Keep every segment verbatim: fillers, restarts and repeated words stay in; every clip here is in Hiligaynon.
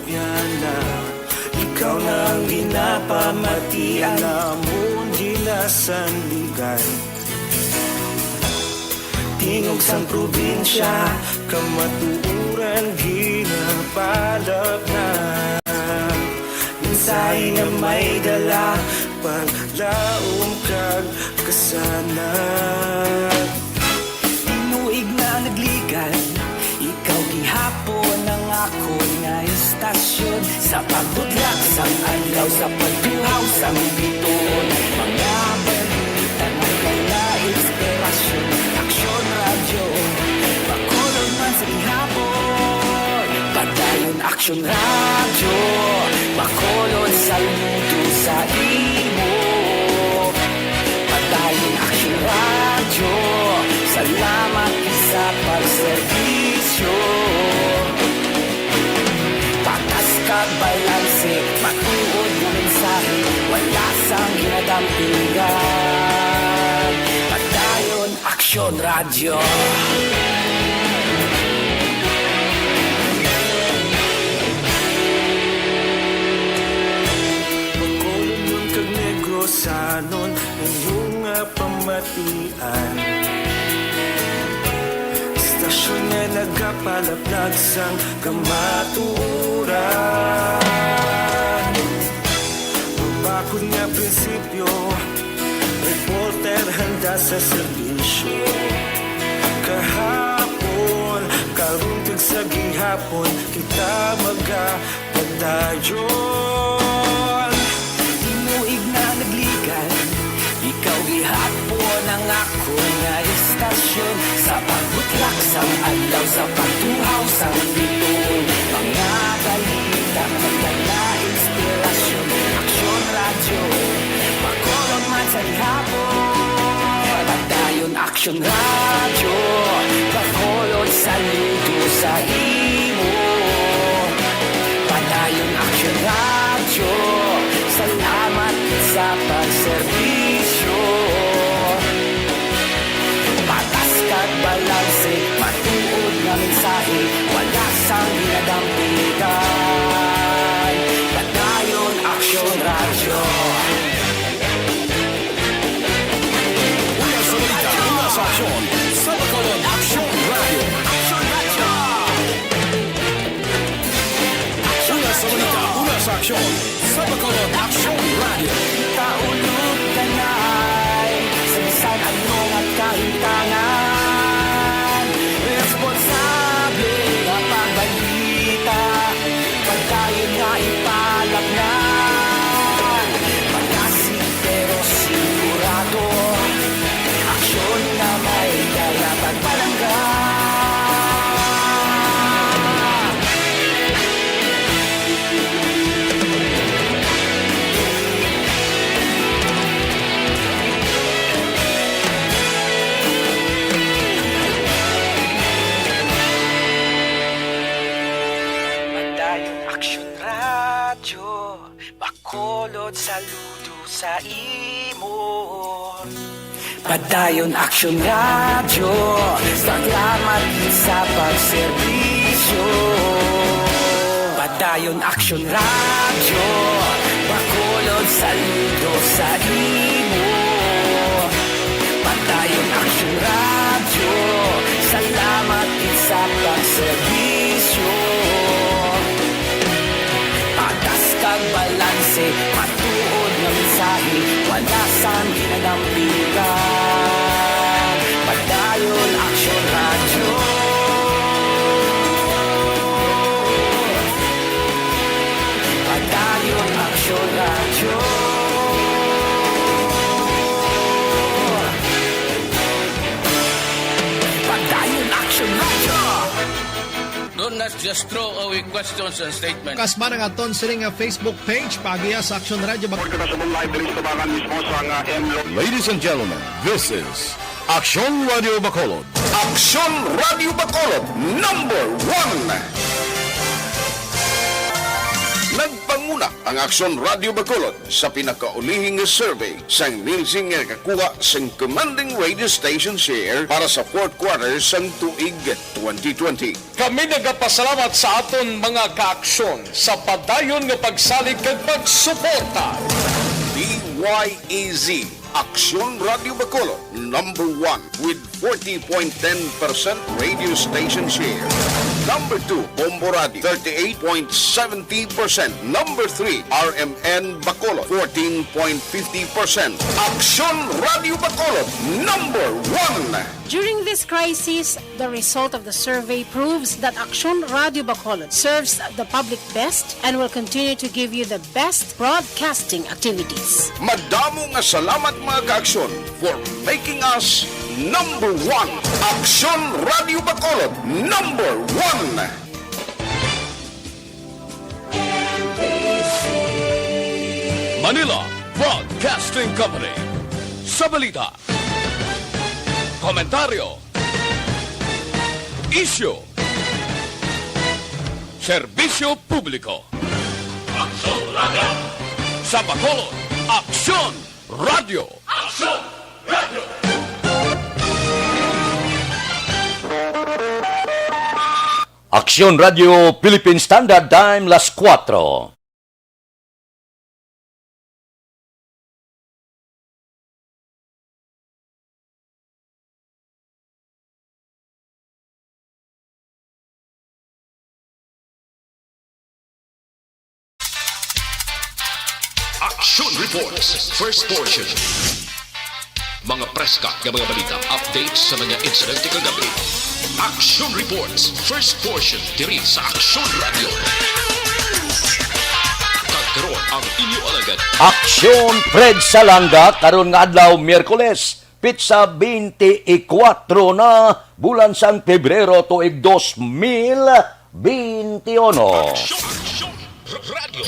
Yana, ikaw na ang ginapamatian, amon ginasandigan. Tingog sang probinsya, kamatuoran ginapalapnag. Mensahe nga may dala, paglaom kag kasanag. Tinuig na nagligan, ikaw gihapon ang akon nga istasyon. Sa pagbutlak sang adlaw, sa pagtuhaw sang bituon, mga balita nga may inspirasyon. Aksyon Radyo, Bacolod man sa gihapon. Padayon Aksyon Radyo, Bacolod, saludo sa imo. Padayon Aksyon Radyo, salamat sa pagserbisyo. Patas kag balanse, matuod nga mensahe, wala sang ginadampigan. Padayon Aksyon Radyo. Bacolodnon kag Negrosanon, inyo nga pamatian. Istasyon nga nagapalaplag sang kamatuoran. Mabakod nga prinsipyo, reporter handa sa serbisyo. Kahapon, karon kag sa gihapon, kita magapadayon. Tinuig na nagligan, ikaw gihapon ang akon nga istasyon. Sa pagbutlak sang adlaw, sa pagtuhaw sang bituon, mga balita nga may dala inspirasyon. Aksyon Radyo, Bacolod man sa gihapon. Padayon Aksyon Radyo, Bacolod, saludo sa imo. Padayon Aksyon Radyo, salamat sa pagserbisyo. Patas kag balanse, matuod nga mensahe, wala sang ginadampigan. Padayon Aksyon Radyo. Una sa balita, una sa aksyon, sa Bacolod Aksyon Radyo. Una sa balita, una sa aksyon, sa Bacolod Aksyon Radyo. Kaulog kanay, sa bisan ano nga kahitangan, responsable nga pagbalita, pagkayon nga ipalapnag. Malasig pero sigurado, aksyon nga may dala pagpalangga. Padayon Aksyon Radyo, Bacolod, saludo sa imo. Padayon Aksyon Radyo, salamat sa pagserbisyo. Padayon Aksyon Radyo, Bacolod, saludo sa imo. Padayon Aksyon Radyo, salamat sa pagserbisyo. Patas kag balanse, matuod nga mensahe, wala sang ginadampigan. Padayon Aksyon Radyo. Padayon Aksyon Radyo. Padayon Aksyon Radyo. Do not just throw away questions and statements. Kasba na nga aton sini nga Facebook page, paagiha sa Aksyon Radyo Bacolod. Report kita sa buong live diri sa Tabangan mismo sa nga M Lo- Ladies and gentlemen, this is Aksyon Radyo Bacolod. Aksyon Radyo Bacolod, number one. Nagpanguna Ang Aksyon Radio Bacolod sa pinakaulihing nga survey sang Nielsen nga nakakuha sang commanding radio station share para sa fourth quarter sang tuig twenty twenty. Kami nagapasalamat sa aton mga kaaksyon sa padayon nga pagsalig kag pagsuporta. D Y E Z, Aksyon Radio Bacolod, number one with forty point ten percent radio station share. Number two, Bombo Radio, thirty-eight point seventy percent. Number three, R M N Bacolod, fourteen point fifty percent. Aksyon Radio Bacolod, number one. During this crisis, the result of the survey proves that Aksyon Radio Bacolod serves the public best and will continue to give you the best broadcasting activities. Madamo nga salamat, mga kaaksyon, for making us number one. Aksyon Radio Bacolod, number one. Manila Broadcasting Company. Sa balita, komentaryo, isyu, serbisyo publiko. Aksyon Radio. Sa Bacolod, Aksyon Radio. Aksyon Radio. Aksyon Radio Philippine Standard Time, las kuwatro. Action Reports, first portion. Mga preska nga mga balita, updates sa mga insidente kagabi. Action Reports, first portion, diri sa Action Radio. Kag karon ang inyo alagad. Aksyon Fred Salanga, karon nga adlaw, Miyerkules, pitsa twenty-four na, bulan sang Pebrero, tuig dos mil twenty-one. Action, Action Radio.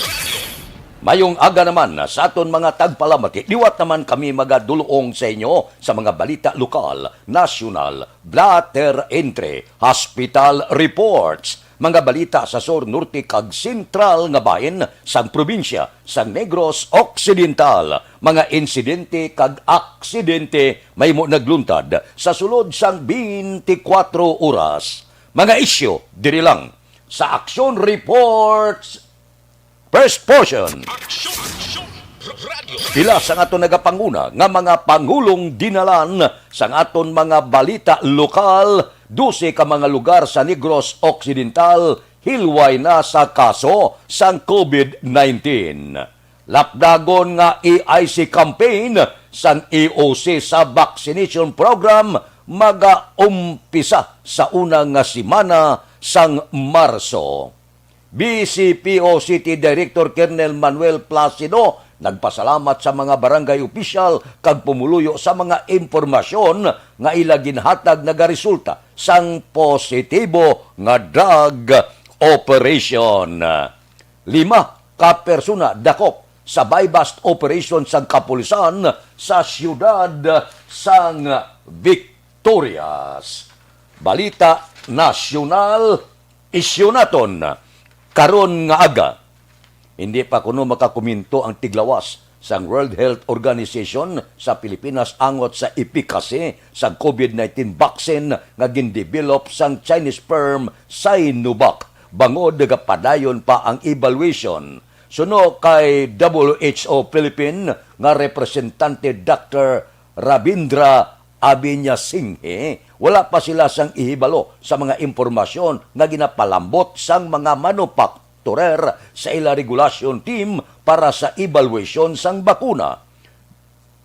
Mayong aga naman sa aton mga tagpalamati. Liwat naman kami magadulong sa inyo sa mga balita lokal, nasyonal, blotter entry, hospital reports, mga balita sa sur, norte, kag sentral nga bahin sang probinsya sang Negros Occidental, mga insidente kag aksidente mahimo nagluntad sa sulod sang twenty-four oras, mga isyu diri lang sa Action Reports. First portion. Action, Action Radio. Pila sang aton nagapanguna nga mga pangulong dinalan sang aton mga balita lokal, dose ka mga lugar sa Negros Occidental hilway na sa kaso sang COVID nineteen. Lapdagon nga E I C campaign sang E O C sa vaccination program magaumpisa sa una nga semana sang Marso. V C P O City Director Colonel Manuel Placido nagpasalamat sa mga barangay opisyal kag pumuluyo sa mga impormasyon nga ila ginhatag nagaresulta sang positibo nga drug operation. Lima ka persona dakop sa buy-bust operation sang kapulisan sa siyudad sang Victorias. Balita nasyonal, isyu naton karon nga aga. Hindi pa kuno makakomento ang tiglawas sang World Health Organization sa Pilipinas angot sa efficacy sang COVID nineteen vaccine nga gindevelop sang Chinese firm Sinovac, bangod nagapadayon pa ang evaluation. Suno kay W H O Philippine nga representante, Doctor Ravindra Abinyasinghe, wala pa sila sang ihibalo sa mga impormasyon nga ginapalambot sang mga manufacturer sa ila regulasyon team para sa evaluation sang bakuna.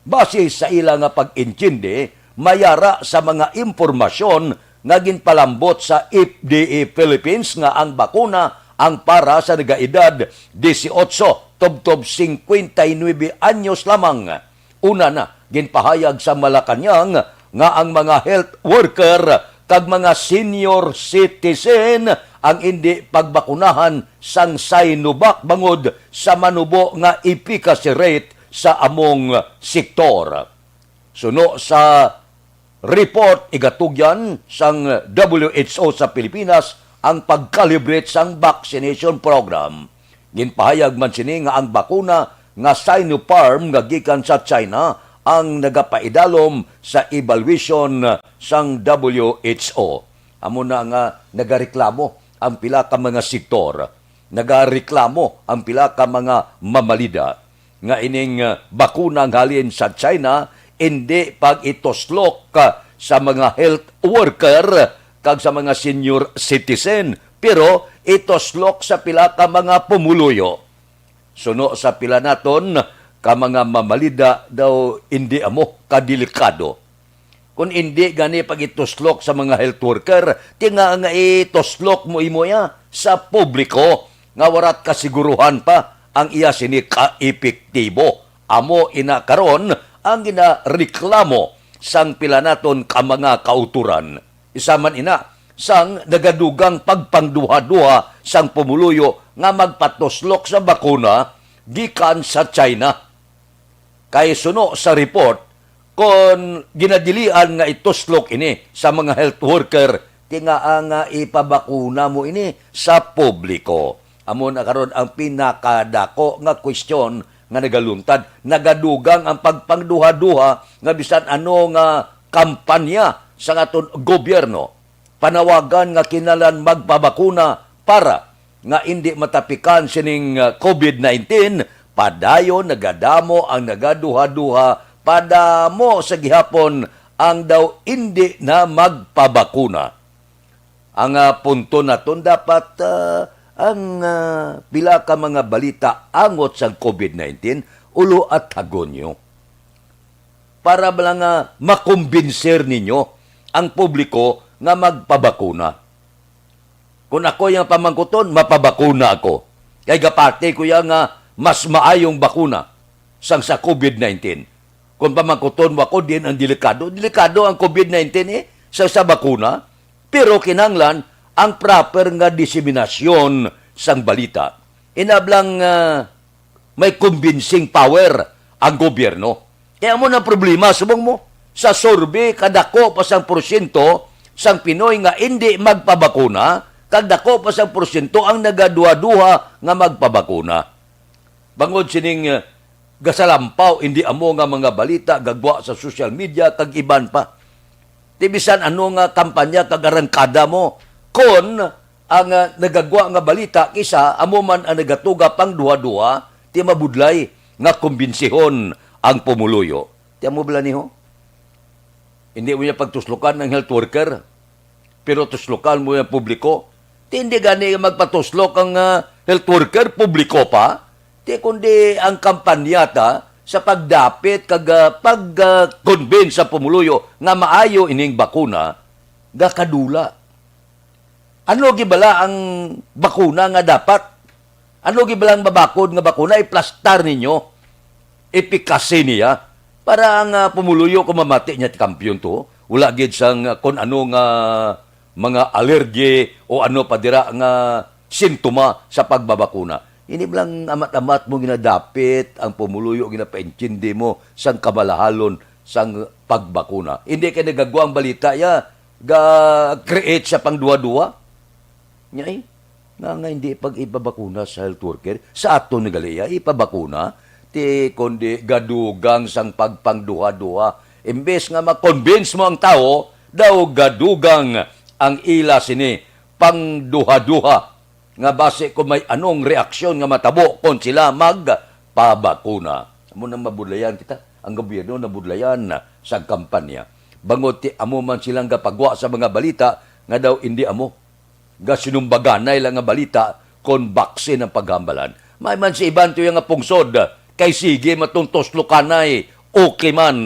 Base sa ila nga pag-intindi, may ara sa mga impormasyon nga ginpalambot sa F D A Philippines nga ang bakuna ang para sa nagaedad dieciocho tubtob cincuenta y nueve anyos lamang. Una na, ginpahayag sa Malacañang nga ang mga health worker kag mga senior citizen ang indi pagbakunahan sang Sinovac bangod sa manubo nga efficacy rate sa among sektor. Suno sa report, igatugyan sang W H O sa Pilipinas ang pag-calibrate sang vaccination program. Ginpahayag man sini nga ang bakuna nga Sinopharm nga gikan sa China ang nagapaidalom sa evaluation sang W H O. Amo na nga nagareklamo ang pila ka mga sektor, nagareklamo ang pila ka mga mamalida nga ining, ah, bakuna nga halin sa China indi pag-ituslok, ah, sa mga health worker kag sa mga senior citizen, pero ituslok sa pila ka mga pumuluyo. Suno sa pila naton ka mga mamalida daw, indi amo kadelikado. Kon indi gani pag-ituslok sa mga health worker, ti nga nga ituslok mo imo iya sa publiko nga warat kasiguruhan pa ang iya sini ka epektibo. Amo ina karon ang ginareklamo sang pila naton ka mga kauturan. Isa man ina sang nagadugang pagpangduha-duha sang pumuluyo nga magpatuslok sa bakuna gikan sa China. Kay suno sa report, kon ginadilian nga ituslok ini sa mga health worker, ti nga nga ipabakuna mo ini sa publiko. Amo na karon ang pinakadako nga kwestiyon nga nagaluntad. Nagadugang ang pagpangduha-duha nga bisan ano nga kampanya sa aton gobyerno, panawagan nga kinahanglan magpabakuna para nga indi matapikan sining, ah, covid nineteen, padayon nagadamo ang nagaduha-duha, padamo sa gihapon ang daw indi na magpabakuna. Ang, ah, punto naton dapat, ah, ang, ah, pila ka mga balita angot sang covid nineteen, ulo at hagonyo para bala nga makumbinser ninyo ang publiko nga magpabakuna. Kung ako yung pamangkuton, mapabakuna ako. Kay gapati ko ya nga mas maayong bakuna sang sa covid nineteen. Kung pamangkuton mo ako, diin ang delikado? Delikado ang covid nineteen, eh, sa, sa bakuna. Pero kinahanglan ang proper nga diseminasyon sang balita. Inablang, ah, may convincing power ang gobyerno. Kaya mo na problema, subong mo, sa survey, kadako pa sang porsyento sang Pinoy nga indi magpabakuna, kag dako pa sang porsyento ang nagaduha-duha nga magpabakuna. Bangod sining, eh, gasalampaw, indi amo nga mga balita gagwa sa social media kag iban pa. Ti bisan ano nga kampanya kag arangkada mo, kon ang, ah, nagagwa nga balita kisa amo man ang nagatuga pang duha-duha, ti mabudlay nga kumbinsihon ang pumuluyo. Ti amo bala ni ho? Hindi mo niya pagtuslokan ang health worker, pero tuslokan mo yung publiko. Ti hindi gani magpatuslok ang, ah, health worker, publiko pa. Ti kundi ang kampanya ta sa pagdapit kag, ah, pag, ah, convince sa pumuluyo nga maayo ining bakuna, gakadula. Ano gibala ang bakuna nga dapat? Ano gibala ang mabakod nga bakuna? Iplastar ninyo efficacy niya para ang, ah, pumuluyo kung mamati niya ti kampiyon to. Wala gid sang, ah, kun ano nga mga allergy o ano pa dira nga sintoma sa pagbabakuna. Ini lang amat-amat mo ginadapit ang pumuluyo, ginapaintindi mo sang kamalahalon sang pagbakuna. Hindi kay nagagwa ang balita ya, ga-create sa pangduha-duha. Nya, eh, nga, nga hindi pag ipabakuna sa health worker, sa aton ni gali ya, ipabakuna, ti kundi gadugang sang pagpangduha-duha. Imbes nga ma-convince mo ang tawo, daw gadugang ang ila sini pangduha-duha nga basi kung may anong reaksyon nga matabo kung sila magpabakuna. Amo nang mabudlayan kita. Ang gobyerno nabudlayan sa kampanya. Bangod ti amo man silang gapagwa sa mga balita nga daw indi amo. Gasinumbaganay lang nga balita kon baksin ang paghambalan. May man si iban tuyo nga pungsod, kay sige man tong tuslokanay, okay man.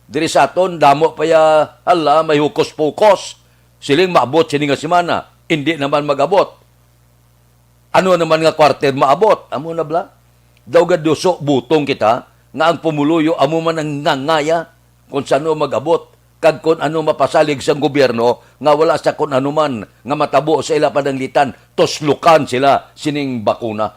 Diri sa aton, damo pa ya, hala, may hukos-pukos. Siling maabot sini nga semana, indi naman mag-abot. Ano naman nga quarter maabot? Amo na bala. Daw gaduso butong kita nga ang pumuluyo amo man ang ngangaya kung sano mag-abot kag kung ano mapasalig sang gobyerno nga wala sa kung ano man nga matabo sa ila pananglitan, tuslukan sila sining bakuna.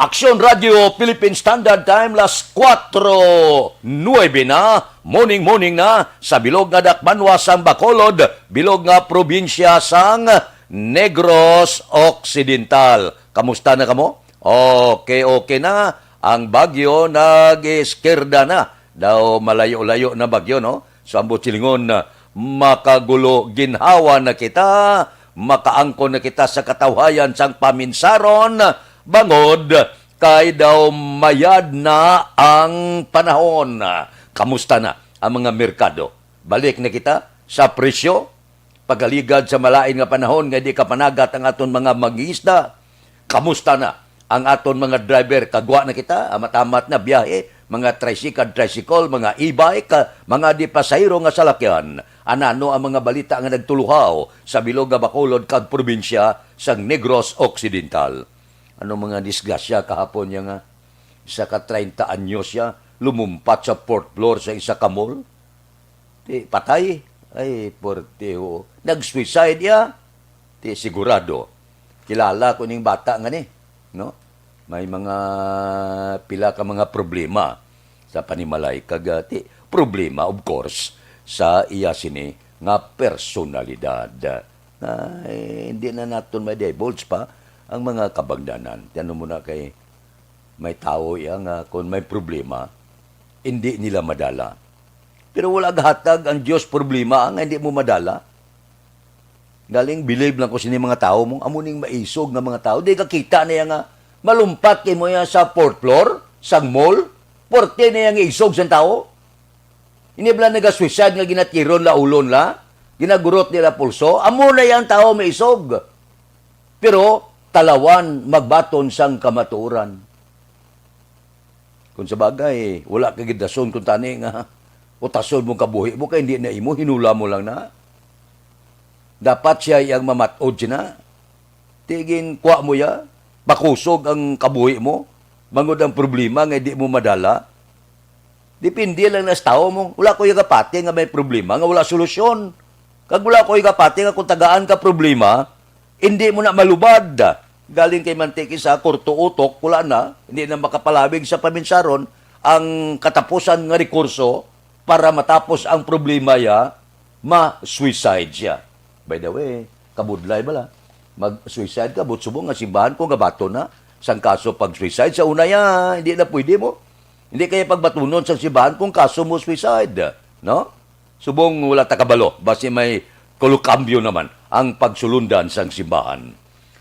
Aksyon Radio Philippine Standard Time, las kuwatro nuebe na, morning, morning na, sa bilog nga dakbanwa sang Bacolod, bilog nga probinsya sang Negros Occidental. Kamusta na kamo? Okay, okay na. Ang bagyo nag-iskirda na. Daw malayo-layo na bagyo, no? So, ambot silingon, makagulo ginhawa na kita, makaangkon na kita sa katawhayan sang paminsaron, bangod kay daw mayad na ang panahon. Kamusta na ang mga merkado? Balik na kita sa presyo? Pagaligad sa malain nga panahon nga di kapanagat ang aton mga mangingisda, kamusta na ang aton mga driver? Kagwa na kita, amat-amat na biyahe, mga tricycle, tricycle, mga e-bike, ah, mga di pasahero nga salakyan. Anano ang mga balita nga nagtuluhaw sa bilog nga Bacolod kag probinsya sang Negros Occidental? Ano mga disgrasya kahapon niya nga isa ka treinta anyos siya lumumpat sa fourth floor sa isa ka mall? Ti patay. Ay, porte, oo. Nag-suicide iya. Ti sigurado. Kilala ko ning bata nga ni, no? May mga pila ka mga problema sa panimalay kag, ah, ti problema, of course, sa iya sini nga personalidad. Ay, hindi na naton ma-divulge pa ang mga kabangdanan. Ti ano mo na kay may tawo iya nga kung may problema, hindi nila madala. Pero wala gahatag ang Dios problema nga hindi mo madala. Galing believe lang ko sini mga tawo mo, amo ning maisog nga mga tawo. Di ka kita na iya nga malumpat kay mo iya sa fourth floor, sang mall, porte na iya nga isog sang tawo. Ini bala naga-suicide nga ginatiron la ulon la, ginagurot nila pulso, amo na iya ang tawo maisog. Pero talawan magbaton sang kamatuoran. Kung sa bagay, wala ka gid rason kung tani nga utason mo kabuhi mo kay hindi na imo, hinula mo lang na. Dapat siya iyang mamat-od sina. Tigin, kuha mo ya, pakusog ang kabuhi mo, bangod ang problema nga di mo madala. Depende lang na sa tawo mo. Wala ko yung kapati nga may problema, nga wala solusyon. Kag wala ko yung kapati nga kung tagaan ka problema, hindi mo na malubad. Galing kay mantik isa, kurto utok, wala na. Hindi na makapalabig sa paminsaron ang katapusan nga rekurso para matapos ang problema ya, ma-suicide siya. By the way, kabudlay bala. Mag-suicide ka, but subong nga simbahan ko gabaton na sang kaso pag-suicide. Sa una ya, hindi na pwede mo. Hindi kaya pagbatunon sang simbahan kung kaso mo suicide, no? Subong wala ta kabalo, basi may kolokambyo naman ang pagsulundan sang simbahan.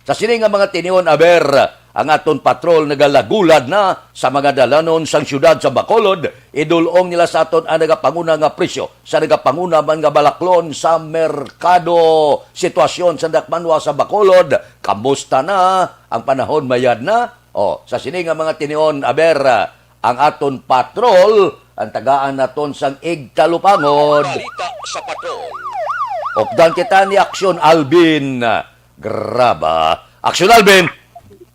Sa sini nga mga tinion, aber, ang aton patrol nagalagulad na sa mga dalanon sang siyudad sa Bacolod. Idul-ong nila sa aton ang nagapanguna nga presyo sa nagapanguna man nga balaklon sa merkado. Sitwasyon sa dakmanwa sa Bacolod, kamusta na ang panahon, mayad na? O, sa sini nga mga tinion, aber, ang aton patrol, ang tagaan naton sang igtalupangod. Balita sa patrol. Updan kita ni Aksyon Alvin Graba. Aksyon Alvin!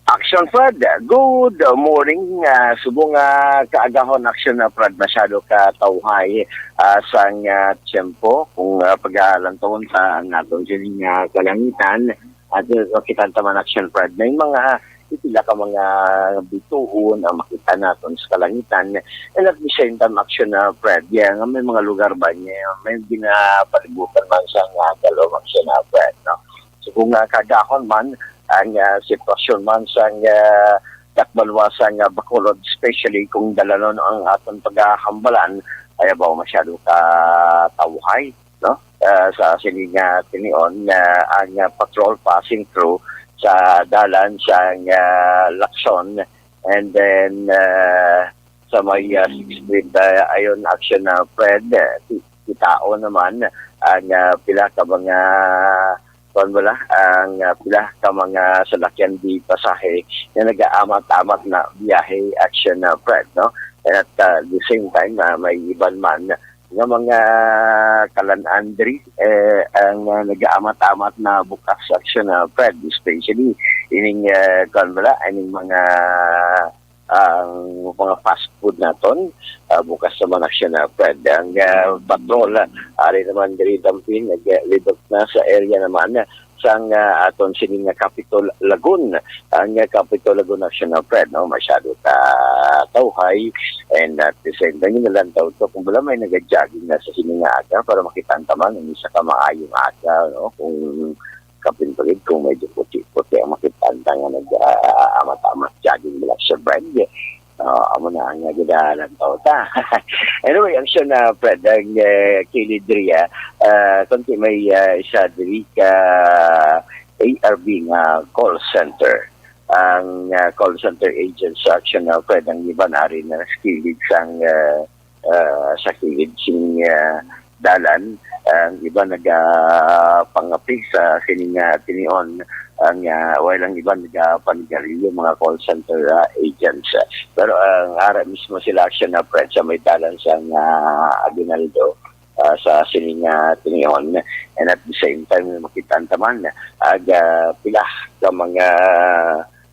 Action Fred, good morning. Ah, subong nga kaagahon, Action na Fred, masyado ka tawhay, ah, sang, ah, tiyempo. Kung, ah, pagalantaon sa ang aton sining, ah, kalangitan, at, ah, kita ta man, Action Fred, may mga pila ka mga bituon ang makita naton sa kalangitan. And at the same time, Action na Fred, yeah, nga may mga lugar ba niya, may ginapalibutan man sa nga dalom, Action na Fred, no? So kung, ah, kagahon man ang, ah, sitwasyon man sang, ah, dakbanwa sang, ah, Bacolod, especially kung dalanon ang aton pagahambalan, ay ba masyado ka tawhay, no? Ah, sa sini nga tinion, ah, ang, ah, patrol passing through sa dalan sang, ah, Lacson, and then, ah, sa may, ah, Sixth Street, ah, ayon, Action na Fred, ah, ki-, kitaon naman ang, ah, pila ka mga, kuwan bala, ang, ah, pila ka mga salakyan di pasahe nga nagaamat-amat na biyahe, Action na Fred, no? And at, ah, the same time, ah, may iban man nga mga kalan-an diri, eh, ang, ah, nagaamat-amat na bukas, Action na Fred, especially ining, ah, kuwan bala, ining mga ang mga fast food naton, ah, bukas naman, Action na Fred. Ang, ah, patrol, ah, ari naman diri dampin, naglibot na sa area naman sang, ah, aton sining nga Capitol Lagoon. Ang, ah, Capitol Lagoon, Action na Fred, no, masyado ka tawhay, and at the same time, nalantaw to, kung wala may nag-jogging na sa sining nga aga para makita ang tamang, ang isa ka maayong aga, no, kung kapin pa gid kung medyo puti-puti ang makita ta nga nag-, ah, amat-amat jogging black sa brand. Ah, amo na ang ginahanalan ta. Anyway, ang siya na, Fred, ang, eh, kilid diri, ah, ah, konti may, ah, isa diri ka A R B nga call center. Ang, ah, call center agent sa action na, Fred, ang iban ari na sa kilid sang, ah, ah, sa kilid sing, ah, dalan. Ang iban nagapangapig sa sining, ah, tinion. Ang, ah, while ang iban nagapanigarilyo, mga call center, ah, agents. Pero ang ara mismo sila action na, Fred, sa may dalan sang, ah, Aguinaldo, ah, sa sining, ah, tinion. And at the same time, makita taman ag, ah, pila ka mga,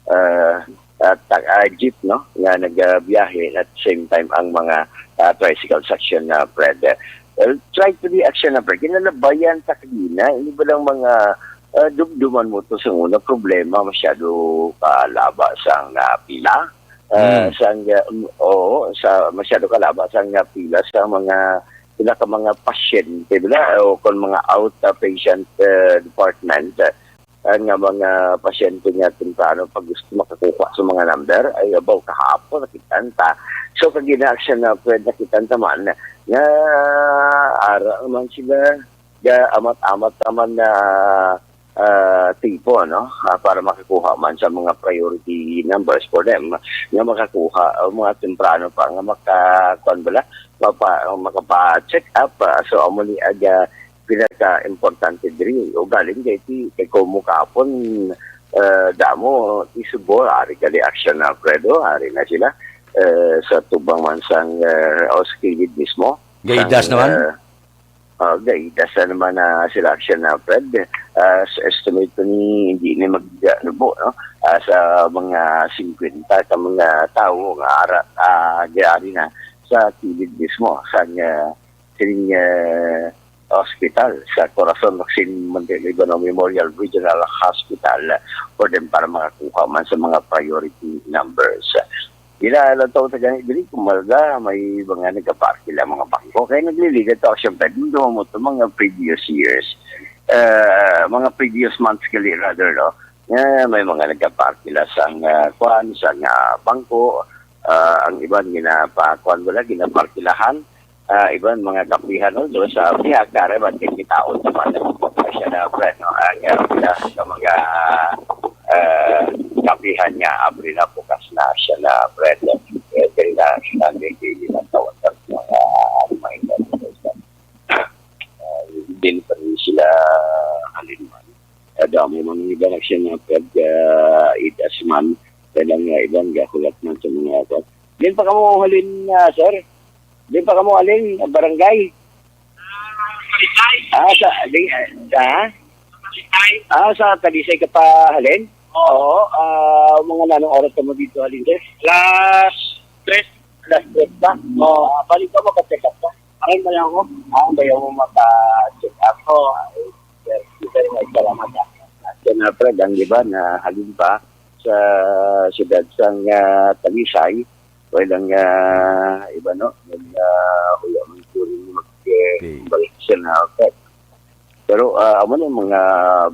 ah, ah, ta-, ah, jeep, no, nga nagabiyahe, at the same time ang mga, ah, tricycle section na, Fred. Well, try to be action na, Fred. Ginalabayan ta kagina, ini ba lang mga, ah, dumduman mo to sa una, problema, masyado kalaba sang, ah, pila. Ah, Mm. sang, ah, um, oo, sa, masyado kalaba sang, ah, pila sa mga, pila ka mga pasyente, bala, o kung mga outpatient, ah, department, ah, nga mga pasyente nga temprano pag gusto makakuha sa mga number, ay abaw kahapon nakita ta. So, kag ina-action na, Fred, nakita ta man nga ara man sila, ga amat-amat naman na, ah, tipo, no? Ah, para makakuha man sa mga priority numbers for them, nga makakuha, ah, mga temprano pa, nga maka-, kuwan bala, mapa-, makapa-check up, ah. So, amo ni aga pinaka-importante diri. O galing kay ti, kay Como kapon, ah, damo, isubo, ari gali action na, Fredo, ari na sila, eh, sa tubang man sang, eh, o sa kilid mismo. Gaidas Sang, naman? eh, ah, gaidas na naman na sila action na, Fred. Ah, sa estimate ko ni, hindi ni mag-, ano po, no? Ah, sa mga singkwenta ka mga tawo nga ara, ah, gayari na sa kilid mismo sang, ah, sining, ah, hospital sa Corazon Maxine Muntinluy Bono Memorial Regional Hospital for them para makakuha man sa mga priority numbers. Ila lang taon sa gani diri, kung malga, may mga nagaparkila mga bangko. Kaya nagliligat ako, siyempre, dito mo to mga previous years. Ah, mga previous months gali, rather, no? Nga may mga nagaparkila sang, ah, kwan, sang, ah, bangko. Ah, ang iban ginapakuan wala, ginaparkilahan. Ah, iban mga kapihan, no? Doon sa Piag, kare, ba't yung kitaon naman ng siya na, friend, no? Ang, ah, pila sa mga, ah, kapihan nga, abri na, bukas na siya na, friend. Eh, dahil na, siya na, hindi, hindi na tawag sa mga, ah, mga, ah, din pa rin sila halimbawa. Damo man ang iba nagsiya nga pag, ah, idas man, kaya nga iban gahulat man sa mga, ah, din pa kamo halin, ah, sir? Din pa kamo halin, ah, barangay? Ah, sa, di, ah, sa, ah, sa Talisay ka pa halin? Oo, ah, mga nanong oras ka mo dito halin, sir? Alas tres. Alas tres pa? Oo, ah, balik ka mo, pa-check up ka? Ay, bayaw mo. Ah, bayaw mo maka-check up. Oo. Ay, sir, sir, may salamat, ah. Sir Alfred, ang iba na halin pa sa siyudad sang, ah, Talisay, wala nga iba, no? Nag, ah, wala man siguro mag, eh, Okay. balik siya na, okay. Pero, ah, amo na yung mga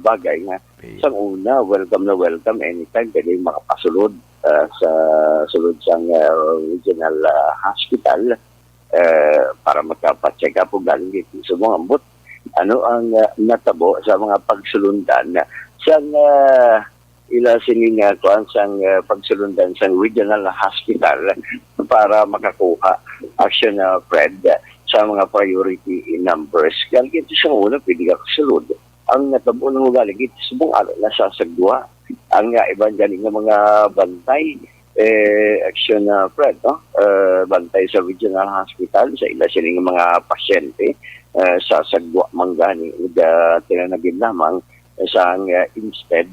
bagay nga Okay. sang una, welcome na welcome anytime pwede makapasulod, ah, sa sulod sang, ah, regional, ah, hospital, eh, para magkapa-check up o galing dito sa mga ambot. Ano ang, ah, natabo sa mga pagsulundan sang, ah, ila sini nga kuan sang, ah, pagsulundan sang regional hospital para makakuha action na, Fred, sa mga priority numbers. Galing ito sa una, pwede ka kasulod. Ang natabo ng ugali, ito subong ala na sa sagwa. Ang, ah, iban gani nga mga bantay, eh, action na, Fred, no? Eh, bantay sa regional hospital, sa ila sining mga pasyente, eh, sa sagwa man gani, uh, tinanagin lamang sa ang, uh, instead,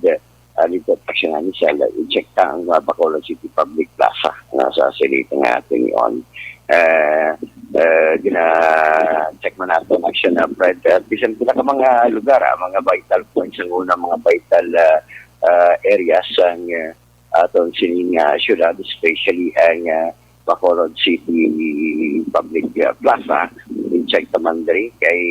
uh, dito, action na ni Sel, i-check ta ang, uh, Bacolod City Public Plaza, na sa silita nga ating yon. Eh, eh, gina-check man natin action na, Fred. At bisan pila ka mga lugar, ah, mga vital points, ang una, mga vital, ah, ah, areas ang, ah, aton sining, ah, syudad, especially ang, ah, Bacolod City Public, ah, Plaza. In-check naman diri kay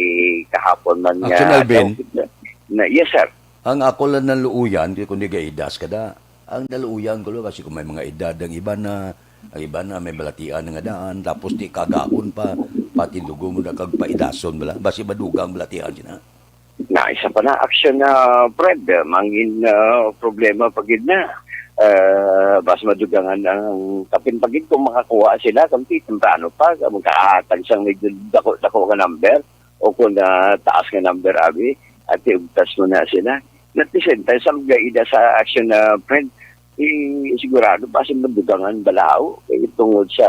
kahapon man Action, nga Alvin? daw, na, yes, sir. Ang ako lang naluuyan, kay kung di gaidas ka da. Ang naluuyan ko lang, kasi kung may mga edad, ang iba na, ang iba na may balatian nga daan, tapos di kagahapon pa, patindugo mo na kag paidason bala, basi madugang balatian sina. Na isa pa na action na, Fred, mangin ah, problema pa gid na. Ah, bas madugangan ang kapin pa gid kung makakuha sila, kung ti temprano pa, magkahatag sang medyo dako-dako nga number o kung ah, taas nga number, abi, at iugtas mo na sila. At the same time, sa mga ida sa action na, Fred, eh, sigurado pa sa madugangan balaw, eh, tungod sa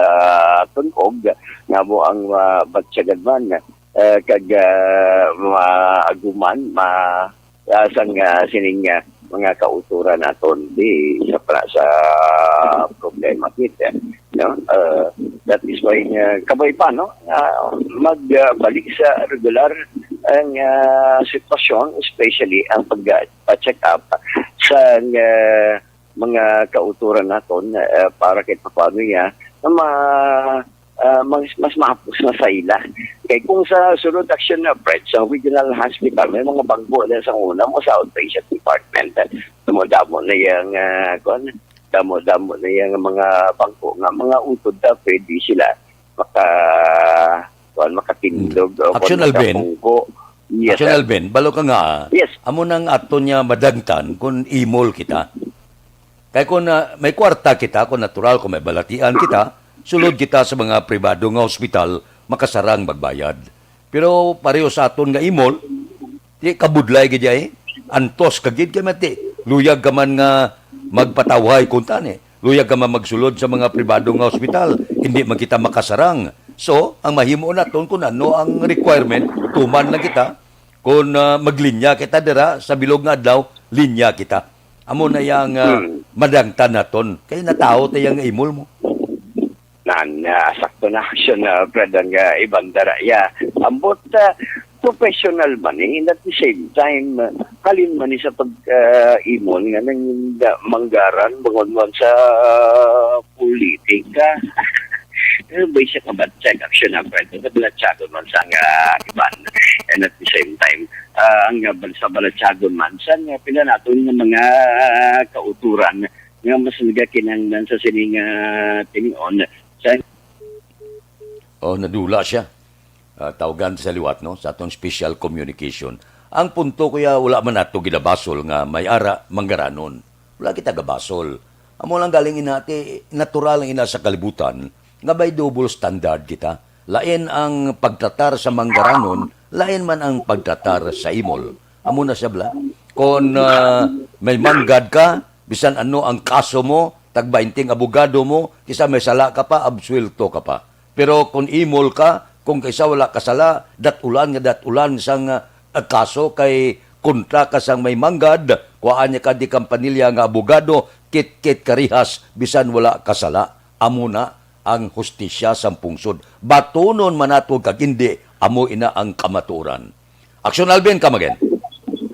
tunog nga mo ang ah, batyagan man, eh, kag ah, maaguman, ma, ah, sang ah, sining ah, mga kauturan naton di sa pra-, sa problema kita, no? Uh, that is why uh, kabay pa, no? Uh, magbalik sa regular ang ah, sitwasyon, especially ang pag-check up sa ah, mga kauturan naton, ah, para kay paano niya na ma, ah, mas, mas mahapos na sa ila. Kay kung sa sulod action na, Fred, sa regional hospital, may mga bangko na sa una mo sa outpatient department. Damo-damo na yang ah, kuwan, damo-damo na yang mga bangko nga mga utod na pwede sila maka, kuwan, makatindog o Action, kuwan, Alvin. Makapungko. Yes, Action, sir. Alvin, balo ka nga, ah, Yes. Amo nang ato niya madagtan kung imol kita. Kay kung ah, may kwarta kita, kung natural, kung may balatian kita, sulod kita sa mga pribado nga hospital, makasarang magbayad. Pero pareho sa aton nga imol, di kabudlay gid ay. Antos ka gid kay mati. Luyag ka man nga magpatawhay kung tani. Luyag ka man magsulod sa mga pribado nga ospital. Hindi man kita makasarang. So, ang mahimo naton kung ano ang requirement, tuman lang kita. Kung ah, maglinya kita dira sa bilog nga adlaw, linya kita. Amo na yang ah, Hmm. madangtan naton. Kay natawo ta yang imol mo. Nan, ah, sakto na action na, Fred, ang ah, ibang dara. Ya, ambot ah, professional man eh, and at the same time, ah, halin man eh sa pag ah, imol nga nang ah, manggaran, bangod man sa ah, politika. Pero ba siya kabatsag action na, Fred? Kabalatsagon man sa nga iban. And at the same time, ah, ang ah, bal-, sa balatsagon man sa nga pila naton nga mga kauturan nga mas nagakinahanglan sa sining ah, tinion sa Oh, nadula siya. Ah, tawgan sa liwat, no, sa aton special communication. Ang punto, kuya, wala man nato ginabasol nga may ara manggaranon. Wala kita gabasol. Amo lang galing inati, natural ang ina sa kalibutan nga may double standard kita. Lain ang pagtratar sa manggaranon, lain man ang pagtratar sa imol. Amo na siya, bla. Kon ah, may manggad ka, bisan ano ang kaso mo, tag bainting abogado mo, kisa may sala ka pa, absuwelto ka pa. Pero kung imol ka, kung kaysa wala ka sala, dat-ulan nga dat-ulan sang ah, kaso kay kontra ka sang may manggad, kuhaan niya ka di kampanilya nga abogado, kit-kit ka rihas, bisan wala ka sala. Amo na ang hustisya sang pungsod. Batunon man nato kag indi, amo ina ang kamatuoran. Action, Alvin, come again.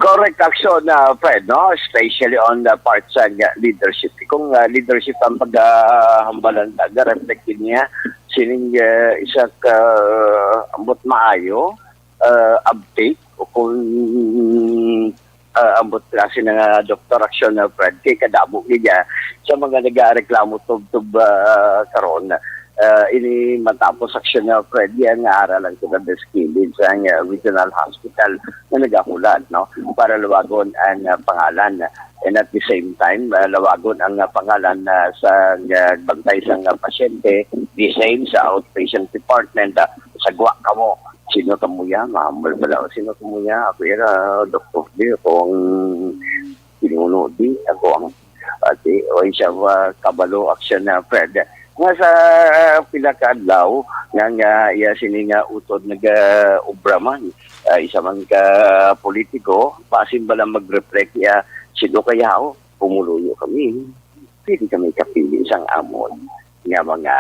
Correct action, uh, Fred, no? Especially on the part sa uh, leadership. Kung uh, leadership ang paghambalan, uh, reflect niya sining uh, isa ka ambot maayo, uh, uptake, o kung uh, ambot klase na nga doktor action na, Fred, kay kadamo gid niya sa mga nagareklamo tubtob uh, karon. Uh, ini matapos action na, Fred, yan nga ara lang sa Beskilid sa uh, regional hospital na nagahulat, no, para lawagon ang uh, pangalan. And at the same time, uh, lawagon ang uh, pangalan uh, sa uh, bantay sa uh, pasyente, the same sa outpatient department, uh, sagwa kamo. Sino kamo ya? Mahambal pala. Sino kamo ya? Ako ira, doktor di. Ako ang pinuno di. Ako ang ati. O siya, uh, kabalo action na, Fred. Nga sa pila ka adlaw nga, nga iya sini nga utod nag-obra man, ah, isa man ka politiko, pasin ba lang mag-reflect iya, sino kaya ako? Pumuluyo kami. Pwede kami kapili sang amon nga mga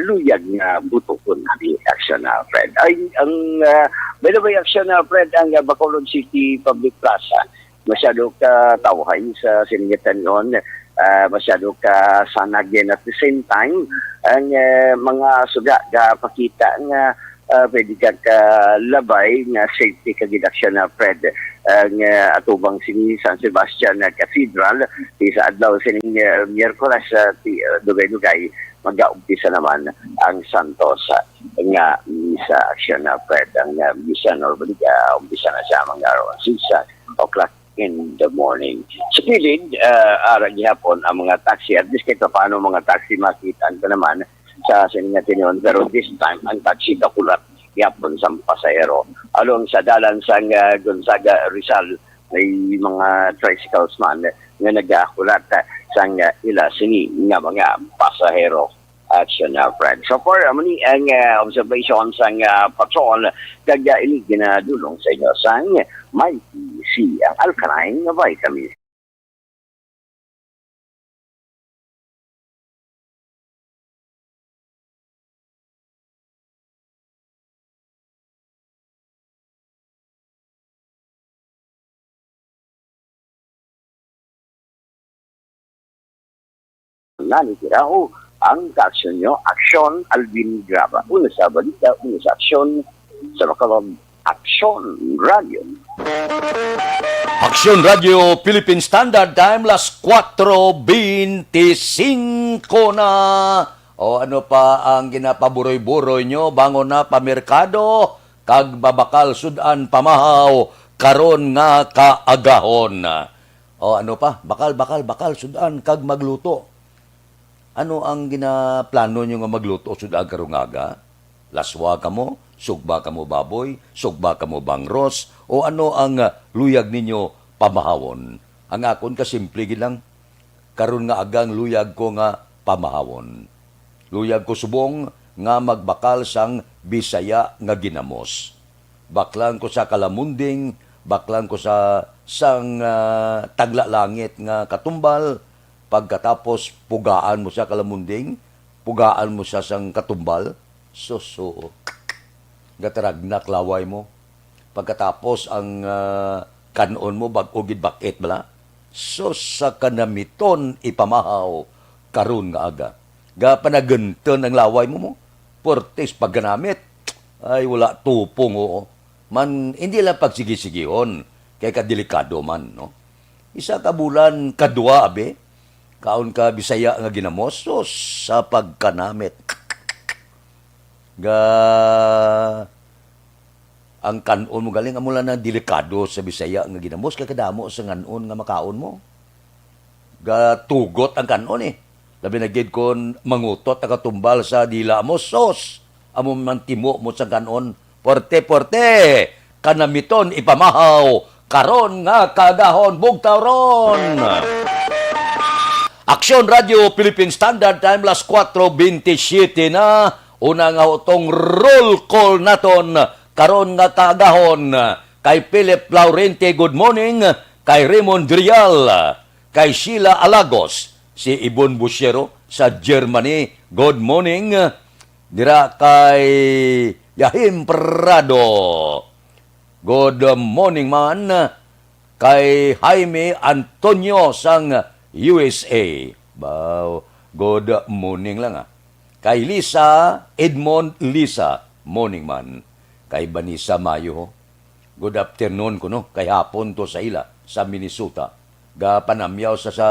luyag nga bututon di action na, Fred. Ay, ang, ah, by the way, action na, Fred, ang ah, Bacolod City Public Plaza, masyado ka tawhay sa sinigatan yon, ah, masyado ka sanag, and at the same time, ang ah, mga suga gapakita nga ah, pwede ka kalabay nga safety ka gid, Aksyon, ah, Fred, ah, nga atubang sini San Sebastian, ah, Cathedral, ti sa adlaw sining, ah, Miyerkules, ah, ti, ah, dugay-dugay, mag-aumpisa naman ang santos, ah, nga misa, Aksyon, ah, Fred, ang, ah, misa normally, ah, umpisa na siya mga around six, ah, o'clock in the morning. Sa kilid, ah, ara gihapon ang mga taxi. At least kahit paano mga taxi makita ko naman sa sining nga tion. Pero this time, ang taxi kakulat gihapon sang pasahero. Along sa dalan sang, ah, Gonzaga Rizal, may mga tricycles man nga nagakulat, ah, sang, ah, ila sini nga mga pasahero. Action, ah, Fred. So far, amo ni ang, ah, observation sang, ah, patrol, kag, ah, ini ginadulong sa inyo sang Mighty C, ang alkaline nga vitamin. Nani tira, o ang kaaksyon nyo, Aksyon Alvin Graba. Una sa balita, una sa aksyon, sa Makalog Aksyon Radio. Aksyon Radio Philippine Standard Time, las kuwatro beintisinko na. O ano pa ang ginapaburoy-buroy nyo? Bangon na pa merkado, kag babakal sud-an pamahaw karon nga kaagahon. O ano pa? Bakal, bakal, bakal sud-an kag magluto. Ano ang ginaplano nyo nga magluto sud-an karong aga? Laswa kamo? Sugba kamo baboy? Sugba kamo bangros? O ano ang, ah, luyag ninyo pamahawon? Ang akon kasimple gid lang. Karon nga aga ang luyag ko nga pamahawon. Luyag ko subong nga magbakal sang Bisaya nga ginamos. Baklan ko sa kalamunding, baklan ko sa, sang, ah, taglalangit nga katumbal, pagkatapos pugaan mo sa kalamunding, pugaan mo sa sang katumbal, suso. Gataragnak laway mo. Pagkatapos ang, ah, kan-on mo, bag-o gid bak-it bala. Sus, sa kanamiton ipamahaw karon nga aga. Gapanagunton ang laway mo mo. Portis pagkanamit. Ay, wala tupong, oo. Man, hindi lang pagsigisigihon, kay kadelikado man, no? Isa ka bulan, kadwa, abi. Kaon ka Bisaya nga ginamos, sus, sa pagkanamit. Ga, ang kan-on mo galing, amo lang ang delikado sa Bisaya nga ginamos, kay kadamo sa ngan-on nga makaon mo. Gatugot ang kan-on, eh. Labi na gid kon mangutot ang katumbal sa dila mo, sus! Amo man timo mo sa kan-on. Porte, porte! Kanamiton ipamahaw, karon nga kaagahon, bugtaw ron! Aksyon Radio Philippine Standard Time, las kuwatro bentisiete na. Una nga utong roll call naton karon nga kaagahon. Kay Philip Laurente, good morning. Kay Raymond Drial, kay Sheila Alagos, si Ibon Busiero sa Germany, good morning. Dira kay Yahim Prado, good morning man. Kay Jaime Antonio sang U S A. Baw, good morning lang, ah. Kay Lisa, Edmond Lisa, morning man. Kay Vanessa Mayo, ho. Good afternoon kuno, kay hapon to sa ila, sa Minnesota. Gapanamyaw sa, sa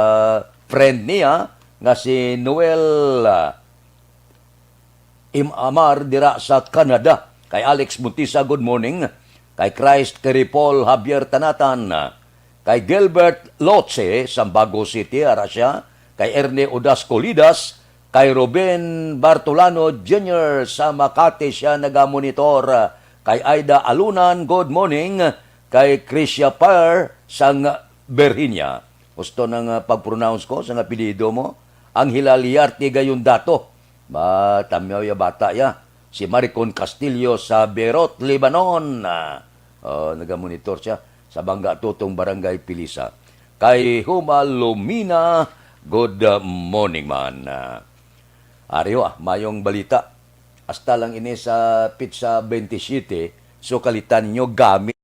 friend niya nga si Noel, ah, Im Amar dira sa Canada. Kay Alex Montisa, good morning. Kay Christ, kay Paul Javier Tanatan. Kay Gilbert Lotse, Sambago City, ara siya. Kay Erne Odas Colidas. Kay Ruben Bartolano Junior sa Makati siya nagamonitor. Kay Aida Alunan, good morning. Kay Krisha Par sang Virginia. Gusto nang, ah, pag-pronounce ko sang apelyido mo? Ang Hilaliarte gayon dato. Ba, tamyaw ya bata ya. Si Maricon Castillo sa Beirut, Lebanon. Ah, oh, nagamonitor siya sa Bangga Tutong, Barangay Pilisa. Kay Huma Lumina, good morning man. Ah, ari ho, ah, mayong balita. Hasta lang ini sa pitsa twenty-seven, so kalitan ninyo gamit.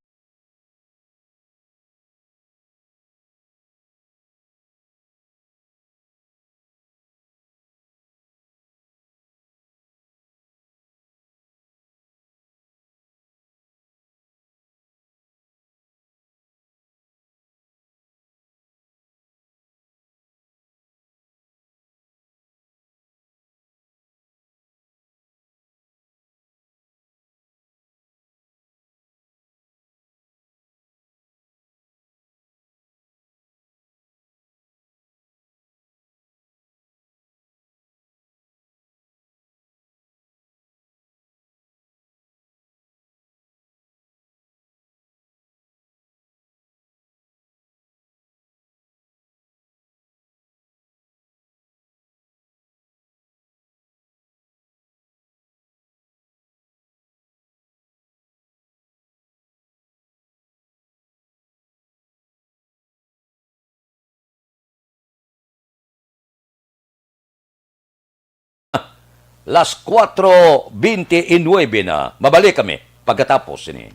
Las kuwatro bente y nuebe na. Mabalik kami pagkatapos sini.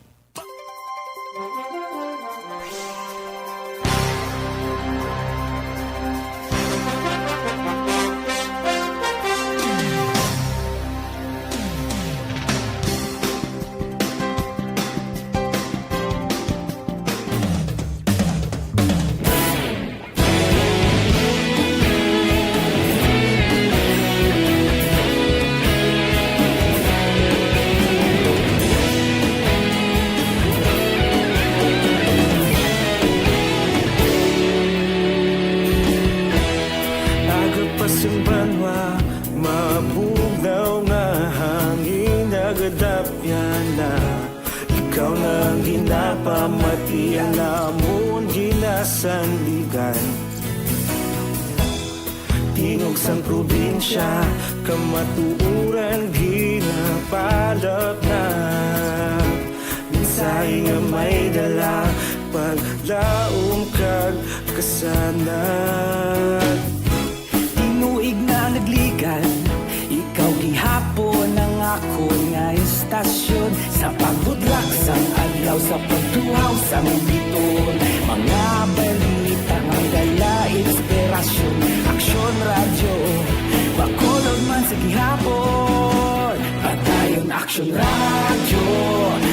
Aga pa sing banwa, mabugnaw nga hangin, nagadapyan na. Ikaw na ang ginapamati, ang amon ginasandigan. Tingog sang probinsya, kamatuoran ginapalapnat. Mensahe nga may dala, paglaom kag kasanag. Tinuig na nagligan, ikaw gihapon ang akon nga istasyon. Sa pagbutlak sang adlaw, sa pagtuhaw sang bituon, mga balita nga dala inspirasyon. Aksyon Radyo, Bacolod man sa gihapon. Padayon Aksyon Radyo,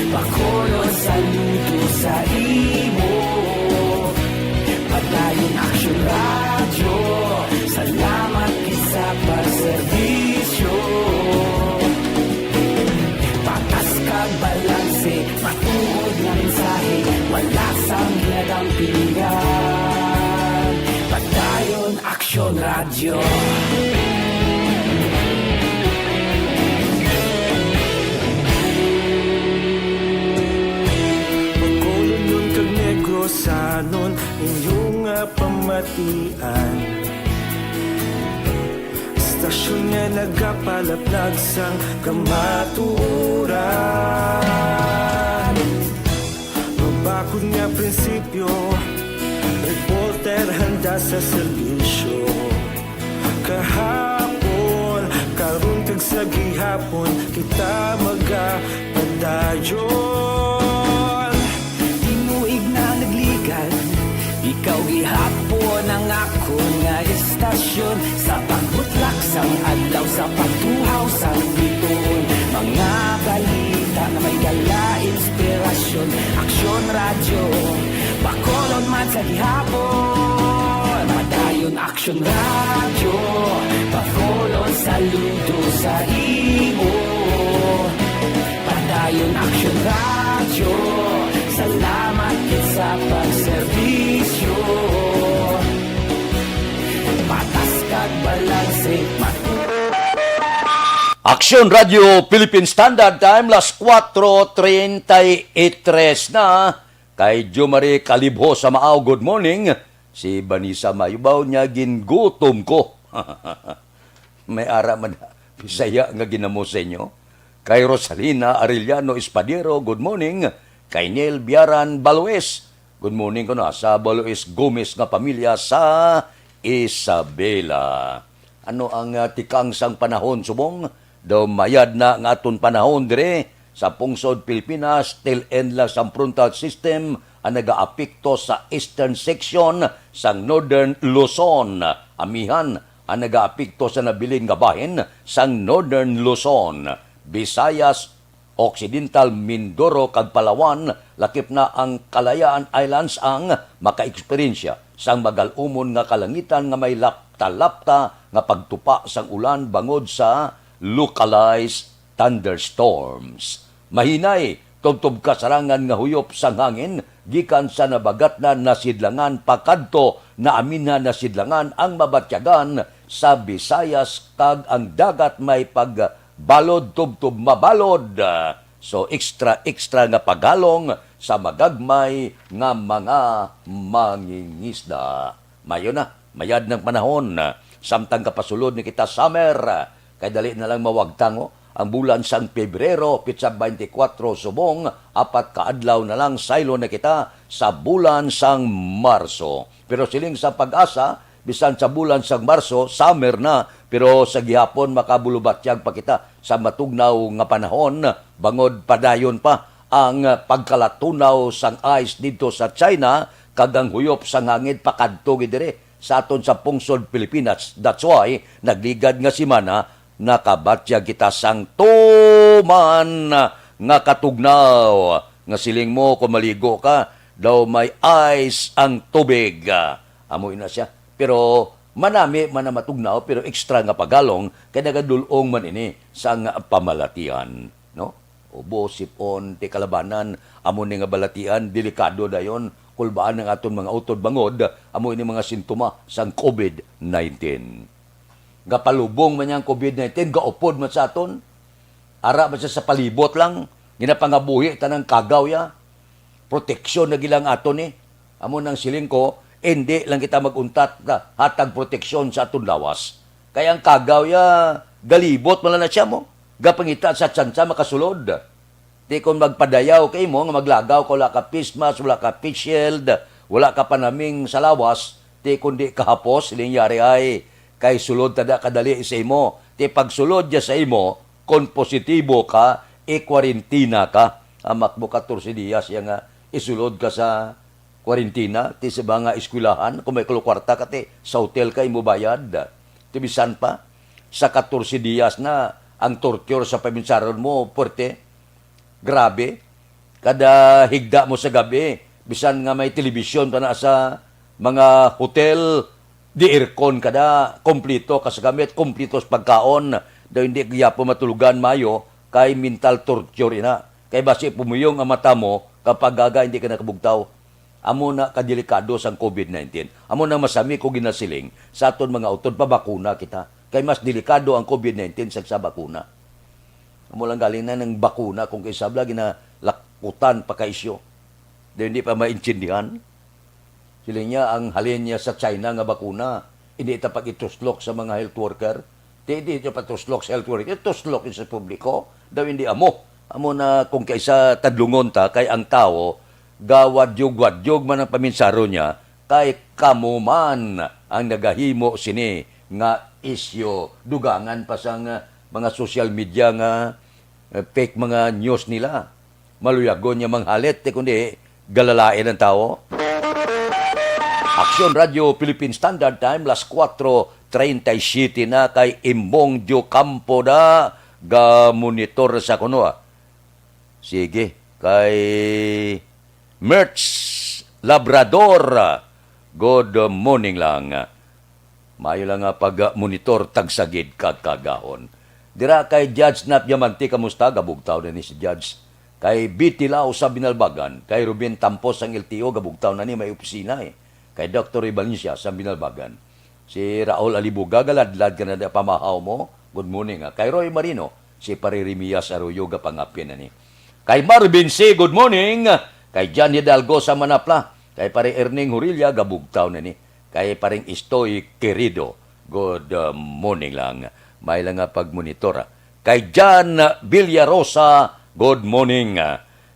Bacolod, saludo sa imo. Padayon Aksyon Radyo, salamat gid sa pagserbisyo. Patas kag balanse, matuod nga mensahe, wala sang ginadampingan. Padayon Aksyon Radyo. Bacolodnon kag Negrosanon, inyo nga pamatian. Istasyon nga nagapalaplag sang kamatuoran. Mabakod nga prinsipyo, reporter handa sa serbisyo. Kahapon, karon, kag sa gihapon, kita magapadayon. Tinuig na nagligan, ikaw gihapon ang akon nga istasyon. Sa pagbutlak sang adlaw, sa pagtuhaw sang bituon, mga balita nga may dala inspirasyon. Aksyon Radyo, Bacolod man sa gihapon. Padayon Aksyon Radyo, Bacolod, saludo sa imo. Padayon Aksyon Radyo, salamat gid sa pagserbisyo. Patas kag balanse, mat- Aksyon Radyo Philippine Standard Time, las kuwatro treinta y tres na. Kay Jo Marie Calibho sa Maao, good morning. Si Vanessa Mayubaw niya, gingutom ko. May ara man, Bisaya nga ginamo sa inyo. Kay Rosalina Arellano Espadero, good morning. Kay Neil Biaran Baloes, good morning ko na sa Baloes Gomez nga pamilya sa Isabela. Ano ang, ah, tikang sang panahon subong? Daw mayad na nga aton panahon dire sa pungsod Pilipinas, tail-end lang sang frontal system ang nagaapekto sa eastern section sang Northern Luzon. Amihan ang nagaapekto sa nabilin nga bahin sang Northern Luzon, Visayas, Occidental Mindoro kag Palawan, lakip na ang Kalayaan Islands ang makaeksperyensya sang magal-umon nga kalangitan nga may lapta-lapta nga pagtupa sang ulan bangod sa localized thunderstorms. Mahinay, tubtob kasarangan nga huyop sang hangin gikan sa nabagatnan na sidlangan pakadto naaminhan na sidlangan ang mabatyagan sa Visayas, kag ang dagat may pagbalod tubtob mabalod. So, extra, extra nga paghalong sa magagmay nga mga mangingisda. Mayo na, mayad nang panahon. Samtang kapasulod ni kita summer, kay dali na lang mawagtango ang bulan sang Pebrero, pitsa twenty-four subong, apat ka adlaw na lang saylo na kita sa bulan sang Marso. Pero siling sa PAGASA, bisan sa bulan sang Marso, summer na, Pero sa gihapon, makabulubatyag pa kita sa matugnaw nga panahon, bangod padayon pa ang pagkalatunaw sang ice didto sa China, kag ang huyop sang hangin pakadto gid diri sa aton sa pungsod Pilipinas. That's why, nagligad nga semana, nakabatyag kita sang tuman nga katugnaw, nga siling mo, kung maligo ka, daw may ice ang tubig. Amo ina siya. Pero manami man ang matugnaw, pero extra nga pagalong, kay nagadul-ong man ini sang pamalatian, no? Ubo, sipon, ti kalabanan, amo ni nga balatian, delikado dayon, kulbaan ang aton mga utod bangod, amo ini mga sintoma sang covid nineteen. Gapalubong man niya ang covid nineteen, gaupod man sa aton. Ara man siya sa palibot lang, ginapangabuhi tanang kagaw ya. Proteksyon na gilang aton ni. Amo nang siling ko, hindi lang kita mag-untat na hatag proteksyon sa aton lawas. Kay ang kagaw ya, galibot man lang na siya mo. Gapangita sa tsansa makasulod. Ti kon magpadayaw ka imo nga maglagaw ka, wala ka face mask, wala ka face shield, wala ka panaming sa lawas, ti kon di kahapos, lingyari ay kay sulod tada kadali sa imo. Ti pagsulod niya sa imo, kon positibo ka, ikwarentina ka. Amak mo, katorse diyas ya nga isulod ka sa kwarentina, ti sa mga eskwelahan, kung may kwarta ka, ti sa hotel ka, imo bayad. Ti bisan pa, sa katorse diyas na, ang torture sa paminsaron mo, puwerte. Grabe. Kada higda mo sa gabi, bisan nga may telebisyon pa na sa mga hotel, di aircon kada, kompleto ka sa gamit, kompleto sa pagkaon, daw hindi gyapon matulugan mayo, kay mental torture ina. Kay basi pumuyong ang mata mo, kapag gaga hindi ka nakabugtaw. Amo na kadelikado sang covid nineteen. Amo nang masami ko ginasiling sa aton mga utod, pabakuna kita. Kay mas delikado ang covid nineteen sa, sa bakuna. Amo lang galing na ng bakuna kung kay sabla ginalakutan pa ka isyu. Di, hindi pa maintindihan. Sila niya ang halin niya sa China nga bakuna, hindi ta pag-ituslok sa mga health worker. Di, di niya patuslok sa health worker, ituslok sa publiko. Daw hindi amo. Amo na kung kaisa tadlungon ta, kay ang tawo, gawadyog-wadyog man ang paminsaro niya, kay kamo man ang nagahimo sini nga isyu. Dugangan pa sang, ah, mga social media nga, eh, fake mga news nila. Maluyagon niya manghalit, eh, kundi galalain ang tawo. Aksyon Radio Philippine Standard Time, las kuwatro treinta y siete na, kay Imbong Diocampo da ga monitor sa kuno, ah. Sige, kay Merch Labrador, good morning lang. Maayo lang nga pag-monitor, tagsagid kag kagahon. Dira kay Judge Nat Diamante, kamusta? Gabugtaw na ni si Judge. Kay Betty Lau sa Binalbagan, kay Ruben Tampos ang L T O, gabugtaw na ni, may opisina, eh. Kay Doktor Ray Valencia sa Binalbagan. Si Raul Alibuga, galadlad ka na da pamahaw mo. Good morning, ha. Kay Roy Marino, si Pare Rimias Arroyo, gapangapin na ni. Kay Marvin C, good morning. Kay John Hidalgo sa Manapla. Kay Pare Erning Hurilla, gabugtaw na ni. Kay Paring Istoy Querido, good, uh, morning lang. May lang nga pagmonitor, ah. Kay John Villarosa, good morning.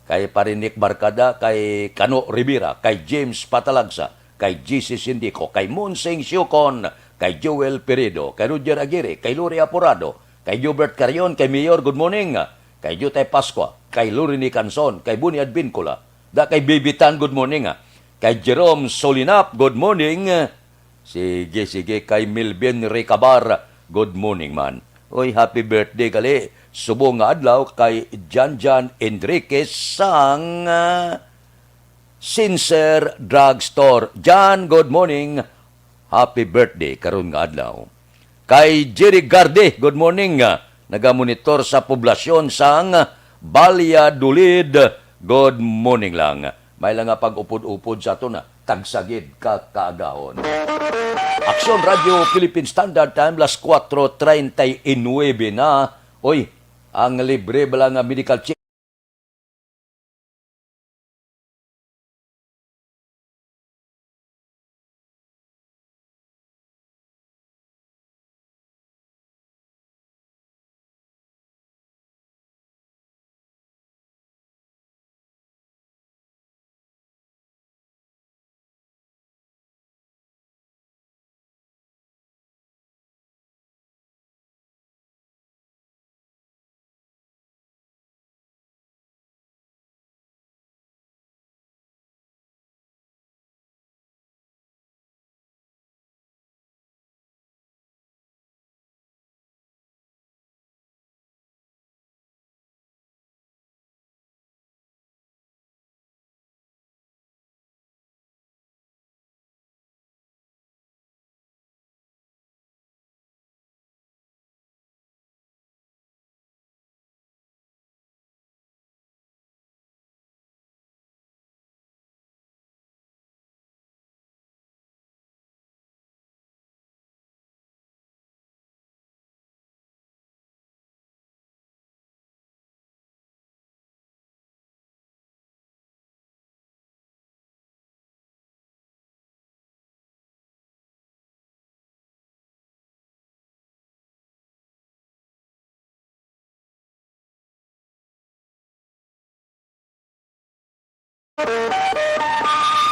Kay Pare Nick Barcada, kay Kano Rivera, kay James Patalagsa, kay G C Sindico, kay Monsing Siocon, kay Joel Peredo, kay Roger Aguirre, kay Lori Aporado, kay Gilbert Carion, kay Mayor, good morning. Kay Jutay Pascua, kay Lorini Canson, kay Buni Advincula, da kay Bibitan, good morning, ah. Kay Jerome Solinap, good morning. Sige, sige, kay Melvin Recabar, good morning man. Oy, happy birthday gali. Subong nga adlaw kay Janjan Enriquez sang, ah, Sincere Drugstore. Jan, good morning. Happy birthday karon nga adlaw. Kay Jerry Garde, good morning. Ah, nagamonitor sa poblasyon sang Valladolid. Good morning lang. May lang nga pag-upod-upod sa aton, ah. Tagsagid ka kaagahon. Aksyon Radio Philippine Standard Time, las kuwatro treinta y nuebe na. Oy, ang libre bala nga medical check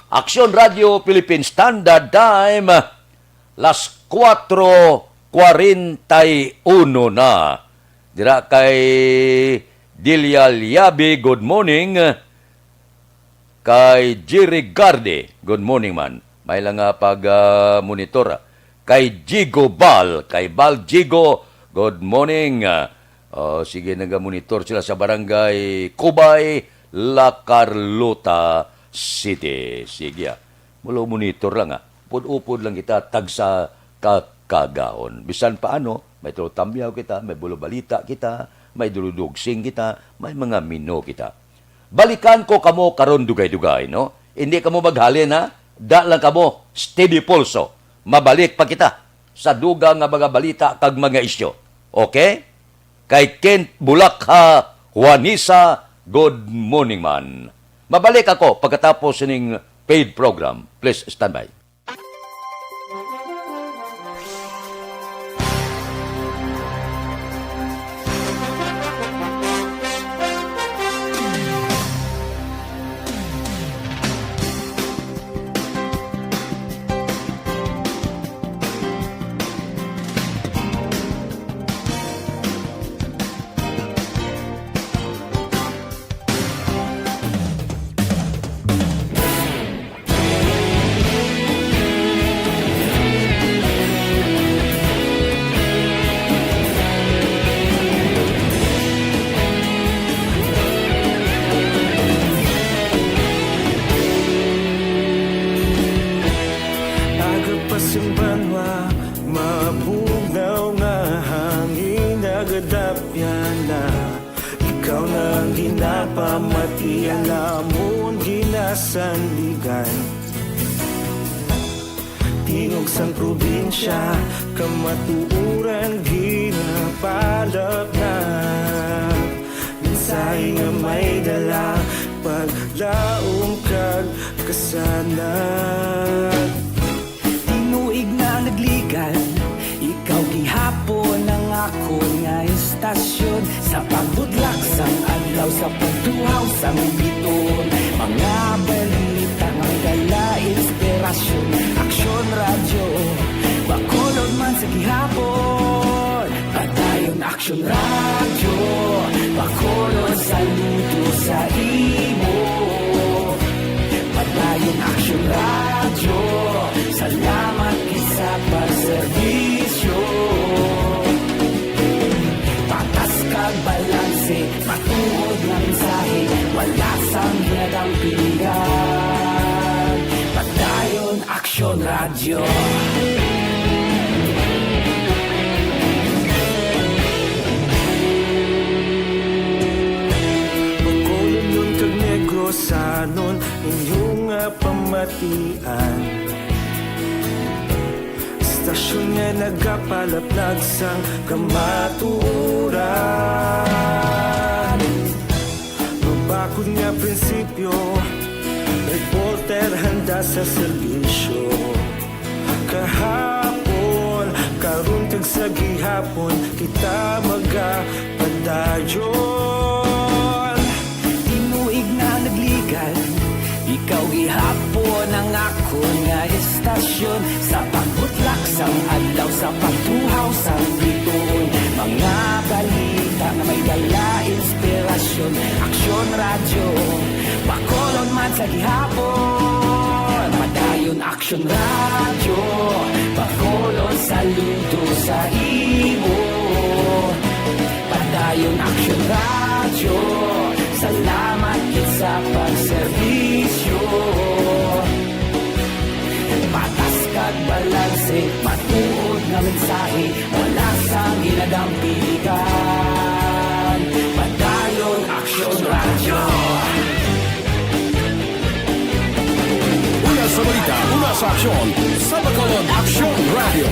Aksyon Radio Philippine Standard Time, las cuatro cuarenta y uno na. Dira kay Delia Liabi, good morning. Kay Jerry Garde, good morning man. May lang nga pag, ah, monitor. Kay Jigo Bal, kay Bal Jigo, good morning. Ah, oh, sige, naga-monitor sila sa Barangay Cubay, La Carlota City. Sige, ah. Mulo monitor lang, ah. Upod-upod lang kita, tagsa ka kagahon. Bisan paano, may tulo tamyaw kita, may bulo balita kita, may duludugsing kita, may mga mino kita. Balikan ko kamo karon dugay-dugay, no? Hindi kamo maghalin, ha? Da lang kamo, steady pulso. Mabalik pa kita sa dugang nga mga balita kag mga isyu. Okay? Kay Kent Bulakha, Juanisa, good morning man. Mabalik ako pagkatapos sining paid program. Please stand by. Aga pa sing banwa, mabugnaw nga hangin nagadapyan na. Ikaw na ang ginapamati, ang amon ginasandigan. Tingog sang probinsya, kamatuoran ginapalap na. Mensahe nga may dala, paglaom kag kasanag. Tinuig na nagligan, ikaw gihapon ang akon nga istasyon. Sa pagbudlak sang adlaw, sa pagtuhaw sang biton, mga balita nga may dala inspirasyon. Aksyon Radyo, Bacolod man sa gihapon. Padayon Aksyon Radyo, Bacolod, saludo sa imo. Padayon Aksyon Radyo, salamat gid sa pagserbisyo. Patas kag balanse, matuod nga mensahe, wala sang ginadampigan. Padayon Aksyon Radyo. Bacolod kag Negrosanon, inyo nga pamatian. Istasyon nga nagapalaplag sang kamatuoran. Mabakod nga prinsipyo, reporter handa sa serbisyo. Kahapon, karon kag sa gihapon, kita magapadayon. Tinuig na nagligan, ikaw gihapon ang akon nga istasyon. Sa pagbutlak sang adlaw, sa pagtuhaw sang bituon, mga balita nga may dala inspirasyon. Aksyon Radyo, Bacolod man sa gihapon. Padayon Aksyon Radyo, Bacolod, saludo sa imo. Padayon Aksyon Radyo, salamat gid sa pagserbisyo. Patas kag balanse, matuod nga mensahe, wala sang ginadampigan. Padayon Aksyon Radyo. Una sa balita, una sa aksyon, sa Bacolod Aksyon Radyo.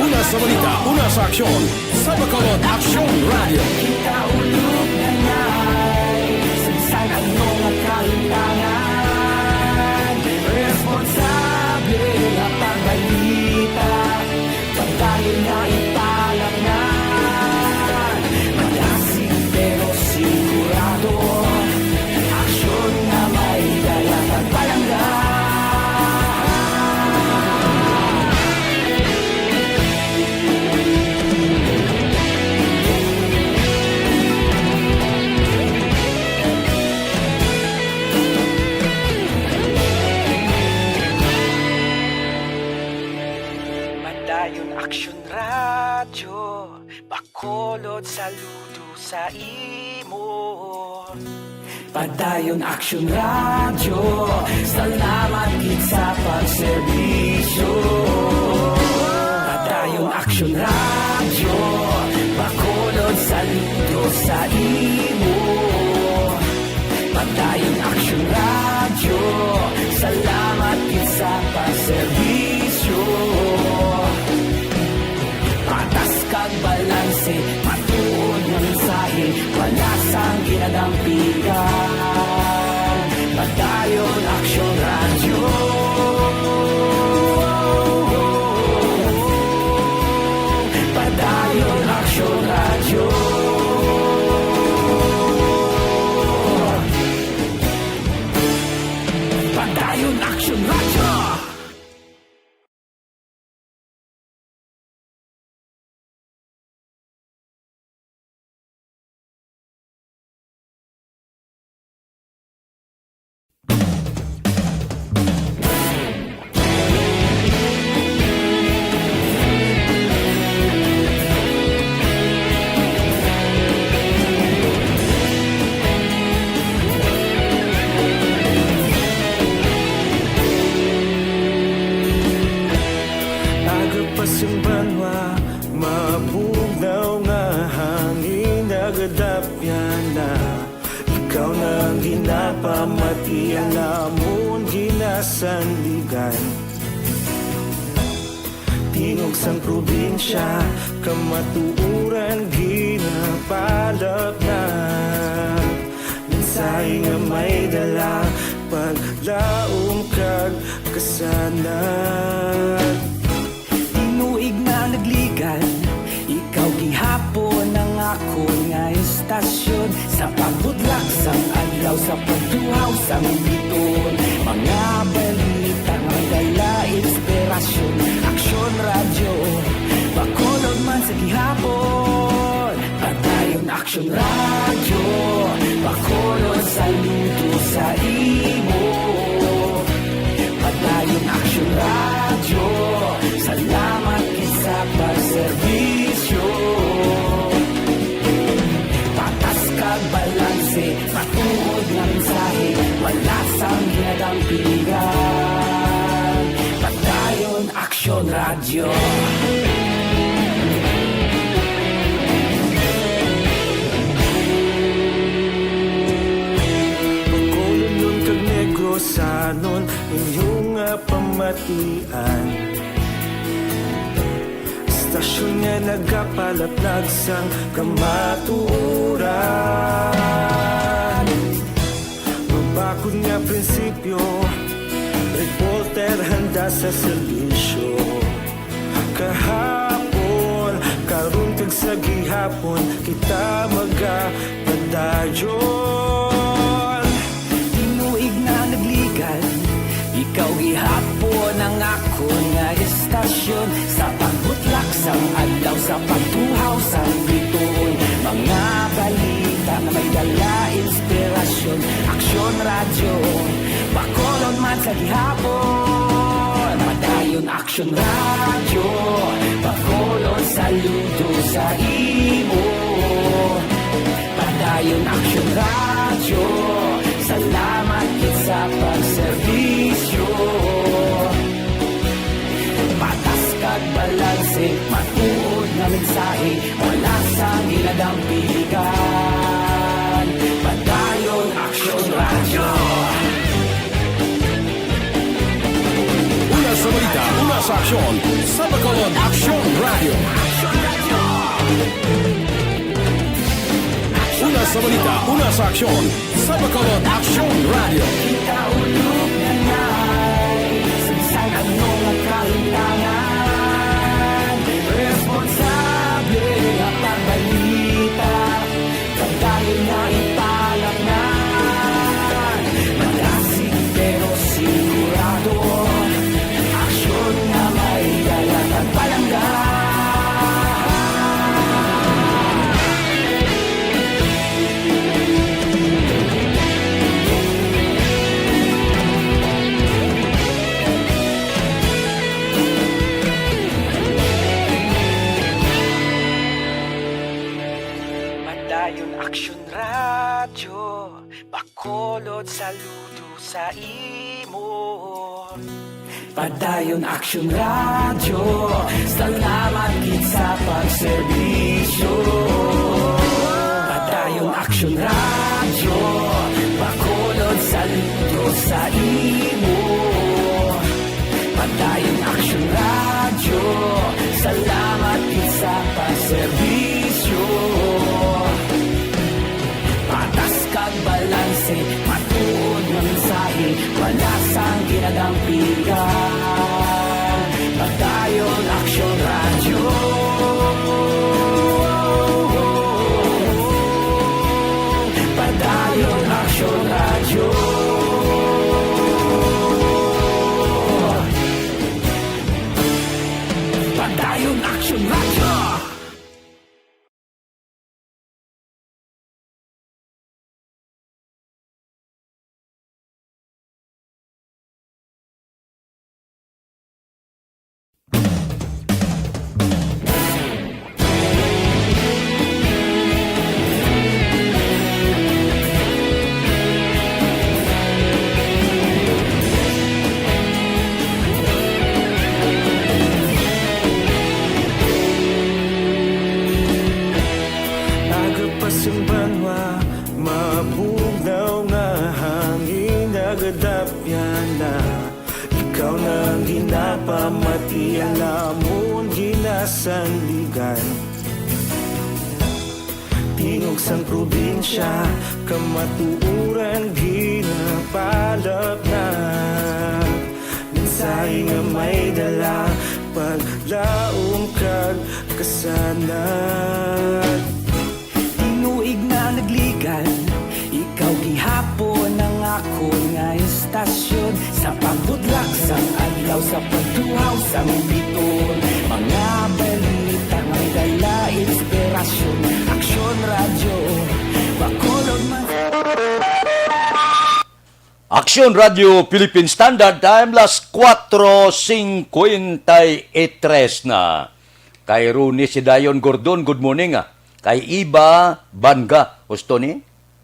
Una sa balita, una sa aksyon, sa Bacolod Aksyon Radyo. Kita ulog na nai, sa bisan ano nga kalimtangan, responsable nga pagbalita, pagdayon nga ipalangan. Malasig pero sin Saludo sa imo. Padayon Aksyon Radyo, salamat gid sa pagserbisyo. Padayon Aksyon Radyo, Bacolod, saludo sa imo. Padayon Aksyon Radyo, salamat gid sa pagserbisyo. Patas kag balanse, matuod nga mensahe, wala sang ginadampigan. Padayon Aksyon Radyo. Padayon Aksyon Radyo. Padayon Aksyon Radyo. Aga pa sing banwa, mabugnaw nga hangin nagadapyan na. Ikaw na ang ginapamati, ang amon ginasandigan. Tingog sang probinsya, kamatuoran ginapalapnag. Mensahe nga may dala, paglaom kag kasanag. Tinuig na nagligad, ikaw gihapon ang akon nga estasyon. Sa pagbudlak sang adlaw, sa pagtuhaw sang bituon, mga balita nga may dala inspirasyon. Aksyon Radyo, Bacolod man sa gihapon. Padayon Aksyon Radyo, Bacolod, saludo sa imo. Padayon Aksyon Radyo, salamat gid sa pagserbisyo. Patas kag balanse, matuod nga mensahe, wala sang ginadampigan. Padayon Aksyon Radyo. Bacolodnon kag Negrosanon, inyo nga pamatian. Estasyon nga nagapalaplag sang kamatuoran. Mabakod nga prinsipyo, reporter handa sa serbisyo. Kahapon, karon kag sa gihapon, kita magapadayon. Tinuig na nagligad, ikaw gihapon ang akon nga estasyon. Sa pagbutlak sang adlaw, sa pagtuhaw sang bituon, mga balita nga may dala inspirasyon. Aksyon Radyo, Bacolod man sa gihapon. Padayon Aksyon Radyo, Bacolod, saludo sa imo. Padayon Aksyon Radyo, salamat gid sa pagserbisyo. Patas kag balanse, matuod nga mensahe, wala sang ginadampigan. Padayon Aksyon Radyo. Una sa balita, una sa aksyon, sa Bacolod Aksyon Radyo. Una sa balita, una sa aksyon, sa Bacolod Aksyon Radyo. Ikaulog na na'y sa bisan ano nga kahimtangan, responsable nga pagbalita, pagdayon nga ipalapnan. Malasig pero sigurado, aksyon nga may dala kag palangga. Sa imo. Padayon Aksyon Radyo, salamat gid sa pagserbisyo. Padayon Aksyon Radyo, Bacolod sa linggo sa imo. Padayon Aksyon Radyo, salamat gid sa pagserbisyo. Patas kag balanse, matuod nga mensahe, wala sang ginadampigan. Padayon Aksyon Radyo. Padayon Aksyon Radyo. Padayon Aksyon Radyo. Aga pa sing banwa, mabugnaw nga hangin nagadapyan na. Ikaw na ang ginapamati, ang lamon ginasandigan. Tingog sang probinsya, kamatuoran ginapalapnat. Mensahe nga may dala, paglaom kag kasanag. Tinuig na nagligan, ikaw gihapon ang akon nga istasyon. Sa pagbudlak sang adlaw, sa pagtuhaw sang biton, mga balita may dala inspirasyon. Aksyon Radyo, Bacolod man. Aksyon Radyo Philippine Standard Time, las cuatro cincuenta y tres na. Kay Ronnie Sidayon Gordon, good morning, ah. Kay Iba Banga, husto ni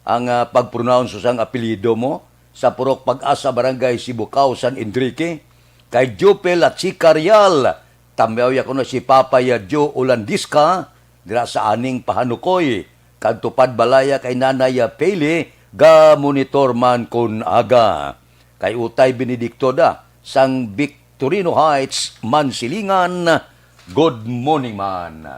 ang, ah, pag-pronounce sang apelyido mo? Sa Purok Pag-asa, Barangay Sibukaw, San Enrique. Kay Jupel at si Carial, tamyaw ya kuno si Papa Yadyo Ulandiska, dira sa aning Pahanukoy, kag Tupad Balaya kay Nanay Pele, ga-monitor man kun aga. Kay Utay Benedicto da, sang Victorino Heights, Mansilingan, good morning man.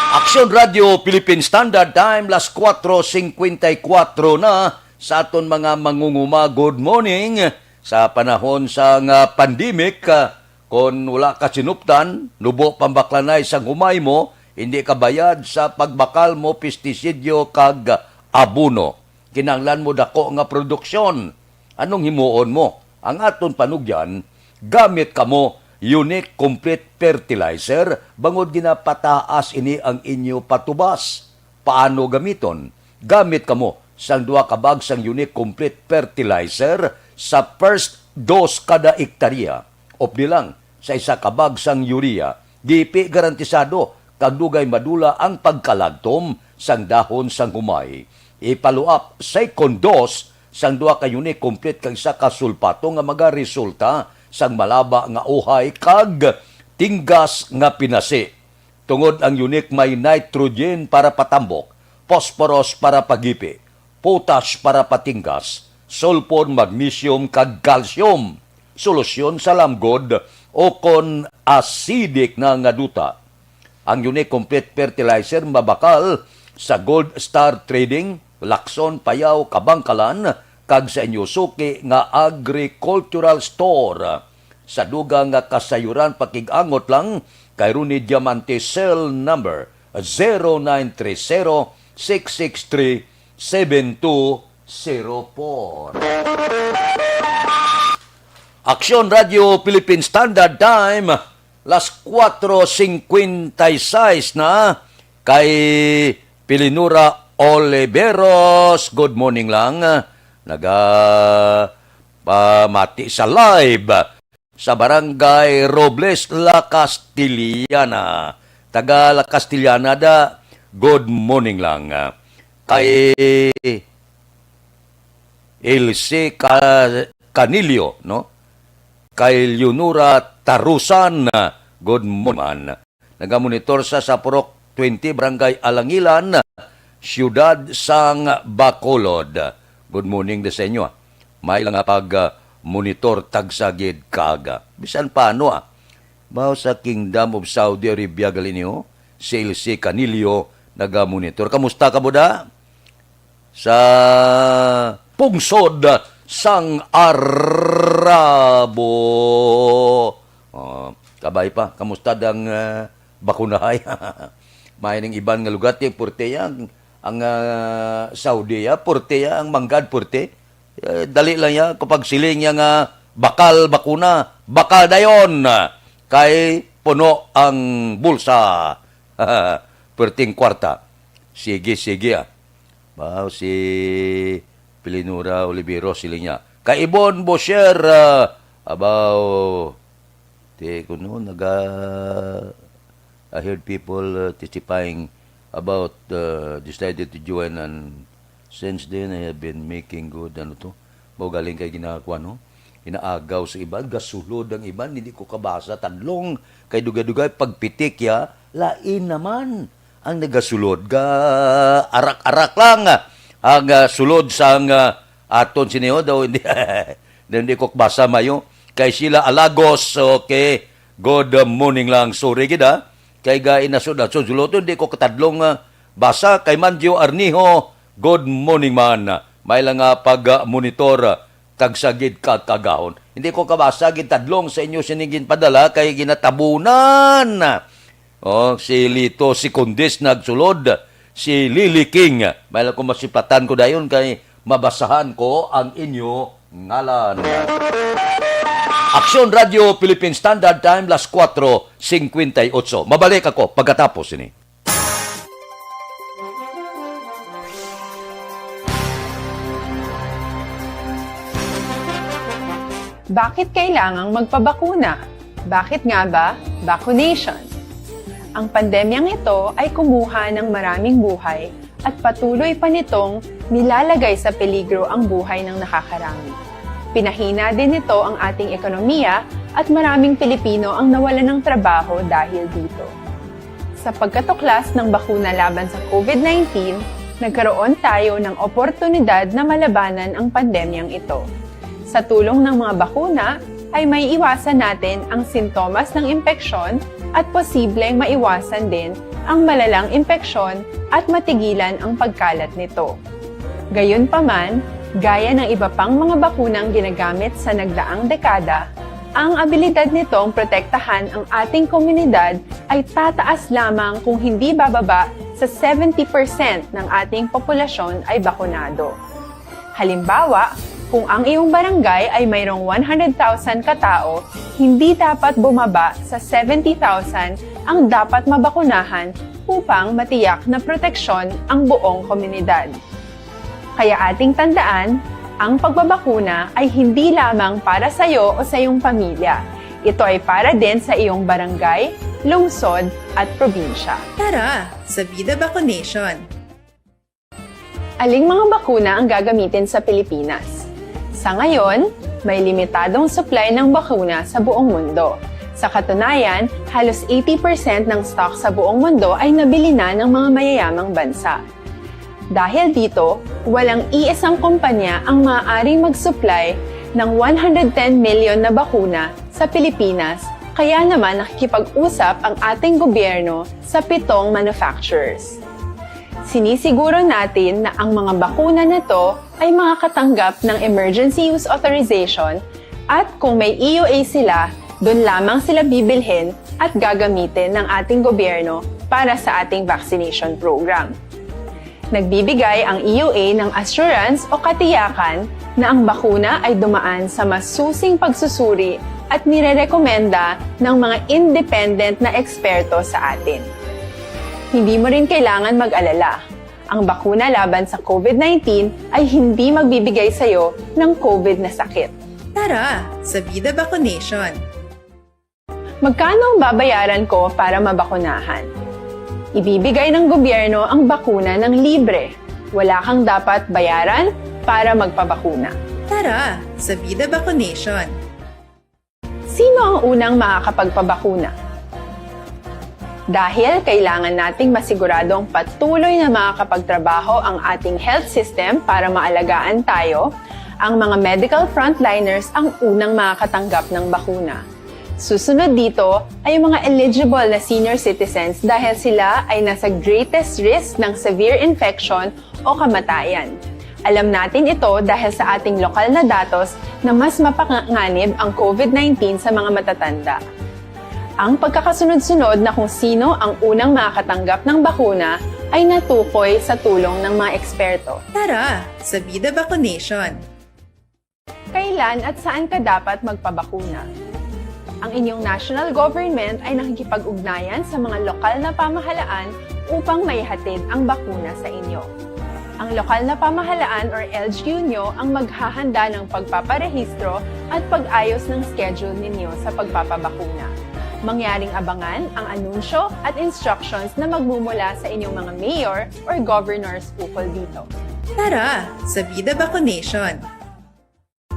Aksyon Radyo Philippine Standard Time, las cuatro cincuenta y cuatro na sa aton mga mangunguma. Good morning. Sa panahon sang, ah, pandemic, ah, kon wala ka sinuptan, nubo pambaklanay sang humay mo, hindi ka bayad sa pagbakal mo, pestisidyo kag abono. Kinahanglan mo dako nga produksyon. Anong himuon mo? Ang aton panugyan, gamit kamo Unique Complete Fertilizer bangod ginapataas ini ang inyo patubas. Paano gamiton? Gamit kamo sang duha ka bag sang Unique Complete Fertilizer sa first dose kada ektarya. Updi lang sa isa ka bag sang urea, gipi garantisado kag dugay madula ang pagkalagtom sang dahon sang humay. Ipaluap second dose sang duha ka Unique Complete kag isa ka sulpato nga magaresulta sang malaba nga uhay kag tinggas nga pinasi. Tungod ang Unique may nitrogen para patambok, phosphorus para pagipi, potash para patinggas, sulfur, magnesium, kag calcium. Solusyon sa lamgod o kon acidic na nga duta. Ang Unique Complete Fertilizer mabakal sa Gold Star Trading, Lacson, Payao, Kabangkalan, kag sa inyo suki nga agricultural store. Sa dugang nga kasayuran, pakig-angot lang kay Ronnie Diamante, cell number zero nine three zero, six six three, seven two zero four. Aksyon Radyo Philippine Standard Time, las cuatro cincuenta y seis na. Kay Pilinura Oliveros, good morning lang. Naga pamati sa live sa Barangay Robles, La Castellana. Taga La Castellana da, good morning lang. Kay Elsie Ca-, Canillo, no? Kay Leonora Tarusan, good morning, man. Nagamonitor sa, sa Purok twenty, Barangay Alangilan, Siyudad sang Bacolod. Good morning da sa inyo, ah. May lang nga pag, ah, monitor tagsa gid kaaga. Bisan paano, ah. Baw sa Kingdom of Saudi Arabia gali niyo, si Elsie Canillo nagamonitor. Kamusta ka, buda? Sa pungsod sang Arabo. Oh, kabay pa, kamusta dang, ah, bakunahay? May ning iban nga lugar, ti, purte ya ang, ang, ah, Saudi, ya, purte ya ang manggad, purte. Eh, dali lang ya, kapag siling ya nga, bakal bakuna, bakal dayon, kay puno ang bulsa. Perting kwarta. Sige, sige, ah. Baw si Pilinura Olivero, siling niya, "Kaibon, Bosher, ah, abaw, ti kuno naga, I heard people, uh, testifying about, uh, decided to join, and since then I have been making good," ano to? Mao galing kay ginakuan, no? Inaagaw sa iban, gasulod ang iban, hindi ko kabasa tadlong, kay dugay-dugay pagpitik ya, lain naman ang nagasulod, ga arak-arak lang ang, ah, sulod sang, ah, aton sini, oh, daw hindi, daw hindi ko kabasa mayo. Kay sila Alagos, okay, good morning lang, sorry gid, ah. Kay ga inasod-asod sulod, hindi ko katadlong, ah, basa. Kay Manjo Arnijo, good morning man. May lang nga pag, ah, monitor, ah, tagsa gid ka kaagahon. Hindi ko kabasa gid tadlong sa inyo sining ginpadala kay ginatabunan. Oh, si Lito Secundis nagsulod, si Lily King. May lang ko masiplatan ko dayon kay mabasahan ko ang inyo ngalan. Aksyon Radio Philippine Standard Time, las kuwatro singkwenta y otso. Mabalik ako pagkatapos ini. Bakit kailangang magpabakuna? Bakit nga ba vaccination? Ang pandemyang ito ay kumuha ng maraming buhay at patuloy pa nitong nilalagay sa peligro ang buhay ng nakakarami. Pinahina din nito ang ating ekonomiya at maraming Pilipino ang nawalan ng trabaho dahil dito. Sa pagkatuklas ng bakuna laban sa COVID nineteen, nagkaroon tayo ng oportunidad na malabanan ang pandemyang ito. Sa tulong ng mga bakuna, ay may iwasan natin ang sintomas ng impeksyon at posibleng maiwasan din ang malalang impeksyon at matigilan ang pagkalat nito. Gayunpaman, gaya ng iba pang mga bakunang ginagamit sa nagdaang dekada, ang abilidad nitong protektahan ang ating komunidad ay tataas lamang kung hindi bababa sa seventy percent ng ating populasyon ay bakunado. Halimbawa, kung ang iyong barangay ay mayroong one hundred thousand katao, hindi dapat bumaba sa seventy thousand ang dapat mabakunahan upang matiyak na proteksyon ang buong komunidad. Kaya ating tandaan, ang pagbabakuna ay hindi lamang para sa iyo o sa iyong pamilya. Ito ay para din sa iyong barangay, lungsod, at probinsya. Tara, sa Bida Vaccination! Aling mga bakuna ang gagamitin sa Pilipinas? Sa ngayon, may limitadong supply ng bakuna sa buong mundo. Sa katunayan, halos eighty percent ng stock sa buong mundo ay nabili na ng mga mayayamang bansa. Dahil dito, walang iisang kumpanya ang maaaring mag-supply ng one hundred ten million na bakuna sa Pilipinas, kaya naman nakikipag-usap ang ating gobyerno sa pitong manufacturers. Sinisiguro natin na ang mga bakuna na to ay makakatanggap ng emergency use authorization at kung may E U A sila, doon lamang sila bibilhin at gagamitin ng ating gobyerno para sa ating vaccination program. Nagbibigay ang E U A ng assurance o katiyakan na ang bakuna ay dumaan sa masusing pagsusuri at nirerekomenda ng mga independent na eksperto sa atin. Hindi mo rin kailangan mag-alala. Ang bakuna laban sa COVID nineteen ay hindi magbibigay sa iyo ng COVID na sakit. Tara sa Bida Vaccination! Magkano ang babayaran ko para mabakunahan? Ibibigay ng gobyerno ang bakuna ng libre. Wala kang dapat bayaran para magpabakuna. Tara sa Vida Vaccination! Sino ang unang makakapagpabakuna? Dahil kailangan nating masiguradong patuloy na makakapagtrabaho ang ating health system para maalagaan tayo, ang mga medical frontliners ang unang makakatanggap ng bakuna. Susunod dito ay ang mga eligible na senior citizens dahil sila ay nasa greatest risk ng severe infection o kamatayan. Alam natin ito dahil sa ating lokal na datos na mas mapanganib ang COVID nineteen sa mga matatanda. Ang pagkakasunod-sunod na kung sino ang unang makakatanggap ng bakuna ay natukoy sa tulong ng mga eksperto. Tara sa Vida Vaccination! Kailan at saan ka dapat magpabakuna? Ang inyong national government ay nakikipag-ugnayan sa mga lokal na pamahalaan upang maihatid ang bakuna sa inyo. Ang lokal na pamahalaan or L G U nyo ang maghahanda ng pagpaparehistro at pag-ayos ng schedule ninyo sa pagpapabakuna. Mangyaring abangan ang anunsyo at instructions na magmumula sa inyong mga mayor or governors ukol dito. Tara sa Vida Vaccination!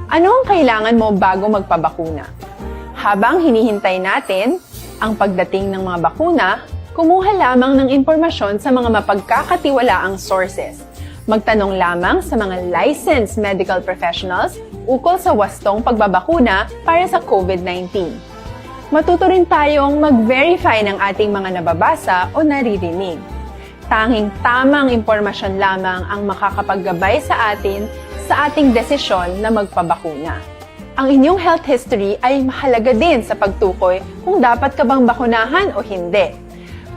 Ano ang kailangan mo bago magpabakuna? Habang hinihintay natin ang pagdating ng mga bakuna, kumuha lamang ng impormasyon sa mga mapagkakatiwalaang sources. Magtanong lamang sa mga licensed medical professionals ukol sa wastong pagbabakuna para sa COVID nineteen. Matuto rin tayong mag-verify ng ating mga nababasa o naririnig. Tanging tamang impormasyon lamang ang makakapaggabay sa atin sa ating desisyon na magpabakuna. Ang inyong health history ay mahalaga din sa pagtukoy kung dapat ka bang bakunahan o hindi,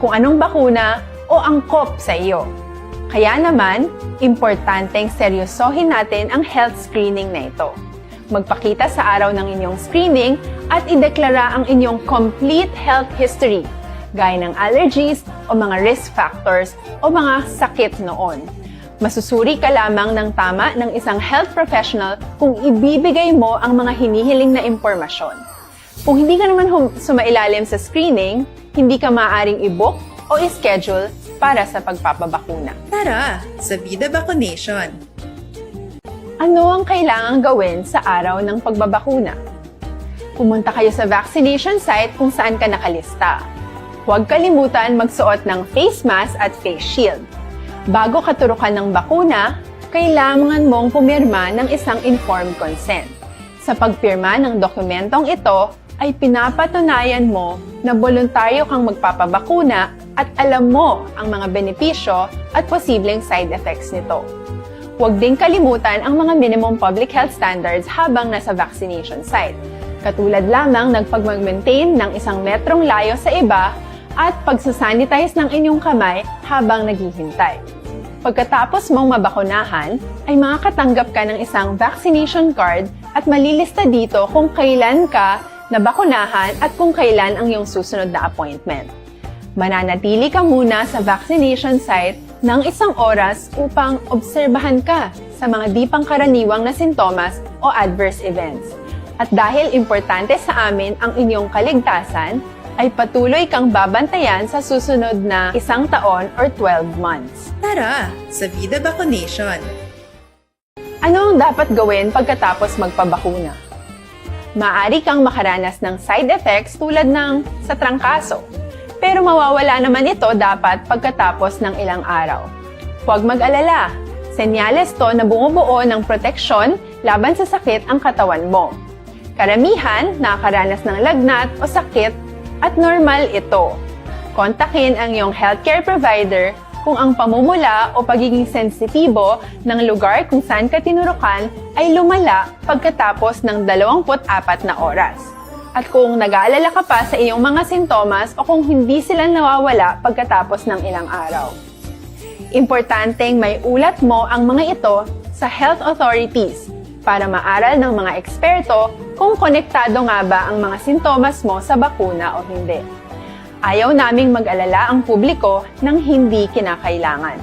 kung anong bakuna o angkop sa iyo. Kaya naman, importanteng seryosohin natin ang health screening na ito. Magpakita sa araw ng inyong screening at ideklara ang inyong complete health history, gaya ng allergies o mga risk factors o mga sakit noon. Masusuri ka lamang ng tama ng isang health professional kung ibibigay mo ang mga hinihiling na impormasyon. Kung hindi ka naman hum- sumailalim sa screening, hindi ka maaaring i-book o i-schedule para sa pagpapabakuna. Tara sa Vida Vaccination! Ano ang kailangang gawin sa araw ng pagbabakuna? Pumunta kayo sa vaccination site kung saan ka nakalista. Huwag kalimutan magsuot ng face mask at face shield. Bago katurukan ng bakuna, kailangan mong pumirma ng isang informed consent. Sa pagpirma ng dokumentong ito, ay pinapatunayan mo na boluntaryo kang magpapabakuna at alam mo ang mga benepisyo at posibleng side effects nito. Huwag ding kalimutan ang mga minimum public health standards habang nasa vaccination site, katulad lamang ng pagmag-maintain ng isang metrong layo sa iba at pagsasanitize ng inyong kamay habang naghihintay. Pagkatapos mong mabakunahan, ay makakatanggap ka ng isang vaccination card at malilista dito kung kailan ka nabakunahan at kung kailan ang iyong susunod na appointment. Mananatili ka muna sa vaccination site ng isang oras upang obserbahan ka sa mga di pangkaraniwang na sintomas o adverse events. At dahil importante sa amin ang inyong kaligtasan, ay patuloy kang babantayan sa susunod na isang taon or twelve months. Tara sa Vida Vaccination! Ano ang dapat gawin pagkatapos magpabakuna? Maaari kang makaranas ng side effects tulad ng sa trangkaso, pero mawawala naman ito dapat pagkatapos ng ilang araw. Huwag mag-alala, senyales to na bumubuo ng proteksyon laban sa sakit ang katawan mo. Karamihan nakakaranas ng lagnat o sakit at normal ito. Kontakin ang iyong healthcare provider kung ang pamumula o pagiging sensitibo ng lugar kung saan ka tinurukan ay lumala pagkatapos ng dalawampu't apat na oras. At kung nag-aalala ka pa sa iyong mga sintomas o kung hindi sila nawawala pagkatapos ng ilang araw. Importanteng may ulat mo ang mga ito sa health authorities para maaral ng mga eksperto kung konektado nga ba ang mga sintomas mo sa bakuna o hindi. Ayaw naming mag-alala ang publiko ng hindi kinakailangan.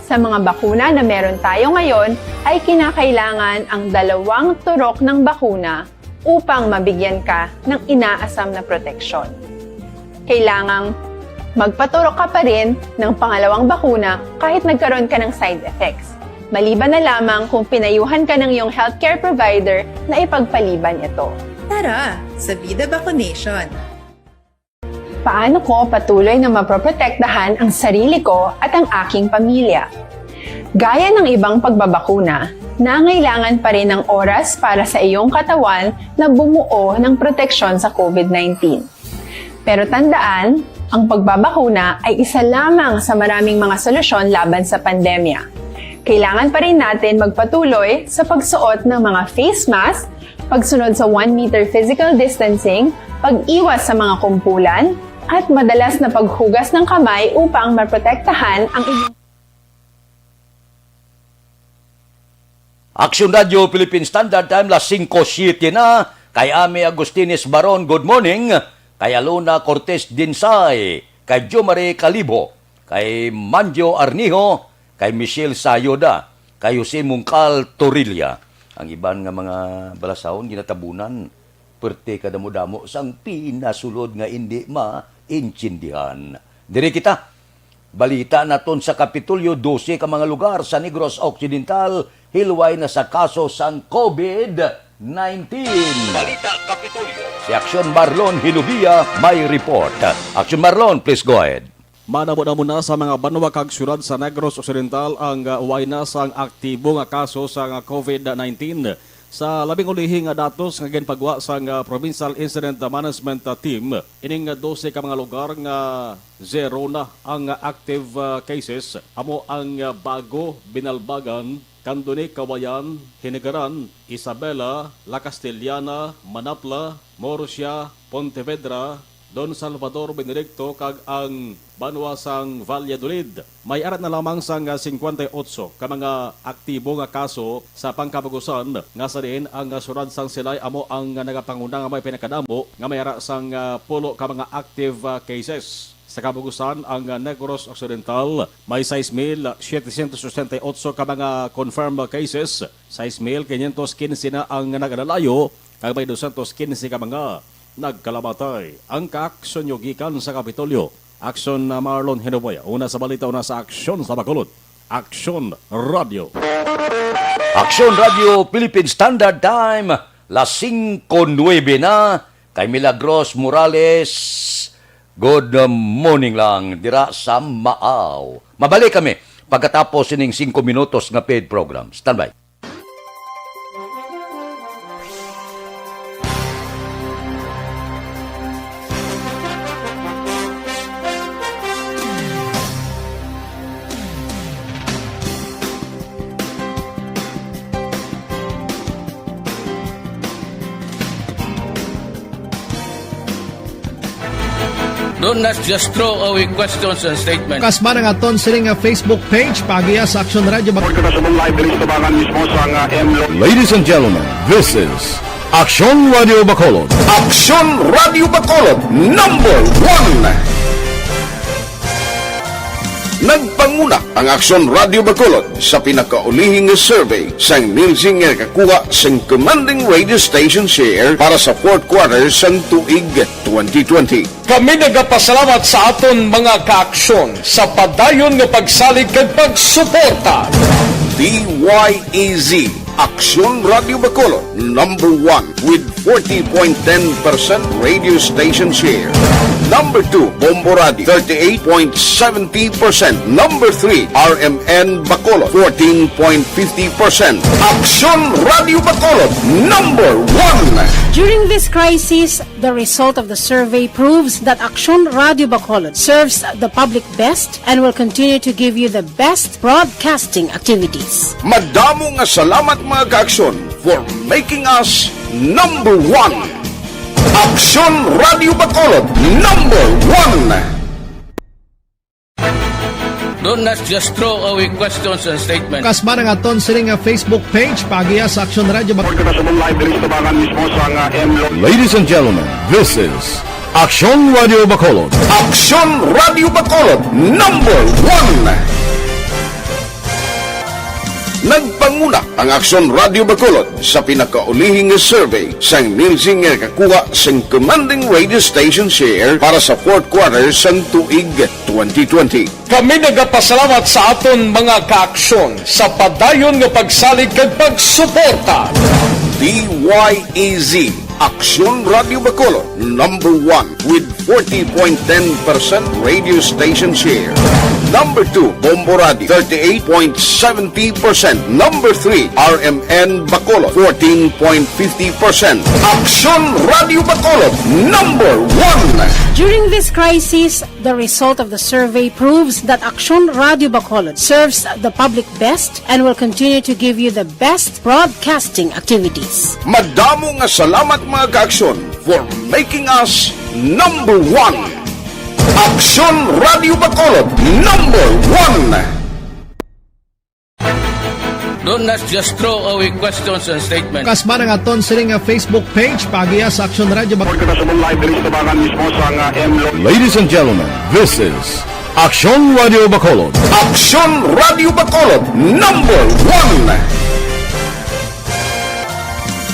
Sa mga bakuna na meron tayo ngayon, ay kinakailangan ang dalawang turok ng bakuna upang mabigyan ka ng inaasam na proteksyon. Kailangang magpaturok ka pa rin ng pangalawang bakuna kahit nagkaroon ka ng side effects. maliban na lamang kung pinayuhan ka ng iyong healthcare provider na ipagpaliban ito. Tara sa Vida Vaccination! Paano ko patuloy na maproprotektahan ang sarili ko at ang aking pamilya? Gaya ng ibang pagbabakuna, nangailangan pa rin ng oras para sa iyong katawan na bumuo ng proteksyon sa COVID nineteen. Pero tandaan, ang pagbabakuna ay isa lamang sa maraming mga solusyon laban sa pandemya. Kailangan pa rin natin magpatuloy sa pagsuot ng mga face mask, pagsunod sa one meter physical distancing, pag-iwas sa mga kumpulan, at madalas na paghugas ng kamay upang maprotektahan ang inyong Action Radio Philippine Standard Time, las singko siete na. Kay Ami Agustines Baron, good morning. Kay Alona Cortez Dinsay, kay Jomari Calibo, kay Manjo Arnijo, kay Michelle Sayoda, kay Jose Mungkal Torilla. Ang iban nga mga balasahon ginatabunan, perte kadamo-damo sang pinasulod nga indi maintindihan. Diri kita. Balita naton sa Kapitolyo, dose ka mga lugar sa Negros Occidental hilway na sa kaso sang COVID nineteen. Balita Kapitolyo. Si Action Marlon Hilubia may report. Action Marlon, please go ahead. Manamo-namo na sa mga banwa kag syudad sa Negros Occidental ang, ah, way na sang aktibo nga kaso sa nga COVID nineteen. Sa labing ulihi nga datos nga ginpagwa sang, ah, Provincial Incident Management, ah, Team, ining, ah, dose ka mga lugar nga zero na ang, ah, active, ah, cases amo ang, ah, Bago, Binalbagan, Candoni, Cauayan, Hinigaran, Isabela, La Castellana, Manapla, Murcia, Pontevedra, Don Salvador Benedicto kag ang banwa sang Valladolid. May ara na lamang sang singkwenta y otso ka mga aktibo nga kaso sa pangkabugusan, nga sa diin ang syudad sang Silay amo ang nagapanguna nga may pinakadamo, nga may ara sang, ah, pulo ka mga active, ah, cases. Sa kabugusan, ang, ah, Negros Occidental may sais mil setecientos sesenta y otso ka mga confirmed cases, sais mil quinientos quince na ang nagalalayo, kag may doscientos quince ka mga nagkalamatay. Ang kaaksyon nyo gikan sa Kapitolyo. Aksyon na Marlon Hinoboya. Una sa balita, una sa aksyon sa Bacolod. Aksyon Radio. Aksyon Radio Philippine Standard Time, las singko nuebe na. Kay Milagros Morales, good morning lang dira sa Maaw. Mabalik kami pagkatapos sining singko minutos nga paid program. Standby. Don't, let's just throw away questions and statements. Kasman ang aton sini nga Facebook page, paagiha sa Action Radio Bac- Report ko na sa mong live diri sa tubangan mismo sa nga M Lo- Ladies and gentlemen, this is Action Radio Bacolod. Action Radio Bacolod, number one. Nagpanguna ang Action Radio Bacolod sa pinakaulihi nga survey sang Nielsen nga nakakuha sang commanding radio station share para sa fourth quarter sang tuig twenty twenty. Kami nagapasalamat sa aton mga kaaksyon sa padayon nga pagsalig kag pagsuporta. D Y E Z, Aksyon Radio Bacolod, number one with forty point ten percent radio station share. Number two, Bombo Radio, thirty-eight point seventy percent. Number three, R M N Bacolod, fourteen point fifty percent. Aksyon Radio Bacolod, number one. During this crisis, the result of the survey proves that Aksyon Radio Bacolod serves the public best and will continue to give you the best broadcasting activities. Madamo nga salamat, mga kaaksyon, for making us number one. Aksyon Radio Bacolod, number one. Don't, let's just throw away questions and statements. Kasman ang aton sini nga Facebook page, paagiha sa Action Radio Bac- Report ko na sa mong live diri sa tubangan mismo sa nga M Lo- Ladies and gentlemen, this is Action Radio Bacolod. Action Radio Bacolod, number one. Nagpanguna ang Aksyon Radio Bacolod sa pinakaulihi nga survey sang Nielsen nga nakakuha sang commanding radio station share para sa fourth quarter sang tuig twenty twenty. Kami nagapasalamat sa aton mga kaaksyon sa padayon nga pagsalig kag pagsuporta. D Y E Z, Aksyon Radio Bacolod, number one with forty point ten percent radio station share. Number two, Bombo Radio, thirty-eight point seventy percent. Number three, R M N Bacolod, fourteen point fifty percent. Aksyon Radio Bacolod, number one. During this crisis, the result of the survey proves that Aksyon Radio Bacolod serves the public best and will continue to give you the best broadcasting activities. Madamo nga salamat, mga kaaksyon, for making us number one. Aksyon Radio Bacolod, number one. Don't not just throw away questions and statements. Kasman ang aton sini nga Facebook page, paagiha sa Aksyon Radio Bacolod. Kita sa live diri sa tabangan mismo sa nga M Lo- Ladies and gentlemen, this is Aksyon Radio Bacolod. Aksyon Radio Bacolod, number one.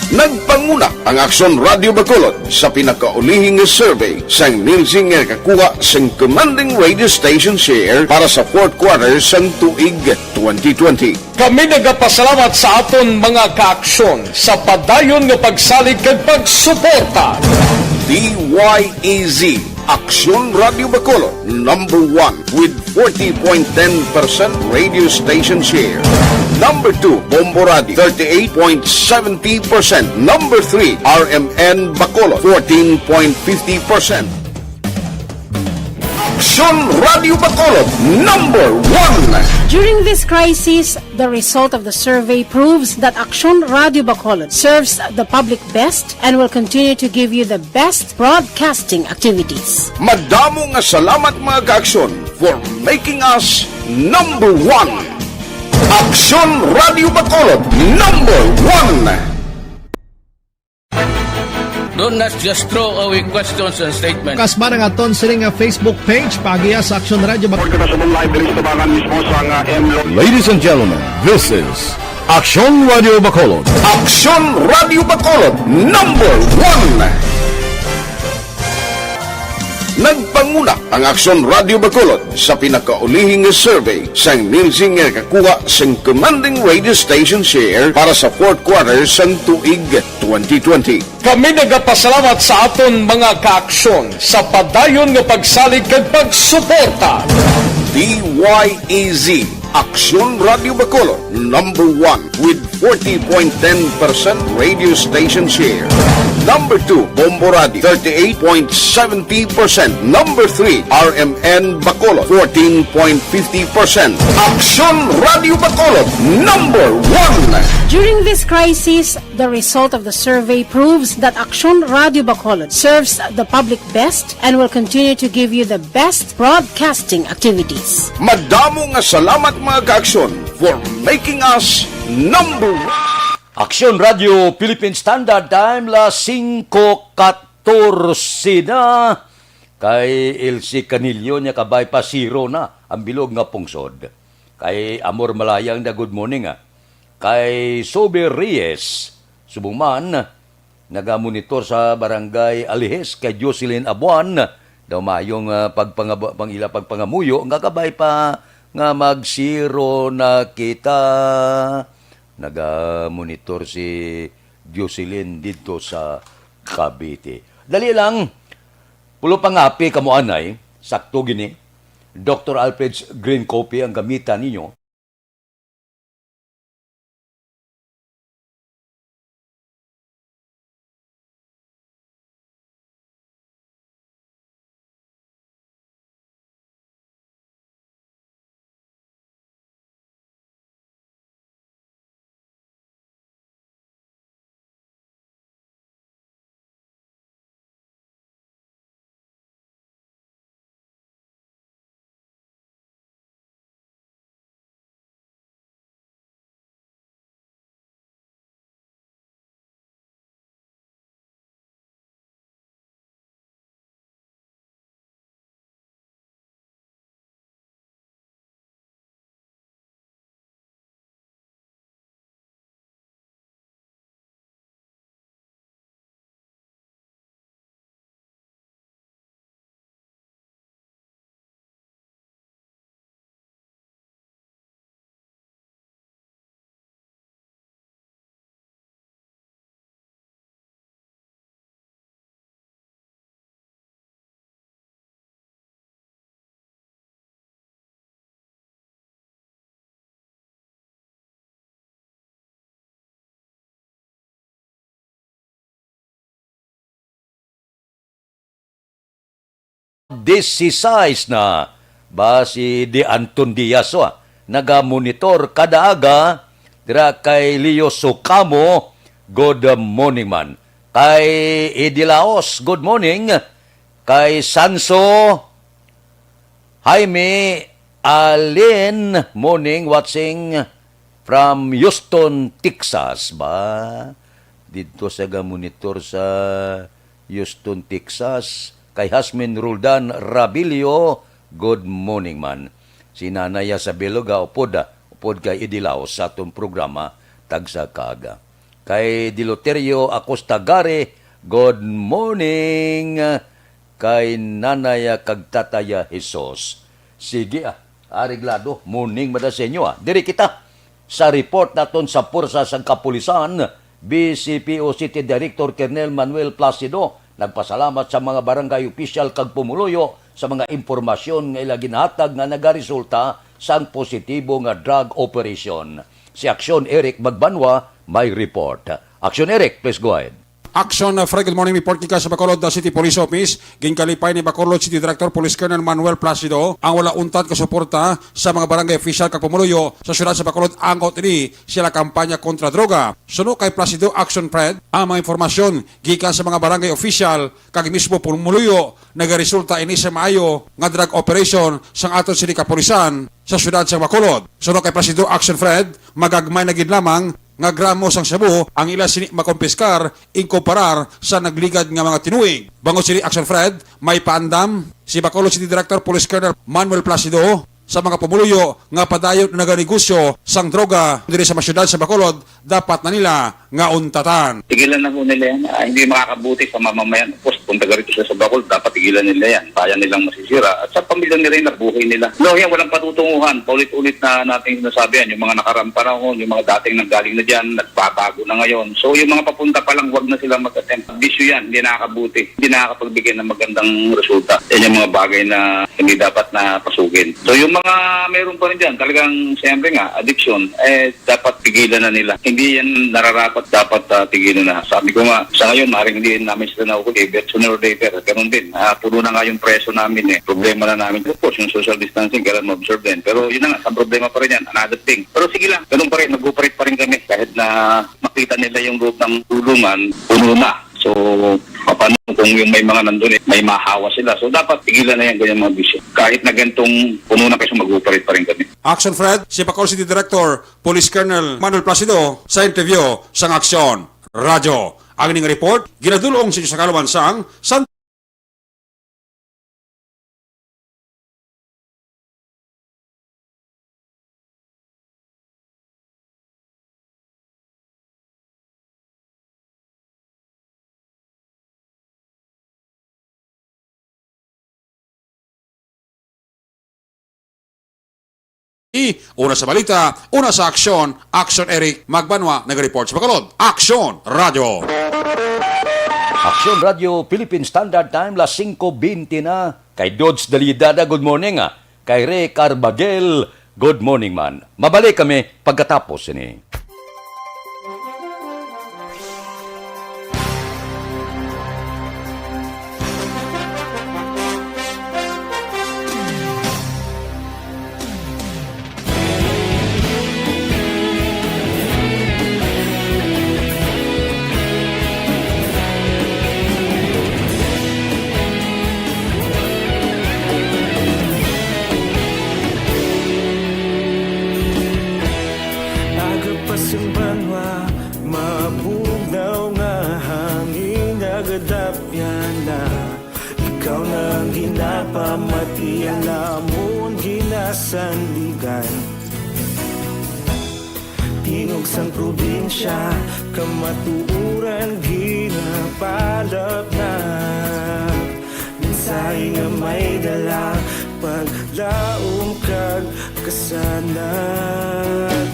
Nagpanguna ang Aksyon Radio Bacolod sa pinakaulihi nga survey sang Nielsen nga nakakuha sang commanding radio station share para sa fourth quarter sang tuig twenty twenty. Kami nagapasalamat sa aton mga kaaksyon sa padayon nga pagsalig kag pagsuporta. D Y E Z, Aksyon Radio Bacolod, number one with forty point ten percent radio station share. Number two, Bombo Radio, thirty-eight point seventy percent. Number three, R M N Bacolod, fourteen point fifty percent. Aksyon Radio Bacolod, number one. During this crisis, the result of the survey proves that Aksyon Radio Bacolod serves the public best and will continue to give you the best broadcasting activities. Madamo nga salamat, mga kaaksyon, for making us number one. Aksyon Radio Bacolod, number one. Don't not just throw away questions and statements. Kasman ang aton sini nga Facebook page, paagiha sa Aksyon Radio Bak- Kita sa live diri sa tabangan mismo sa nga M Lo- Ladies and gentlemen, this is Aksyon Radio Bacolod. Aksyon Radio Bacolod, number one. Nagpanguna ang Aksyon Radio Bacolod sa pinakaulihi nga survey sang Nielsen nga nakakuha sang commanding radio station share para sa fourth quarter sang tuig twenty twenty. Kami nagapasalamat sa aton mga kaaksyon sa padayon nga pagsalig kag pagsuporta. D Y E Z, Aksyon Radio Bacolod, number one with forty point ten percent radio station share. Number two, Bombo Radio, thirty-eight point seventy percent. Number three, R M N Bacolod, fourteen point fifty percent. Aksyon Radio Bacolod, number one. During this crisis, the result of the survey proves that Aksyon Radio Bacolod serves the public best and will continue to give you the best broadcasting activities. Madamo nga salamat, mga kaaksyon, for making us number one. Aksyon Radio Philippine Standard Time, las singko katorse na. Kay Elsie Canillo niya, kabay pa zero na ang bilog nga pungsod. Kay Amor Malayang na good morning, ah. Kay Sobe Reyes, subong man, nagamonitor sa Barangay Alijes, kay Jocelyn Abuan, daw mayong, ah, pagpangab-, pang ila pagpangamuyo nga kabay pa nga mag-zero na kita. Nagamonitor si Jocelyn didto sa Cavite. Dali lang, pulo pangapi kamo anay, sakto gini. Doktor Alfred's Green Coffee ang gamitan ninyo. Disisais na ba si Di Anton Diaz, ah, nagamonitor kada aga dira kay Leo Socamo. Good morning man. Kay Edilaos, good morning. Kay Sanso, Jaime, Alin, morning, watching from Houston, Texas. Ba, dito sa ga-monitor sa Houston, Texas. Kay Hasmin Roldan Rabilio, good morning man. Si Nanay Isabel ga upod, ah, upod kay Idilaw sa atong programa, tagsa kaaga. Kay Diloterio Acosta Gare, good morning. Kay Nanay, ah, kag Tatay, ah, Jesus. Sige, ah, areglado. Morning, mada sa inyo, ah. Diri kita sa report naton sa Pwersa sang Kapulisan, B C P O City Director Colonel Manuel Placido nagpasalamat sa mga barangay opisyal kag pumuluyo sa mga impormasyon nga ila ginahatag nga nagaresulta sang positibo nga drug operation. Si Aksyon Eric Magbanwa may report. Aksyon Eric, please go ahead. Action, uh, Fred, good morning. Report gikan sa Bacolod, uh, City Police Office. Ginkalipay ni Bacolod City Director Police Colonel Manuel Placido ang wala untat ka suporta sa mga barangay official kag pumuluyo sa siyudad sa Bacolod, angot ini sila kampanya kontra droga. Suno kay Placido, Action Fred, ang mga impormasyon gikan sa mga barangay official kag mismo pumuluyo nagaresulta ini sa maayo nga drug operation sang aton sini kapulisan sa siyudad sa Bacolod. Suno kay Placido, Action Fred, magagmay na gid lamang nga gramo sang shabu ang ila sini makompiskar inkumparar sa nagligad nga mga tinuig. Bangod sini, Action Fred, may paandam si Bacolod City Director Police Colonel Manuel Placido sa mga pumuluyo nga padayon naganegosyo sang droga diri sa mga siyudad sa Bacolod, dapat na nila nga untatan. Tigilan na ho nila yan. Ah, hindi makakabuti sa mamamayan. Of course, kung taga rito sila sa Bacolod, dapat tigilan nila yan. Kaya nilang masisira. At sa pamilya nila, yung buhay nila. No, yan, walang patutunguhan. Paulit-ulit na natin sinasabi yan. Yung mga nakaraang panahon, yung mga dating nanggaling na dyan, nagbabago na ngayon. So, yung mga papunta pa lang, wag na sila mag-attempt. Bisyo yan, hindi nakakabuti. Hindi nakakapagbigay ng magandang resulta. Yan yung mga bagay na hindi dapat na pasukin. So, yung mga meron pa rin dyan, talagang, siyempre nga, addiction, eh, dapat pigilan na nila. Hindi yan nararapat dapat, ah, tigilan na. Sabi ko nga, sa ngayon, maaaring hindi namin sila nahuhuli, but sooner or later, ganun din. Ah, puno na nga yung preso namin eh. Problema na namin. Of course, yung social distancing, kailangan ma-observe din. Pero yun na nga, isang problema pa rin yan. Another thing. Pero sige lang, ganun pa rin, mag-operate pa rin kami. Kahit na makita nila yung loob ng kulungan, puno na. So, paano kung yung may mga nandun eh, may mahawa sila? So, dapat pigilan na yan, ganyan mga bisyo. Kahit na gantong puno na kaso, mag-operate pa rin kami. Action Fred, si Bacolod City Director Police Colonel Manuel Placido sa interview sang Aksyon Radyo. Ang ining report, ginadulong sa inyo sa kaluman sang San I, una sa balita, una sa aksyon, Action Eric Magbanwa, nag-report sa Bacolod. Action Radyo. Action Radyo, Philippine Standard Time, las singko bente na. Kay Dodge Dalida na, good morning, ah. Kay Ray Carbagel, good morning man. Mabalik kami pagkatapos ini. Aga pa sang banwa, mabugnaw nga hangin, nagadapyan na. Ikaw na ang ginapamati, ang amon ginasandigan. Tingog sang probinsya, kamatuoran ginapalapnap. Mensahe nga may dala, paglaom kag kasanag.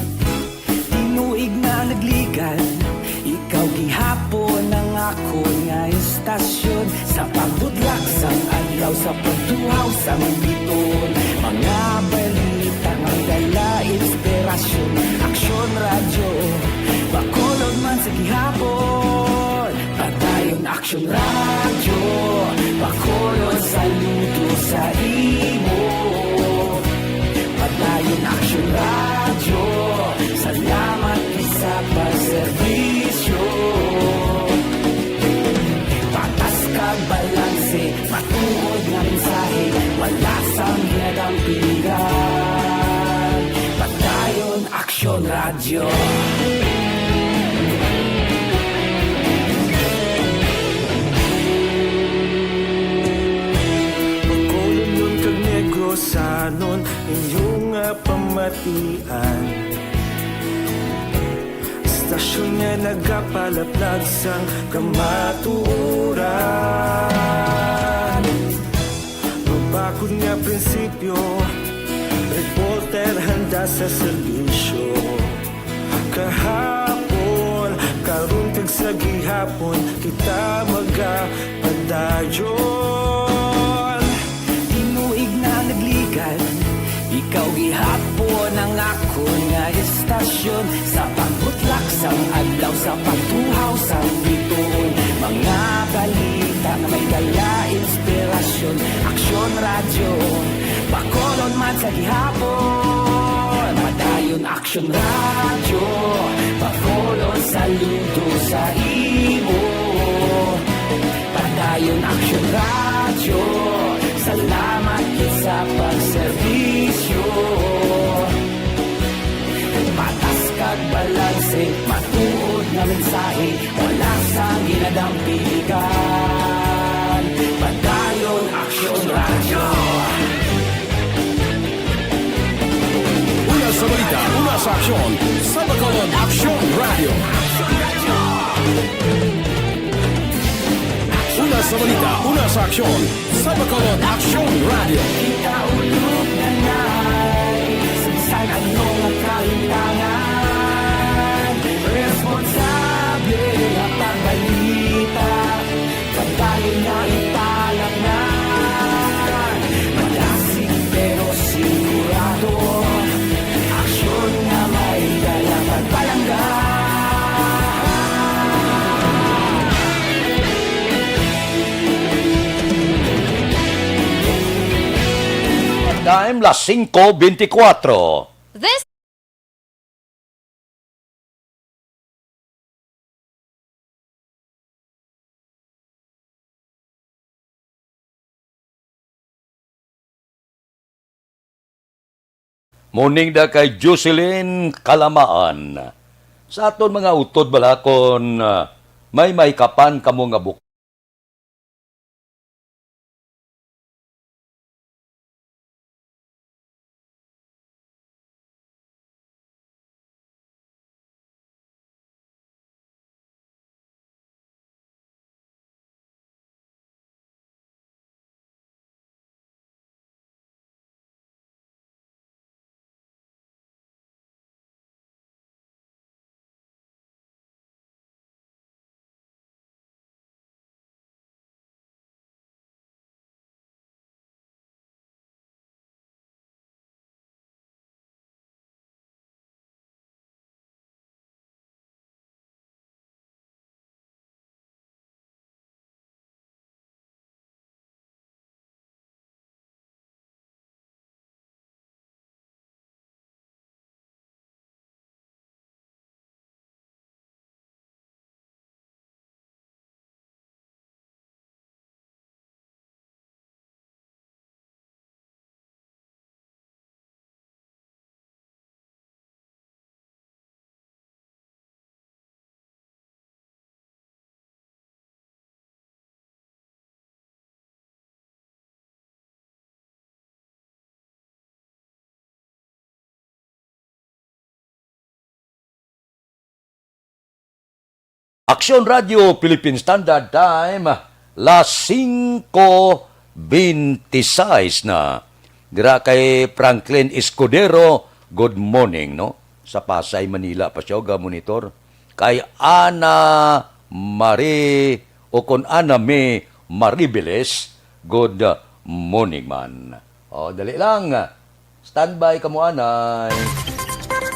Tinuig na nagligad, ikaw gihapon ang akon nga istasyon. Sa pagbudlak sang adlaw, sa pagtuhaw sang biton, mga balita nga dala inspirasyon. Aksyon Radyo, Bacolod man sa gihapon. Padayon Aksyon Radyo, Bacolod sa luto. Sa imo, padayon Aksyon Radyo. Salamat sa pagserbisyo. Patas kag balanse, matuod nga mensahe, wala sang ginadampigan. Padayon Aksyon Radyo. Bacolodnon kag Negrosanon, inyo nga pamatian. Istasyon nga nagapalaplag sang kamatuoran. Mabakod nga prinsipyo, reporter handa sa serbisyo. Kahapon, karon kag sa gihapon, kita magapadayon. Tinuig na nagligad, ikaw gihapon ang akon nga istasyon. Sa pagbutlak sang adlaw, sa pagtuhaw sang bituon, mga balita nga may dala inspirasyon. Aksyon Radyo, Bacolod man sa gihapon. Padayon Aksyon Radyo, Bacolod saludo sa imo. Padayon Aksyon Radyo, salamat gid sa pagserbisyo. Patas kag balanse, matuod nga mensahe, wala sang ginadampigan. Padayon Aksyon Radyo. Una sa balita, una sa aksyon, sa Bacolod Aksyon Radyo. Una sa balita, una sa aksyon, sa Bacolod Aksyon Radyo. Kita ulog na nai, sa bisan ano nga kahintangan, responsable nga pagbalita, pagbalin nga ipalatnan. Malasig pero sigurado, aksyon nga may dala pagpalangga. Time, las singko bentikwatro. This Morning da kay Jocelyn Kalamaan. Sa aton mga utod bala kon, ah, may mahikapan kamo nga buk- Aksyon Radio Philippine Standard Time, las singko benti sais na. Dira kay Franklin Escudero, good morning, no? Sa Pasay, Manila pa siya, ga-monitor. Kay Ana Marie, o kon Ana May Maribeles, good morning man. O, dali lang. Standby kamo anay.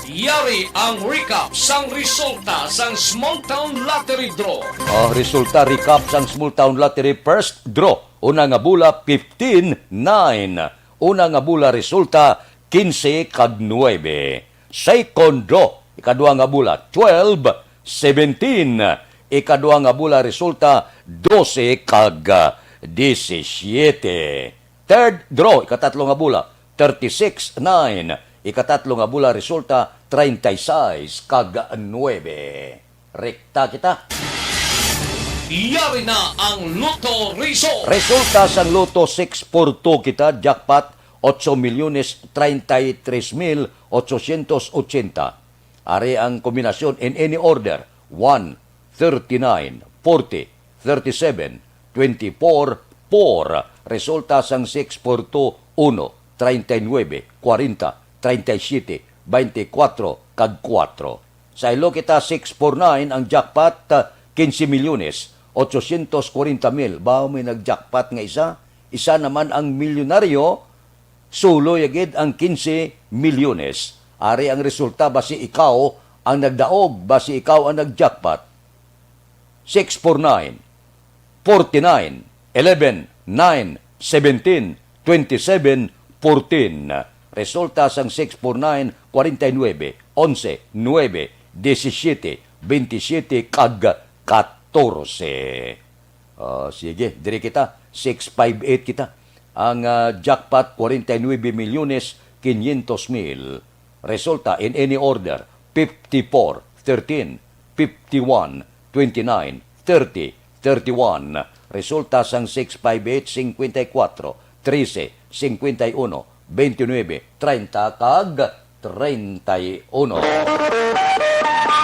Yari ang recap sang resulta sang Small Town Lottery Draw. O, resulta recap sang Small Town Lottery First Draw. Una nga bola, fifteen nine. Una nga bola, resulta, quince kag nuebe. Second draw, ikadua nga bola, twelve seventeen. Ikadua nga bola, resulta, doce kag disisiete. Third draw, ikatatlo nga bola, thirty-six nine. Ikatatlo nga bola, resulta, treinta y seis kag nuebe. Rekta kita. Yari na ang Lotto Result. Resulta sang Lotto six four two kita, jackpot, ocho milyones treinta y tres mil ochocientos ochenta. Ari ang kombinasyon in any order, one, thirty-nine, forty, thirty-seven, twenty-four, four. Resulta sang six four two, uno, treinta y nuebe, cuarenta, treinta y siete, veinticuatro, kag cuatro. Sa ilo kita, six four nine ang jackpot, ah, quince milyones, ochocientos cuarenta mil. Ba, may nag-jackpot nga isa? Isa naman ang milyonaryo, suloy gid ang quince milyones. Ari ang resulta, basi ikaw ang nagdaog, basi ikaw ang nag-jackpot. Six four nine, forty-nine, eleven, nine, seventeen, twenty-seven, fourteen. Resulta sang six four nine, forty-nine, onse, nuebe, disisiete, bentisiete, kag katorse. Ah, sige, diri kita, six five eight kita. Ang, ah, jackpot, forty-nine milyones quinientos mil. Resulta, in any order, fifty-four, thirteen, fifty-one, twenty-nine, thirty, thirty-one. Resulta sang six five eight, cincuenta y cuatro, trece, cincuenta y uno, veintinueve, treinta, kag treinta y uno.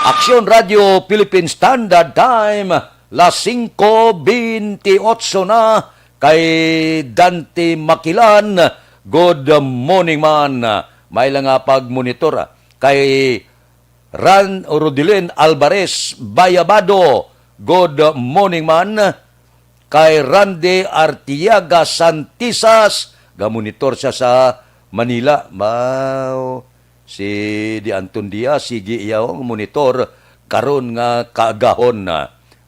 Aksyon Radio Philippine Standard Time, las cinco veintiocho na, kay Dante Makilan. Good morning, man. May lang nga pagmonitor, ah, kay Ran Rodilin Alvarez Bayabado. Good morning, man. Kay Randy Artiaga Santisas, gamonitor siya sa Manila. Mao, si Di Anton Diaz, sige, iya ang monitor karon nga kaagahon.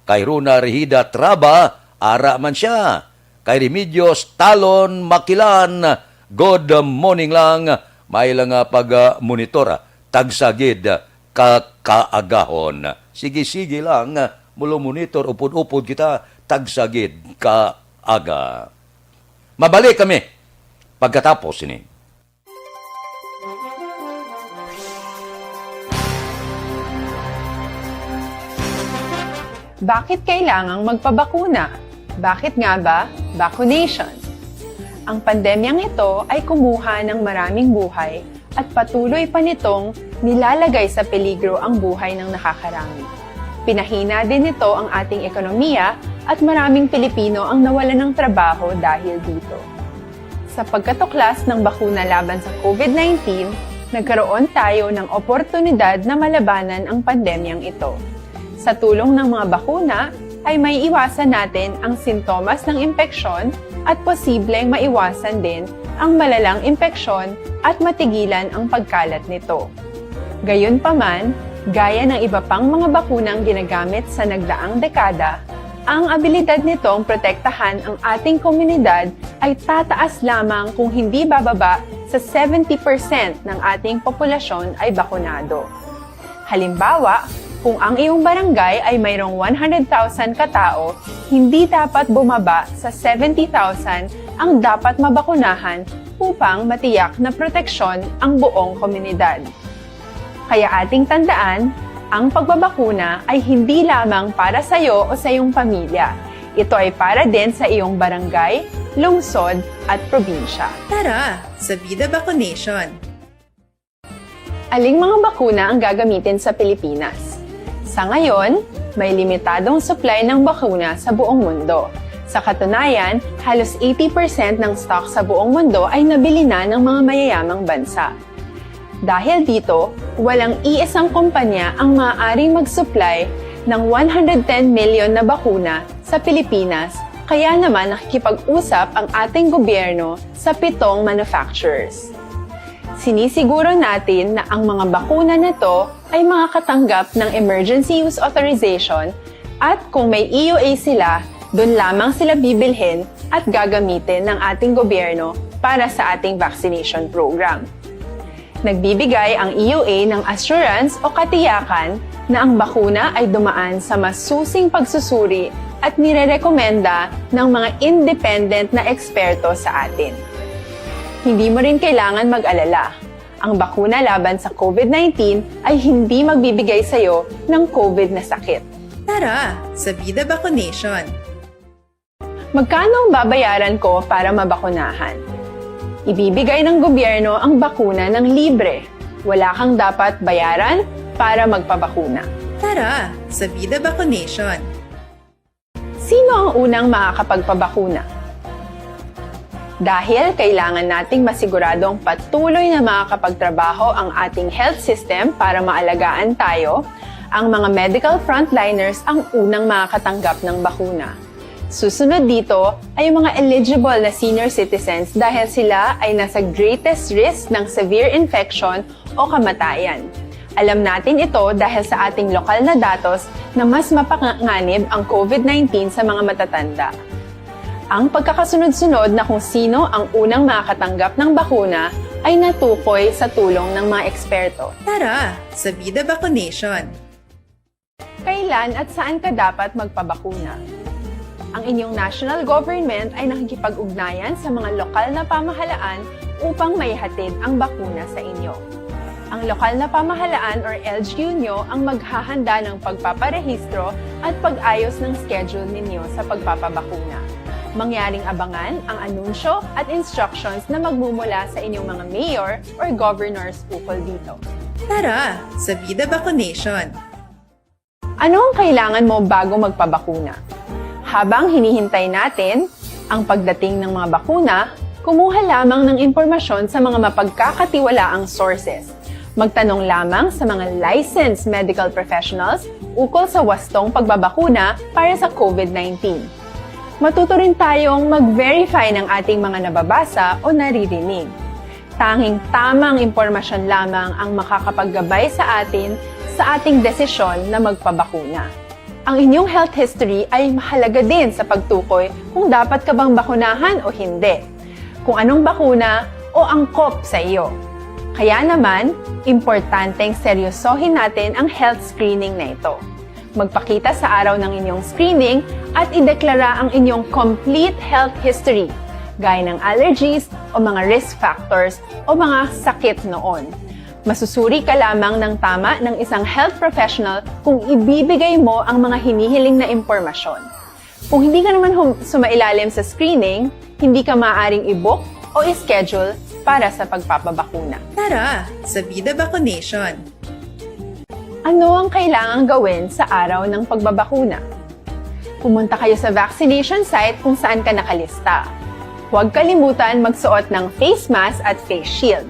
Kay Rona Rehida Traba, ara man siya. Kay Remedios Talon Makilan, good morning lang. May lang nga pag, ah, monitor, ah, tagsa gid ka kaagahon. Sige-sige lang, ah, mulo monitor, upod-upod kita, tagsa gid ka aga. Mabalik kami pagkatapos ini. Bakit kailangang magpabakuna? Bakit nga ba vaccination? Ang pandemyang ito ay kumuha ng maraming buhay at patuloy pa nitong nilalagay sa peligro ang buhay ng nakakarami. Pinahina din nito ang ating ekonomiya at maraming Pilipino ang nawalan ng trabaho dahil dito. Sa pagkatuklas ng bakuna laban sa COVID nineteen, nagkaroon tayo ng oportunidad na malabanan ang pandemyang ito. Sa tulong ng mga bakuna, ay maiiwasan natin ang sintomas ng impeksyon at posibleng maiwasan din ang malalang impeksyon at matigilan ang pagkalat nito. Gayunpaman, gaya ng iba pang mga bakunang ginagamit sa nagdaang dekada, ang abilidad nitong protektahan ang ating komunidad ay tataas lamang kung hindi bababa sa seventy percent ng ating populasyon ay bakunado. Halimbawa, kung ang iyong barangay ay mayroong one hundred thousand katao, hindi dapat bumaba sa seventy thousand ang dapat mabakunahan upang matiyak na proteksyon ang buong komunidad. Kaya ating tandaan, ang pagbabakuna ay hindi lamang para sa iyo o sa iyong pamilya. Ito ay para din sa iyong barangay, lungsod, at probinsya. Tara, sa Vida Vaccination! Aling mga bakuna ang gagamitin sa Pilipinas? Sa ngayon, may limitadong supply ng bakuna sa buong mundo. Sa katunayan, halos eighty percent ng stock sa buong mundo ay nabili na ng mga mayayamang bansa. Dahil dito, walang iisang kumpanya ang maaaring mag-supply ng one hundred ten million na bakuna sa Pilipinas, kaya naman nakikipag-usap ang ating gobyerno sa pitong manufacturers. Sinisiguro natin na ang mga bakuna na to ay makakatanggap ng emergency use authorization at kung may E U A sila, doon lamang sila bibilhin at gagamitin ng ating gobyerno para sa ating vaccination program. Nagbibigay ang E U A ng assurance o katiyakan na ang bakuna ay dumaan sa masusing pagsusuri at nirerekomenda ng mga independent na eksperto sa atin. Hindi mo rin kailangan mag-alala. Ang bakuna laban sa COVID nineteen ay hindi magbibigay sa iyo ng COVID na sakit. Tara sa Vida Vaccination! Magkano ang babayaran ko para mabakunahan? Ibibigay ng gobyerno ang bakuna ng libre. Wala kang dapat bayaran para magpabakuna. Tara sa Vida Vaccination! Sino ang unang makakapagpabakuna? Dahil kailangan nating masiguradong patuloy na makakapagtrabaho ang ating health system para maalagaan tayo, ang mga medical frontliners ang unang makakatanggap ng bakuna. Susunod dito ay ang mga eligible na senior citizens dahil sila ay nasa greatest risk ng severe infection o kamatayan. Alam natin ito dahil sa ating lokal na datos na mas mapanganib ang COVID nineteen sa mga matatanda. Ang pagkakasunod-sunod na kung sino ang unang makakatanggap ng bakuna ay natukoy sa tulong ng mga eksperto. Tara sa Vida Vaccination! Kailan at saan ka dapat magpabakuna? Ang inyong national government ay nakikipag-ugnayan sa mga lokal na pamahalaan upang maihatid ang bakuna sa inyo. Ang lokal na pamahalaan or L G U nyo ang maghahanda ng pagpaparehistro at pag-ayos ng schedule ninyo sa pagpapabakuna. Mangyaring abangan ang anunsyo at instructions na magmumula sa inyong mga mayor or governors ukol dito. Tara sa Vida Vaccination! Ano ang kailangan mo bago magpabakuna? Habang hinihintay natin ang pagdating ng mga bakuna, kumuha lamang ng impormasyon sa mga mapagkakatiwalaang sources. Magtanong lamang sa mga licensed medical professionals ukol sa wastong pagbabakuna para sa COVID nineteen. Matuto rin tayong mag-verify ng ating mga nababasa o naririnig. Tanging tamang impormasyon lamang ang makakapaggabay sa atin sa ating desisyon na magpabakuna. Ang inyong health history ay mahalaga din sa pagtukoy kung dapat ka bang bakunahan o hindi, kung anong bakuna o angkop sa iyo. Kaya naman, importanteng seryosohin natin ang health screening na ito. Magpakita sa araw ng inyong screening at ideklara ang inyong complete health history, gaya ng allergies o mga risk factors o mga sakit noon. Masusuri ka lamang ng tama ng isang health professional kung ibibigay mo ang mga hinihiling na impormasyon. Kung hindi ka naman hum- sumailalim sa screening, hindi ka maaaring i-book o i-schedule para sa pagpapabakuna. Tara sa Vida Vaccination! Ano ang kailangang gawin sa araw ng pagbabakuna? Pumunta kayo sa vaccination site kung saan ka nakalista. Huwag kalimutan magsuot ng face mask at face shield.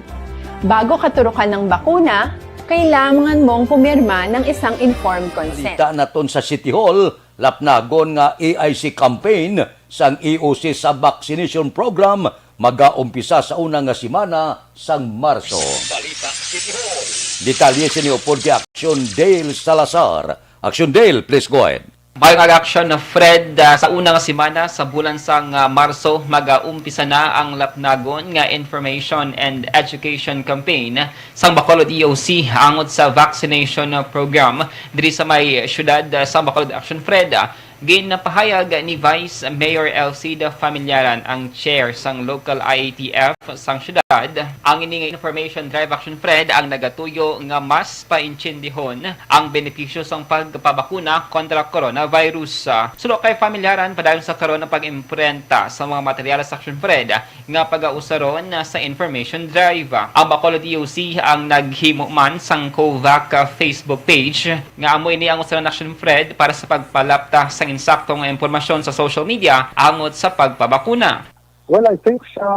Bago katurukan ng bakuna, kailangan mong pumirma ng isang informed consent. Balita naton sa City Hall, lapnagon nga A I C campaign sang E O C sa vaccination program magaumpisa sa una nga semana sang Marso. Balita City Hall. Detalye sini upod kay Action Dale Salazar. Action Dale, please go ahead. Maayong aga, Action Fred. Ah, sa una nga semana sa bulan sang, ah, Marso, magaumpisa na ang lapnagon nga Information and Education Campaign sang Bacolod E O C angot sa vaccination program diri sa may siyudad, ah, sa Bacolod, Action Fred. Ginpahayag ni Vice Mayor Elcida Familiaran, ang chair sang local I A T F sang siyudad, ang ini nga information drive, Action Fred, ang nagatuyo nga mas paintsindihon ang benepisyo sang pagpabakuna kontra coronavirus. Suno kay Familiaran, padayon sa karon ang pag-imprenta sa mga materyales, Action Fred, nga pagausaron sa information drive. Ang Bacolod E O C ang naghimo man sang COVAC Facebook page, nga amo ini ang usa nga Action Fred para sa pagpalapta sang insakto nga impormasyon sa social media angot sa pagpabakuna. Well, I think sa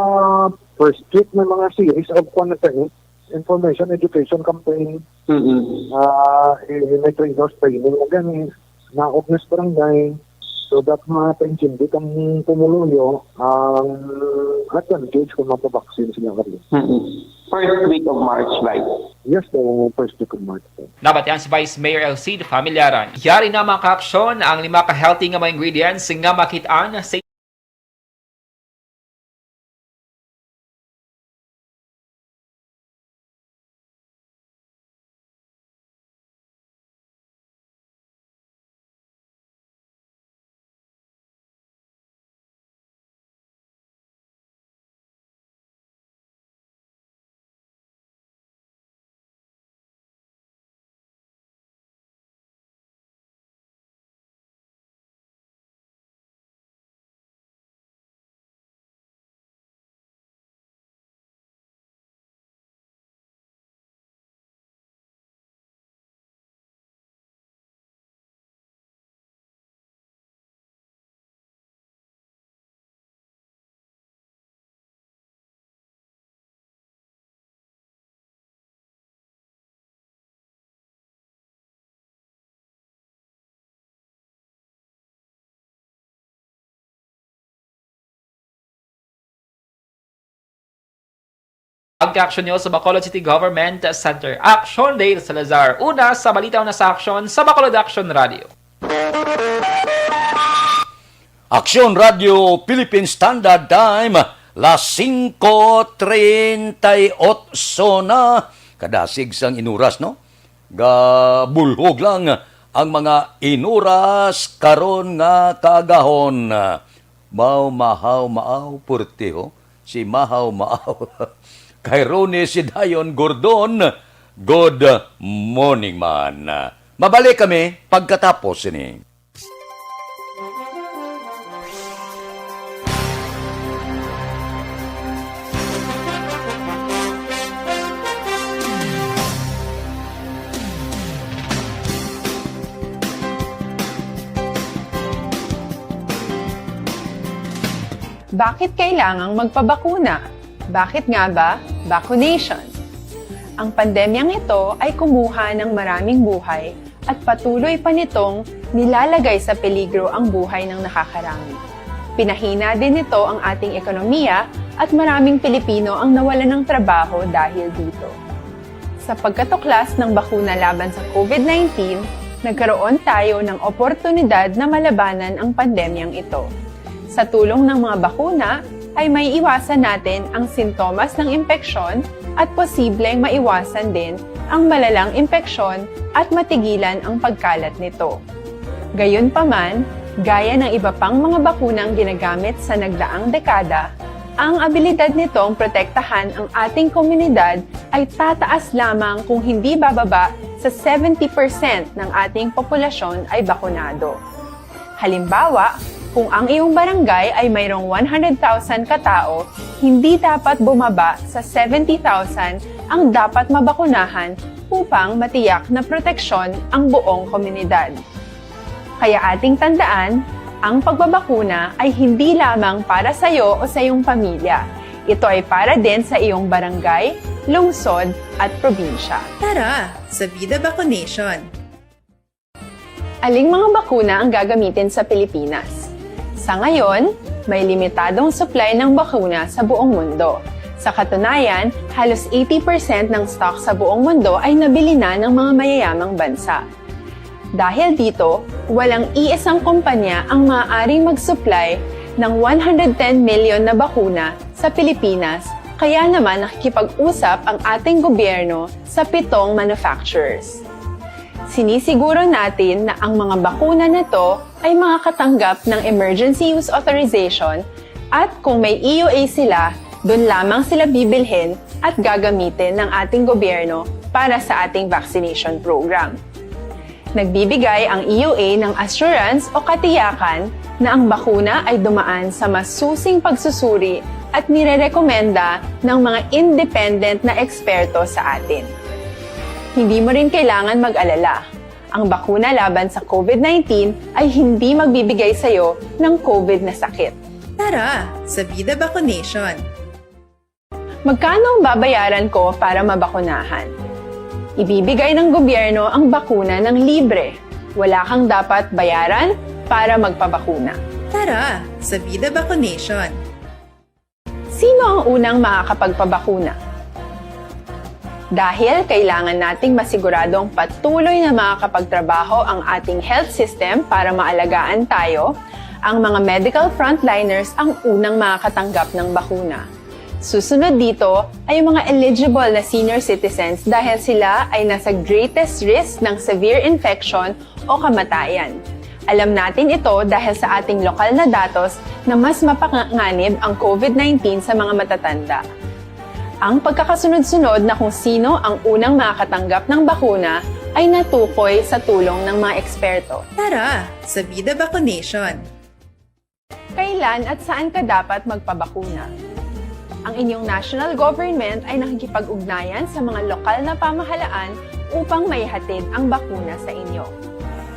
first week may mga series of, kuwan na siya, eh, information, education campaign. Mm-mm. Ah, eh, may trainers training na gani. Naog na sa barangay. So, dapat mapaintindi kang pumuluyo ang advantage kung mapabaksin sila karon. Mm-mm. First week of March, Vice. Yes, the first week of March. Nabatian si Vice Mayor Elcid Familiaran. Yari na, mga ka-aksyon, ang lima ka healthy nga mga ingredients nga makit-an sa Ang ka-action nyo sa Bacolod City Government Center. Action Dale Salazar. Una sa balita, una sa action sa Bacolod Action Radio. Action Radio Philippine Standard Time, las singko treinta y ocho na. Kadasig sang inuras, no? Gabulhog lang ang mga inuras karon nga kaagahon. Mao, mahaw, maaw, purtiho. Si Mahaw, maaw. Kay Ronnie si Dayon Gordon, good morning man. Mabalik kami pagkatapos sini. Bakit kailangang magpabakuna? Bakit nga ba vaccination? Ang pandemyang ito ay kumuha ng maraming buhay at patuloy pa nitong nilalagay sa peligro ang buhay ng nakakarami. Pinahina din nito ang ating ekonomiya at maraming Pilipino ang nawalan ng trabaho dahil dito. Sa pagkatuklas ng bakuna laban sa COVID nineteen, nagkaroon tayo ng oportunidad na malabanan ang pandemyang ito. Sa tulong ng mga bakuna, ay may iwasan natin ang sintomas ng impeksyon at posibleng maiwasan din ang malalang impeksyon at matigilan ang pagkalat nito. Gayunpaman, gaya ng iba pang mga bakunang ginagamit sa nagdaang dekada, ang abilidad nitong protektahan ang ating komunidad ay tataas lamang kung hindi bababa sa seventy percent ng ating populasyon ay bakunado. Halimbawa, kung ang iyong barangay ay mayroong one hundred thousand ka tawo, hindi dapat bumaba sa seventy thousand ang dapat mabakunahan upang matiyak na proteksyon ang buong komunidad. Kaya ating tandaan, ang pagbabakuna ay hindi lamang para sa iyo o sa iyong pamilya. Ito ay para din sa iyong barangay, lungsod, at probinsya. Tara, sa Vida Vaccination! Aling mga bakuna ang gagamitin sa Pilipinas? Sa ngayon, may limitadong supply ng bakuna sa buong mundo. Sa katunayan, halos eighty percent ng stock sa buong mundo ay nabili na ng mga mayayamang bansa. Dahil dito, walang iisang kumpanya ang maaaring mag-supply ng one hundred ten million na bakuna sa Pilipinas, kaya naman nakikipag-usap ang ating gobyerno sa pitong manufacturers. Sinisiguro natin na ang mga bakuna na to ay makakatanggap ng emergency use authorization at kung may E U A sila, doon lamang sila bibilhin at gagamitin ng ating gobyerno para sa ating vaccination program. Nagbibigay ang E U A ng assurance o katiyakan na ang bakuna ay dumaan sa masusing pagsusuri at nirerekomenda ng mga independent na eksperto sa atin. Hindi mo rin kailangan mag-alala. Ang bakuna laban sa COVID nineteen ay hindi magbibigay sa iyo ng COVID na sakit. Tara, sa Vida Vaccination! Magkano ang babayaran ko para mabakunahan? Ibibigay ng gobyerno ang bakuna ng libre. Wala kang dapat bayaran para magpabakuna. Tara, sa Vida Vaccination! Sino ang unang makakapagpabakuna? Dahil kailangan nating masiguradong patuloy na makakapagtrabaho ang ating health system para maalagaan tayo, ang mga medical frontliners ang unang makakatanggap ng bakuna. Susunod dito ay yung mga eligible na senior citizens dahil sila ay nasa greatest risk ng severe infection o kamatayan. Alam natin ito dahil sa ating lokal na datos na mas mapanganib ang COVID nineteen sa mga matatanda. Ang pagkakasunod-sunod na kung sino ang unang makakatanggap ng bakuna ay natukoy sa tulong ng mga eksperto. Tara, sa Vida Vaccination! Kailan at saan ka dapat magpabakuna? Ang inyong national government ay nakikipag-ugnayan sa mga lokal na pamahalaan upang maihatid ang bakuna sa inyo.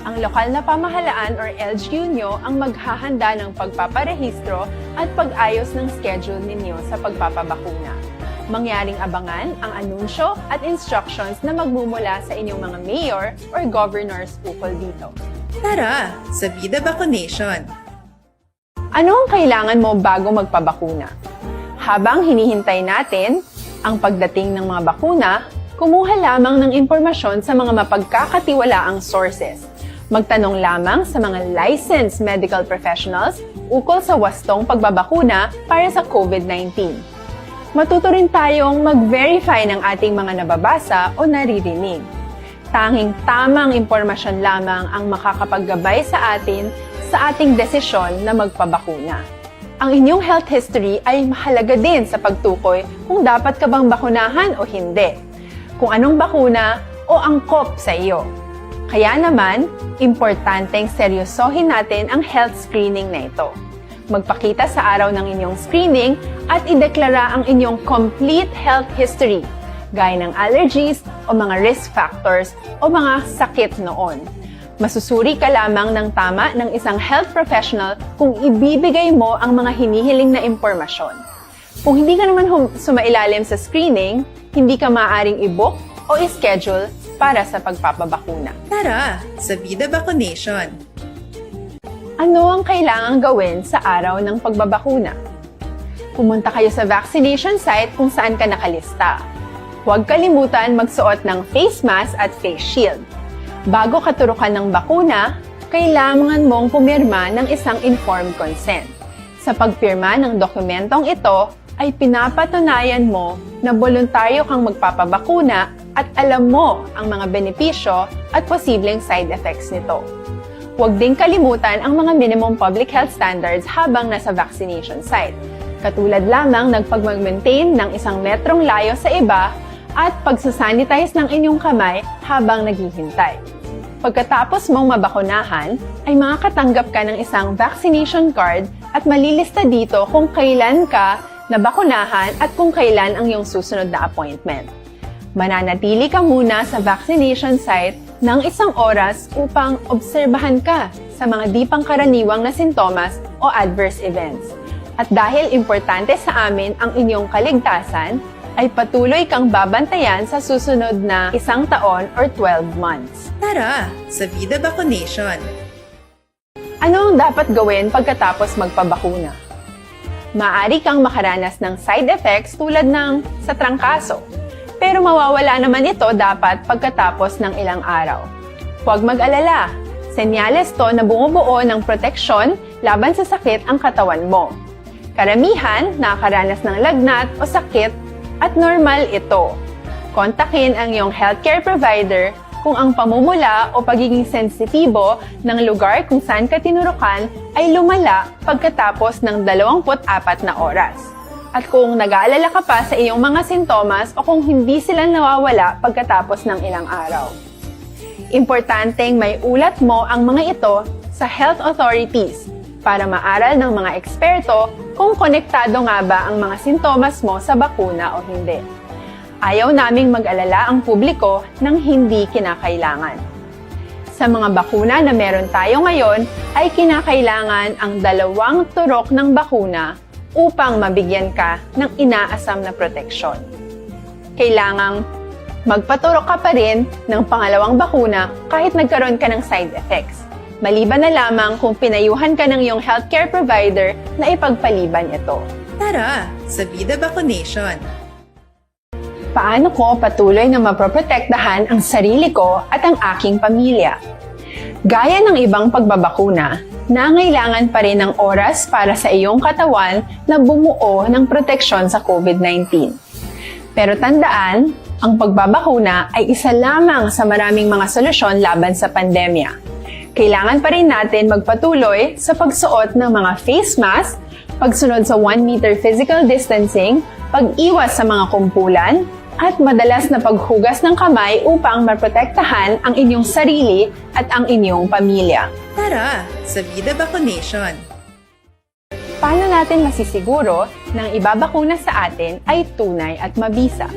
Ang lokal na pamahalaan or L G U nyo ang maghahanda ng pagpaparehistro at pag-ayos ng schedule ninyo sa pagpapabakuna. Mangyaring abangan ang anunsyo at instructions na magmumula sa inyong mga mayor or governors ukol dito. Tara, sa Vida Vaccination! Ano ang kailangan mo bago magpabakuna? Habang hinihintay natin, Ang pagdating ng mga bakuna, kumuha lamang ng impormasyon sa mga mapagkakatiwalaang sources. Magtanong lamang sa mga licensed medical professionals ukol sa wastong pagbabakuna para sa COVID nineteen. Matuto rin tayong mag-verify ng ating mga nababasa o naririnig. Tanging tamang impormasyon lamang ang makakapaggabay sa atin sa ating desisyon na magpabakuna. Ang inyong health history ay mahalaga din sa pagtukoy kung dapat ka bang bakunahan o hindi, kung anong bakuna o angkop sa iyo. Kaya naman, importanteng seryosohin natin ang health screening na ito. Magpakita sa araw ng inyong screening at ideklara ang inyong complete health history, gaya ng allergies o mga risk factors o mga sakit noon. Masusuri ka lamang ng tama ng isang health professional kung ibibigay mo ang mga hinihiling na impormasyon. Kung hindi ka naman hum- sumailalim sa screening, hindi ka maaaring i-book o i-schedule para sa pagpapabakuna. Tara sa Vida Vaccination! Ano ang kailangang gawin sa araw ng pagbabakuna? Pumunta kayo sa vaccination site kung saan ka nakalista. Huwag kalimutan magsuot ng face mask at face shield. Bago katurukan ng bakuna, kailangan mong pumirma ng isang informed consent. Sa pagpirma ng dokumentong ito, ay pinapatunayan mo na boluntaryo kang magpapabakuna at alam mo ang mga benepisyo at posibleng side effects nito. Huwag ding kalimutan ang mga minimum public health standards habang nasa vaccination site, katulad lamang ng pagmag-maintain ng isang metrong layo sa iba at pagsasanitize ng inyong kamay habang naghihintay. Pagkatapos mong mabakunahan, ay makakatanggap ka ng isang vaccination card at malilista dito kung kailan ka nabakunahan at kung kailan ang iyong susunod na appointment. Mananatili ka muna sa vaccination site ng isang oras upang obserbahan ka sa mga di pangkaraniwang na sintomas o adverse events. At dahil importante sa amin ang inyong kaligtasan, ay patuloy kang babantayan sa susunod na isang taon or twelve months. Tara sa Vida Vaccination! Ano ang dapat gawin pagkatapos magpabakuna? Maaari kang makaranas ng side effects tulad ng sa trangkaso, pero mawawala naman ito dapat pagkatapos ng ilang araw. Huwag mag-alala, senyales to na bumubuo ng proteksyon laban sa sakit ang katawan mo. Karamihan nakakaranas ng lagnat o sakit at normal ito. Kontakin ang iyong healthcare provider kung ang pamumula o pagiging sensitibo ng lugar kung saan ka tinurukan ay lumala pagkatapos ng dalawampu't apat na oras, at kung nag-aalala ka pa sa iyong mga sintomas o kung hindi sila nawawala pagkatapos ng ilang araw. Importanteng maiulat mo ang mga ito sa health authorities para maaral ng mga eksperto kung konektado nga ba ang mga sintomas mo sa bakuna o hindi. Ayaw naming mag-alala ang publiko ng hindi kinakailangan. Sa mga bakuna na meron tayo ngayon, ay kinakailangan ang dalawang turok ng bakuna upang mabigyan ka ng inaasam na proteksyon. Kailangang magpaturok ka pa rin ng pangalawang bakuna kahit nagkaroon ka ng side effects, maliban na lamang kung pinayuhan ka ng iyong healthcare provider na ipagpaliban ito. Tara sa Vida Vaccination! Paano ko patuloy na mapoprotektahan ang sarili ko at ang aking pamilya? Gaya ng ibang pagbabakuna, nangailangan pa rin ng oras para sa iyong katawan na bumuo ng proteksyon sa COVID nineteen. Pero tandaan, ang pagbabakuna ay isa lamang sa maraming mga solusyon laban sa pandemya. Kailangan pa rin natin magpatuloy sa pagsuot ng mga face mask, pagsunod sa one meter physical distancing, pag-iwas sa mga kumpulan, at madalas na paghugas ng kamay upang maprotektahan ang inyong sarili at ang inyong pamilya. Tara sa Vida Vaccination! Paano natin masisiguro na ang ibabakuna sa atin ay tunay at mabisa?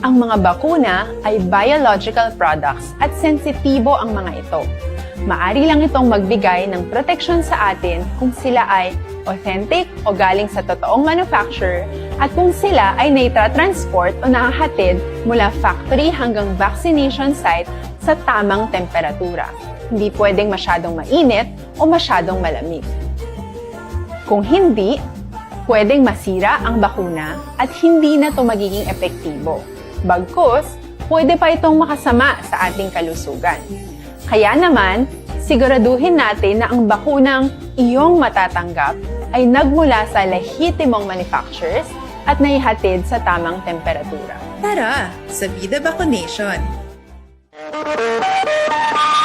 Ang mga bakuna ay biological products at sensitibo ang mga ito. Maari lang itong magbigay ng proteksyon sa atin kung sila ay authentic o galing sa totoong manufacturer at kung sila ay naitra-transport o nahahatid mula factory hanggang vaccination site sa tamang temperatura. Hindi pwedeng masyadong mainit o masyadong malamig. Kung hindi, Pwedeng masira ang bakuna at hindi na 'to magiging epektibo. Bagkus, pwede pa itong makasama sa ating kalusugan. Kaya naman, siguraduhin natin na ang bakunang iyong matatanggap ay nagmula sa lehitimong manufacturers at naihatid sa tamang temperatura. Tara, sa Vida Vaccination!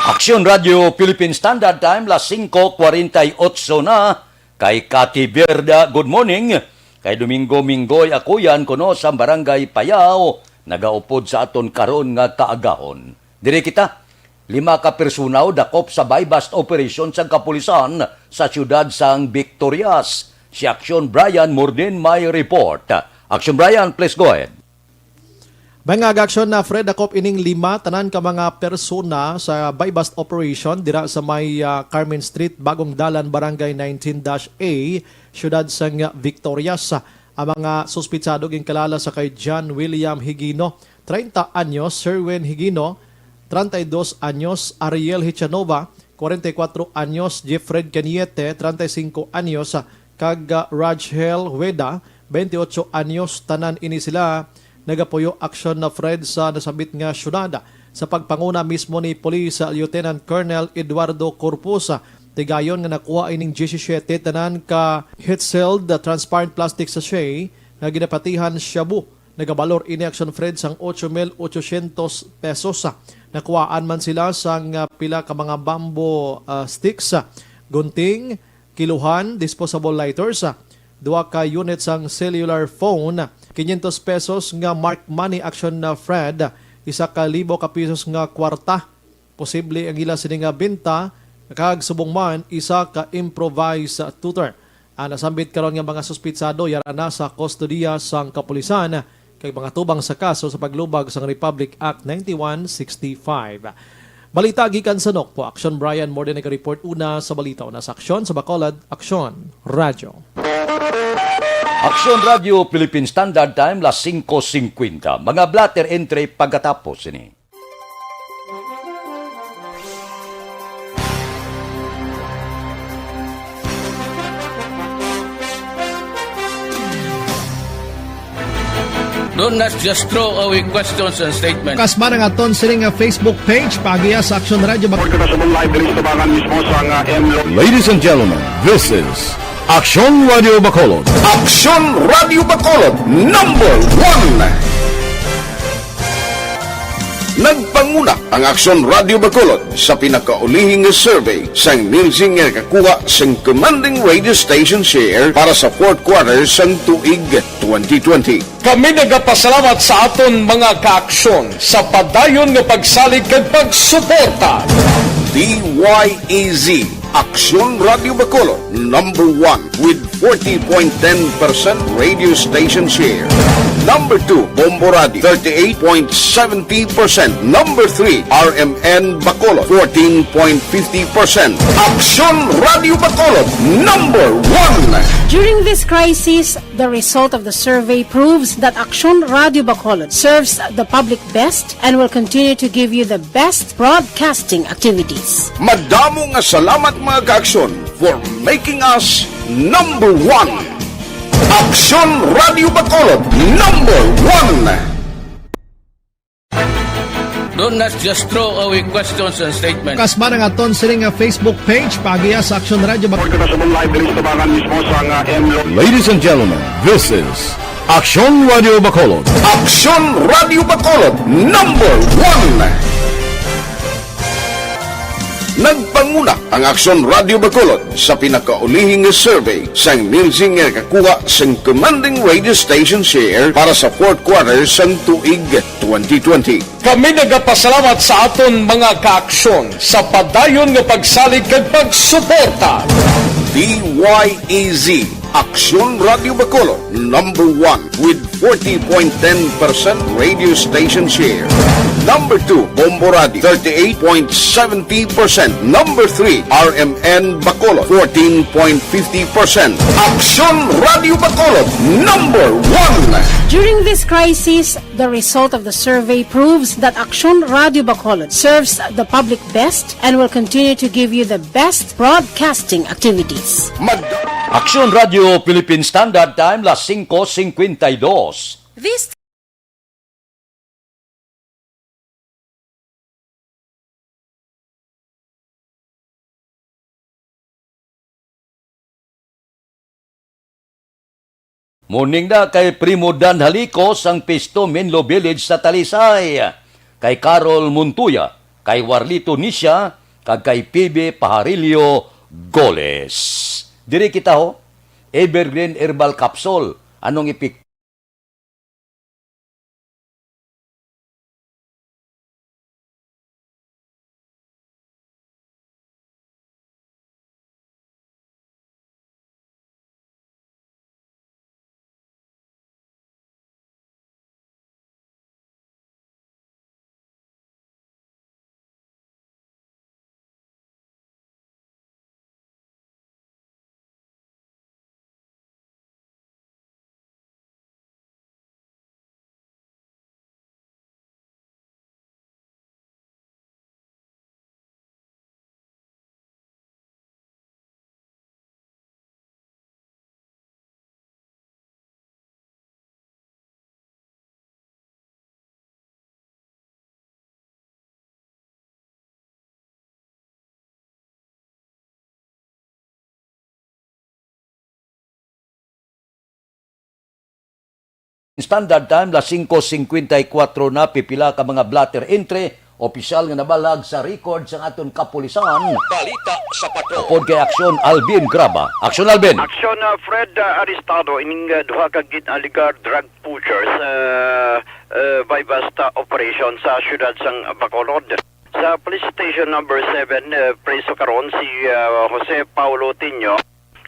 Aksyon Radio Philippine Standard Time, las singko kwarenta y otso na. Kay Cathy Verda, good morning. Kay Domingo Minggoy, ako yan kuno sa Barangay Payao, nagaupod sa aton karon nga kaagahon. Diri kita, lima ka personaw dakop sa buy-bust operation sang kapulisan sa siyudad sang Victorias. Si Aksyon Brian Mordin may report. Aksyon Brian, please go ahead. Mga kaaksyon, na Fred, dakop ining lima tanan ka mga persona sa buy-bust operation dira sa may, ah, Carmen Street, Bagong Dalan, Barangay nineteen dash A, siyudad sang Victorias. Ang mga suspitsado ginkilala sa kay John William Higino, treinta anyos, Sherwin Higino, treinta y dos anyos, Ariel Hichanova, kwarenta y kuwatro anyos, Jeffred Cañete, treinta y cinco anyos, kag, ah, Rajhel Hueda, veintiocho anyos. Tanan ini sila nagapuyo aksyon na Fred sa nasambit nga syudad. Sa pagpanguna mismo ni Police Lieutenant Colonel Eduardo Corpus, tigayon nga nakuha ining diyesisiete tanan ka heat-sealed transparent plastic sachet nga ginapatihan shabu. Nagabalor ini aksyon, Fred, sang ocho mil ochocientos pesos. Nakuhaan man sila sang, ah, pila ka mga bamboo, ah, sticks, ah, gunting, kiluhan, disposable lighters, ah, duha ka unit sang cellular phone, quinientos pesos nga marked money aksyon na Fred, isa ka libo ka pisos nga kwarta. Posible ang ila sini nga benta, kag subong man, isa ka improvised tutor. Ang nasambit karon nga mga suspitsado yara na sa kustodiya sang kapulisan kag mga tubang sa kaso sa paglubag sang Republic Act ninety-one sixty-five. Balita gikan sa Nokpo, Aksyon Brian Morden nagareport una sa balita, una sa Aksyon sa Bacolod, Aksyon Radyo. Aksyon Radyo Philippine Standard Time, las singko singkwenta. Mga blotter entry pagkatapos ini. Don't just throw away questions and statements. Kasma na nga ton sining nga Facebook page, paagiha sa Aksyon Radyo. Report ka na sa mga live diri sa tabangan mismo sa nga M Lo. Ladies and gentlemen, this is Aksyon Radio Bacolod. Aksyon Radio Bacolod, number one. Nagpanguna ang Aksyon Radio Bacolod sa pinakaulihi nga survey sang Nielsen nga nakakuha sang commanding radio station share para sa fourth quarter sang tuig twenty twenty. Kami nagapasalamat sa aton mga kaaksyon sa padayon nga pagsalig kag pagsuporta. D Y E Z, Aksyon Radio Bacolod, number one with forty point ten percent radio station share. Number two, Bombo Radio, thirty-eight point seventy percent. Number three, R M N Bacolod, fourteen point fifty percent. Aksyon Radio Bacolod, number one. During this crisis, the result of the survey proves that Aksyon Radio Bacolod serves the public best and will continue to give you the best broadcasting activities. Madamo nga salamat, mga kaaksyon, for making us number one. Aksyon Radio Bacolod, number one. Don't just throw away questions and statements. Kasma na nga ton sining nga Facebook page, paagiha sa Aksyon Radio Bacolod. Report ka na sa mga live diri sa tabangan mismo sa nga M Lo. Ladies and gentlemen, this is Aksyon Radio Bacolod. Aksyon Radio Bacolod, number one. Nagpanguna ang Aksyon Radio Bacolod sa pinakaulihi nga survey sang Nielsen nga nakakuha sang commanding radio station share para sa fourth quarter sang tuig twenty twenty. Kami nagapasalamat sa aton mga kaaksyon sa padayon nga pagsalig kag pagsuporta. D Y E Z, Aksyon Radio Bacolod, number one with forty point ten percent radio station share. Number two, Bombo Radio, thirty-eight point seventy percent. Number three, R M N Bacolod, fourteen point fifty percent. Aksyon Radio Bacolod, number one. During this crisis, the result of the survey proves that Aksyon Radio Bacolod serves the public best and will continue to give you the best broadcasting activities. Mad- Aksyon Radio Philippine Standard Time, las singko singkwenta y dos. This Morning na kay Primo Dan Halicos sang Pisto Menlo Village sa Talisay, kay Carol Montoya, kay Warlito Nisha, kag kay P B Pajarillo Goles. Diri kita, ho, Evergreen Herbal Capsule. Anong epekto? Standard Time, las singko singkwenta y kuwatro na, pipila ka mga blotter entry, opisyal nga nabalag sa record sang aton kapulisan. Balita sa Patrol. Upod kay Aksyon Alvin Graba. Aksyon Alvin. Aksyon, ah, Fred, ah, arestado ining, ah, duha ka gin-alegar drug pushers, ah, ah, buy-bust operation sa siyudad sang Bacolod. Sa Police Station Number Seven, eh, preso karon si, ah, Jose Paulo Tinio,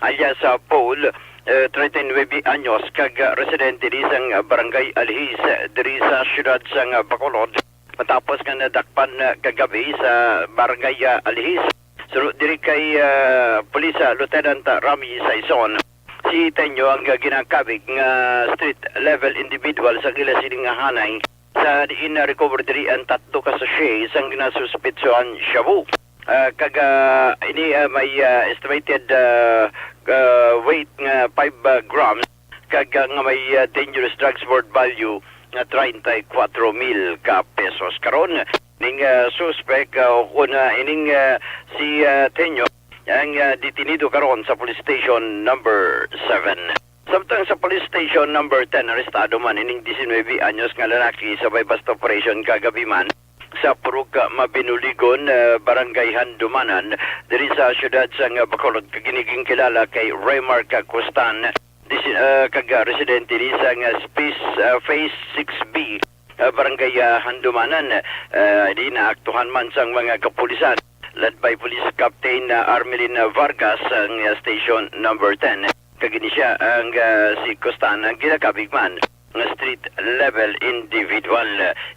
alias, ah, Paul, eh, treinta y nueve anyos, kag, ah, residente di sang, ah, Barangay Alihis, eh, diri sa siyudad sang, ah, Bacolod, matapos nga nadakpan, ah, kagabi sa Barangay, ah, Alihis. Suno diri kay, ah, Police, ah, Lieutenant, ah, Rami Saison, si Tenyo ang, ah, ginakabig nga street level individual sa ila sining nga hanay, sa diin na-recover diri ang tatlo ka sachet sang ginasuspetsohan shabu. Ah, kag, ah, ini, ah, may, ah, estimated, ah, ah, weight nga five, ah, grams, kag, ah, nga may, ah, dangerous drugs worth value nga treinta y cuatro mil ka pesos. Karon, ning, ah, suspek, ah, o kun, ah, ining, ah, si, ah, Tenyo, ang, ah, detenido karon sa Police Station Number Seven. Samtang sa Police Station Number Ten, arestado man ining diecinuebe anyos nga lalaki sa buy-bust operation kagabi man sa Purok Mabinuligon, ah, Barangay Handumanan, diri sa siyudad sang Bacolod, kag ini ginkilala kay Remark Costan, disi-, ah, kag, ah, residente ni sang, ah, space, ah, Phase six B, ah, Barangay, ah, Handumanan. Ah, di naaktuhan man sang mga kapulisan, led by Police Captain, ah, Armelin Vargas, ang, ah, Station Number Ten. Kag ini sia ang, ah, si Costan ang ginakabig man nga street level individual.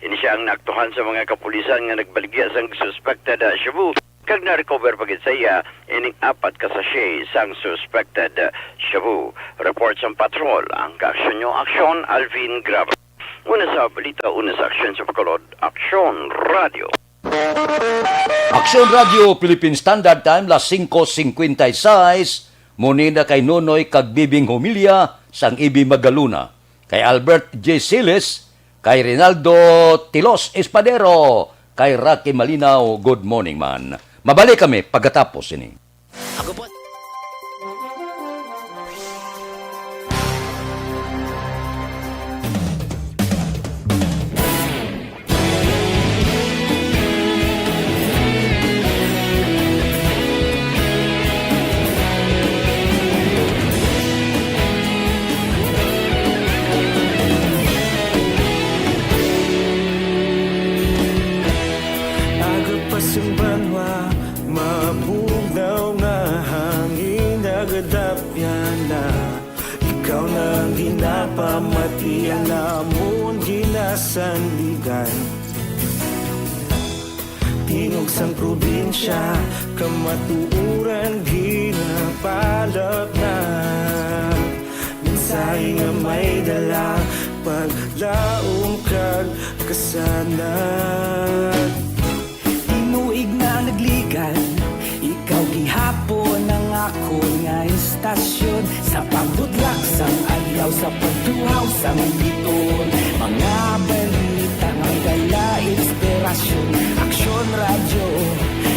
Ini sia ang naaktuhan sa mga kapulisan nga nagbaligya sang suspected, ah, shabu, kag na-recover pa gid sa iya ining apat ka sachet sang suspected, ah, shabu. Report sang patrol, ang kaaksyon nyo, Aksyon Alvin Graba. Una sa balita, una sa aksyon sa Bacolod, Aksyon Radio. Aksyon Radio Philippine Standard Time, las singko singkwenta y seis, munina kay Nonoy kag Bibing Humilya sang Ibi Magaluna, kay Albert J Siles, kay Rinaldo Tilos Espadero, kay Rocky Malinaw. Good morning man. Mabalik kami pagkatapos ini. Ako po. Aga pa sing banwa, mabugnaw nga hangin, nagadapyan na. Ikaw na ang ginapamati, ang amon ginasandigan. Tingog sang probinsya, kamatuoran ginapalapnag. Mensahe nga may dala, paglaom kag kasanag. Tinuig na nagligan, ikaw gihapon ang akon nga istasyon. Sa pagbutlak sang adlaw, sa pagtuhaw sang biton, mga balita nga may dala inspirasyon. Aksyon Radyo,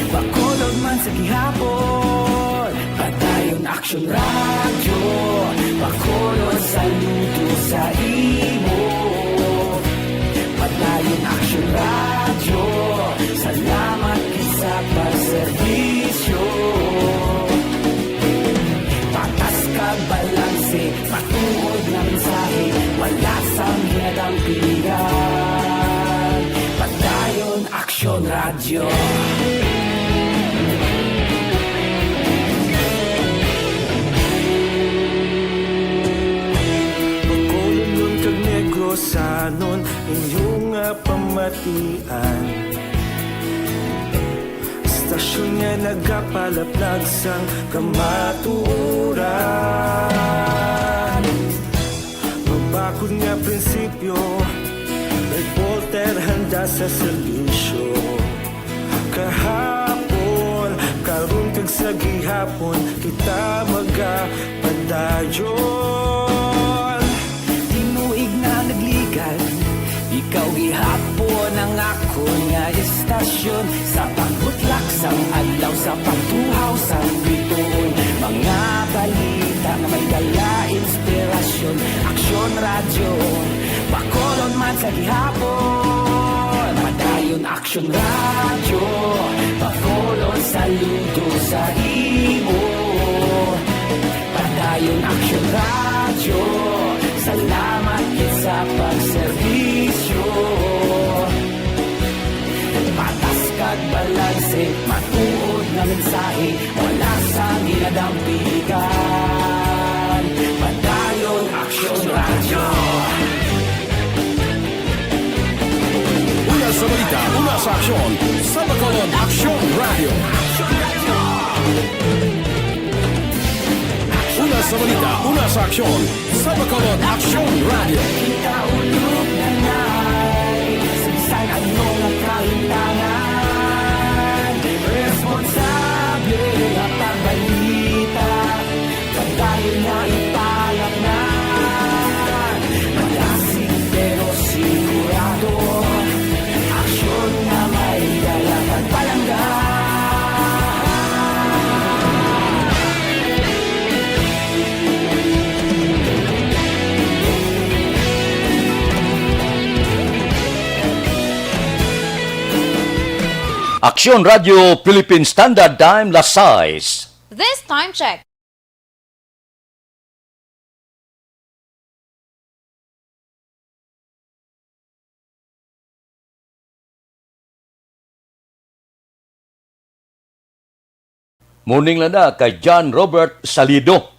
Bacolod man sa gihapon. Padayon Aksyon Radyo, Bacolod, saludo sa imo. Padayon Aksyon Radyo, salamat gid sa pagserbisyo. Patas kag balanse, matuod nga mensahe, wala sang ginadampigan. Padayon Aksyon Radyo. Bacolodnon kag Negrosanon, inyo nga pamatian. Istasyon nga nagapalaplag sang kamatuoran. Mabakod nga prinsipyo, reporter handa sa serbisyo. Kahapon, karon kag sa gihapon, kita magapadayon. Tinuig na nagligan, ikaw gihapon ang akon nga istasyon. Sa pagbutlak sang adlaw, sa pagtuhaw sang bituon, mga balita nga may dala inspirasyon. Aksyon Radyo, Bacolod man sa gihapon. Padayon Aksyon Radyo, Bacolod, saludo sa imo. Padayon Aksyon Radyo, salamat gid sa pagserbisyo. Patas kag balanse, matuod nga mensahe, wala sang ginadampigan. Padayon Aksyon Radyo. Una sa balita, una sa aksyon, sa Bacolod Aksyon Radyo. Una sa balita, una sa aksyon, sa Bacolod Aksyon Radyo. Kita ulog na nay, sa bisan ano nga kalimtangan, responsable nga pagbalita. Padayon na ipalapngan, malasig pero sigurado. Aksyon nga may dala kag palangga. Aksyon Radyo Philippine Standard Time, las sais. This time check. Morning lang na kay John Robert Salido.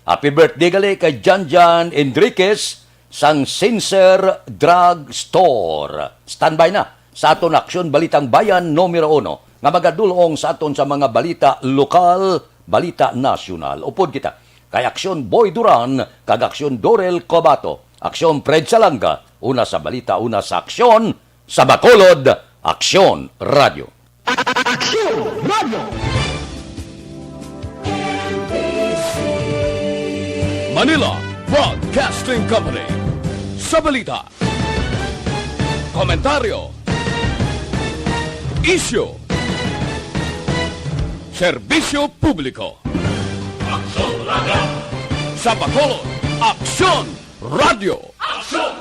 Happy birthday gali kay John John Enriquez sang Sincere Drug Store. Standby na sa aton Aksyon Balitang Bayan numero uno nga magadul-ong sa aton sa mga balita lokal, balita nasyonal. Upod kita kay Aksyon Boy Duran kag Aksyon Dorel Cobato, Aksyon Fred Salanga, una sa balita, una sa aksyon, sa Bacolod, Aksyon Radyo. Aksyon Radyo. Manila Broadcasting Company. Sa balita, komentaryo, isyu, serbisyo publiko. Aksyon Radyo. Sa Bacolod, Aksyon Radyo. Aksyon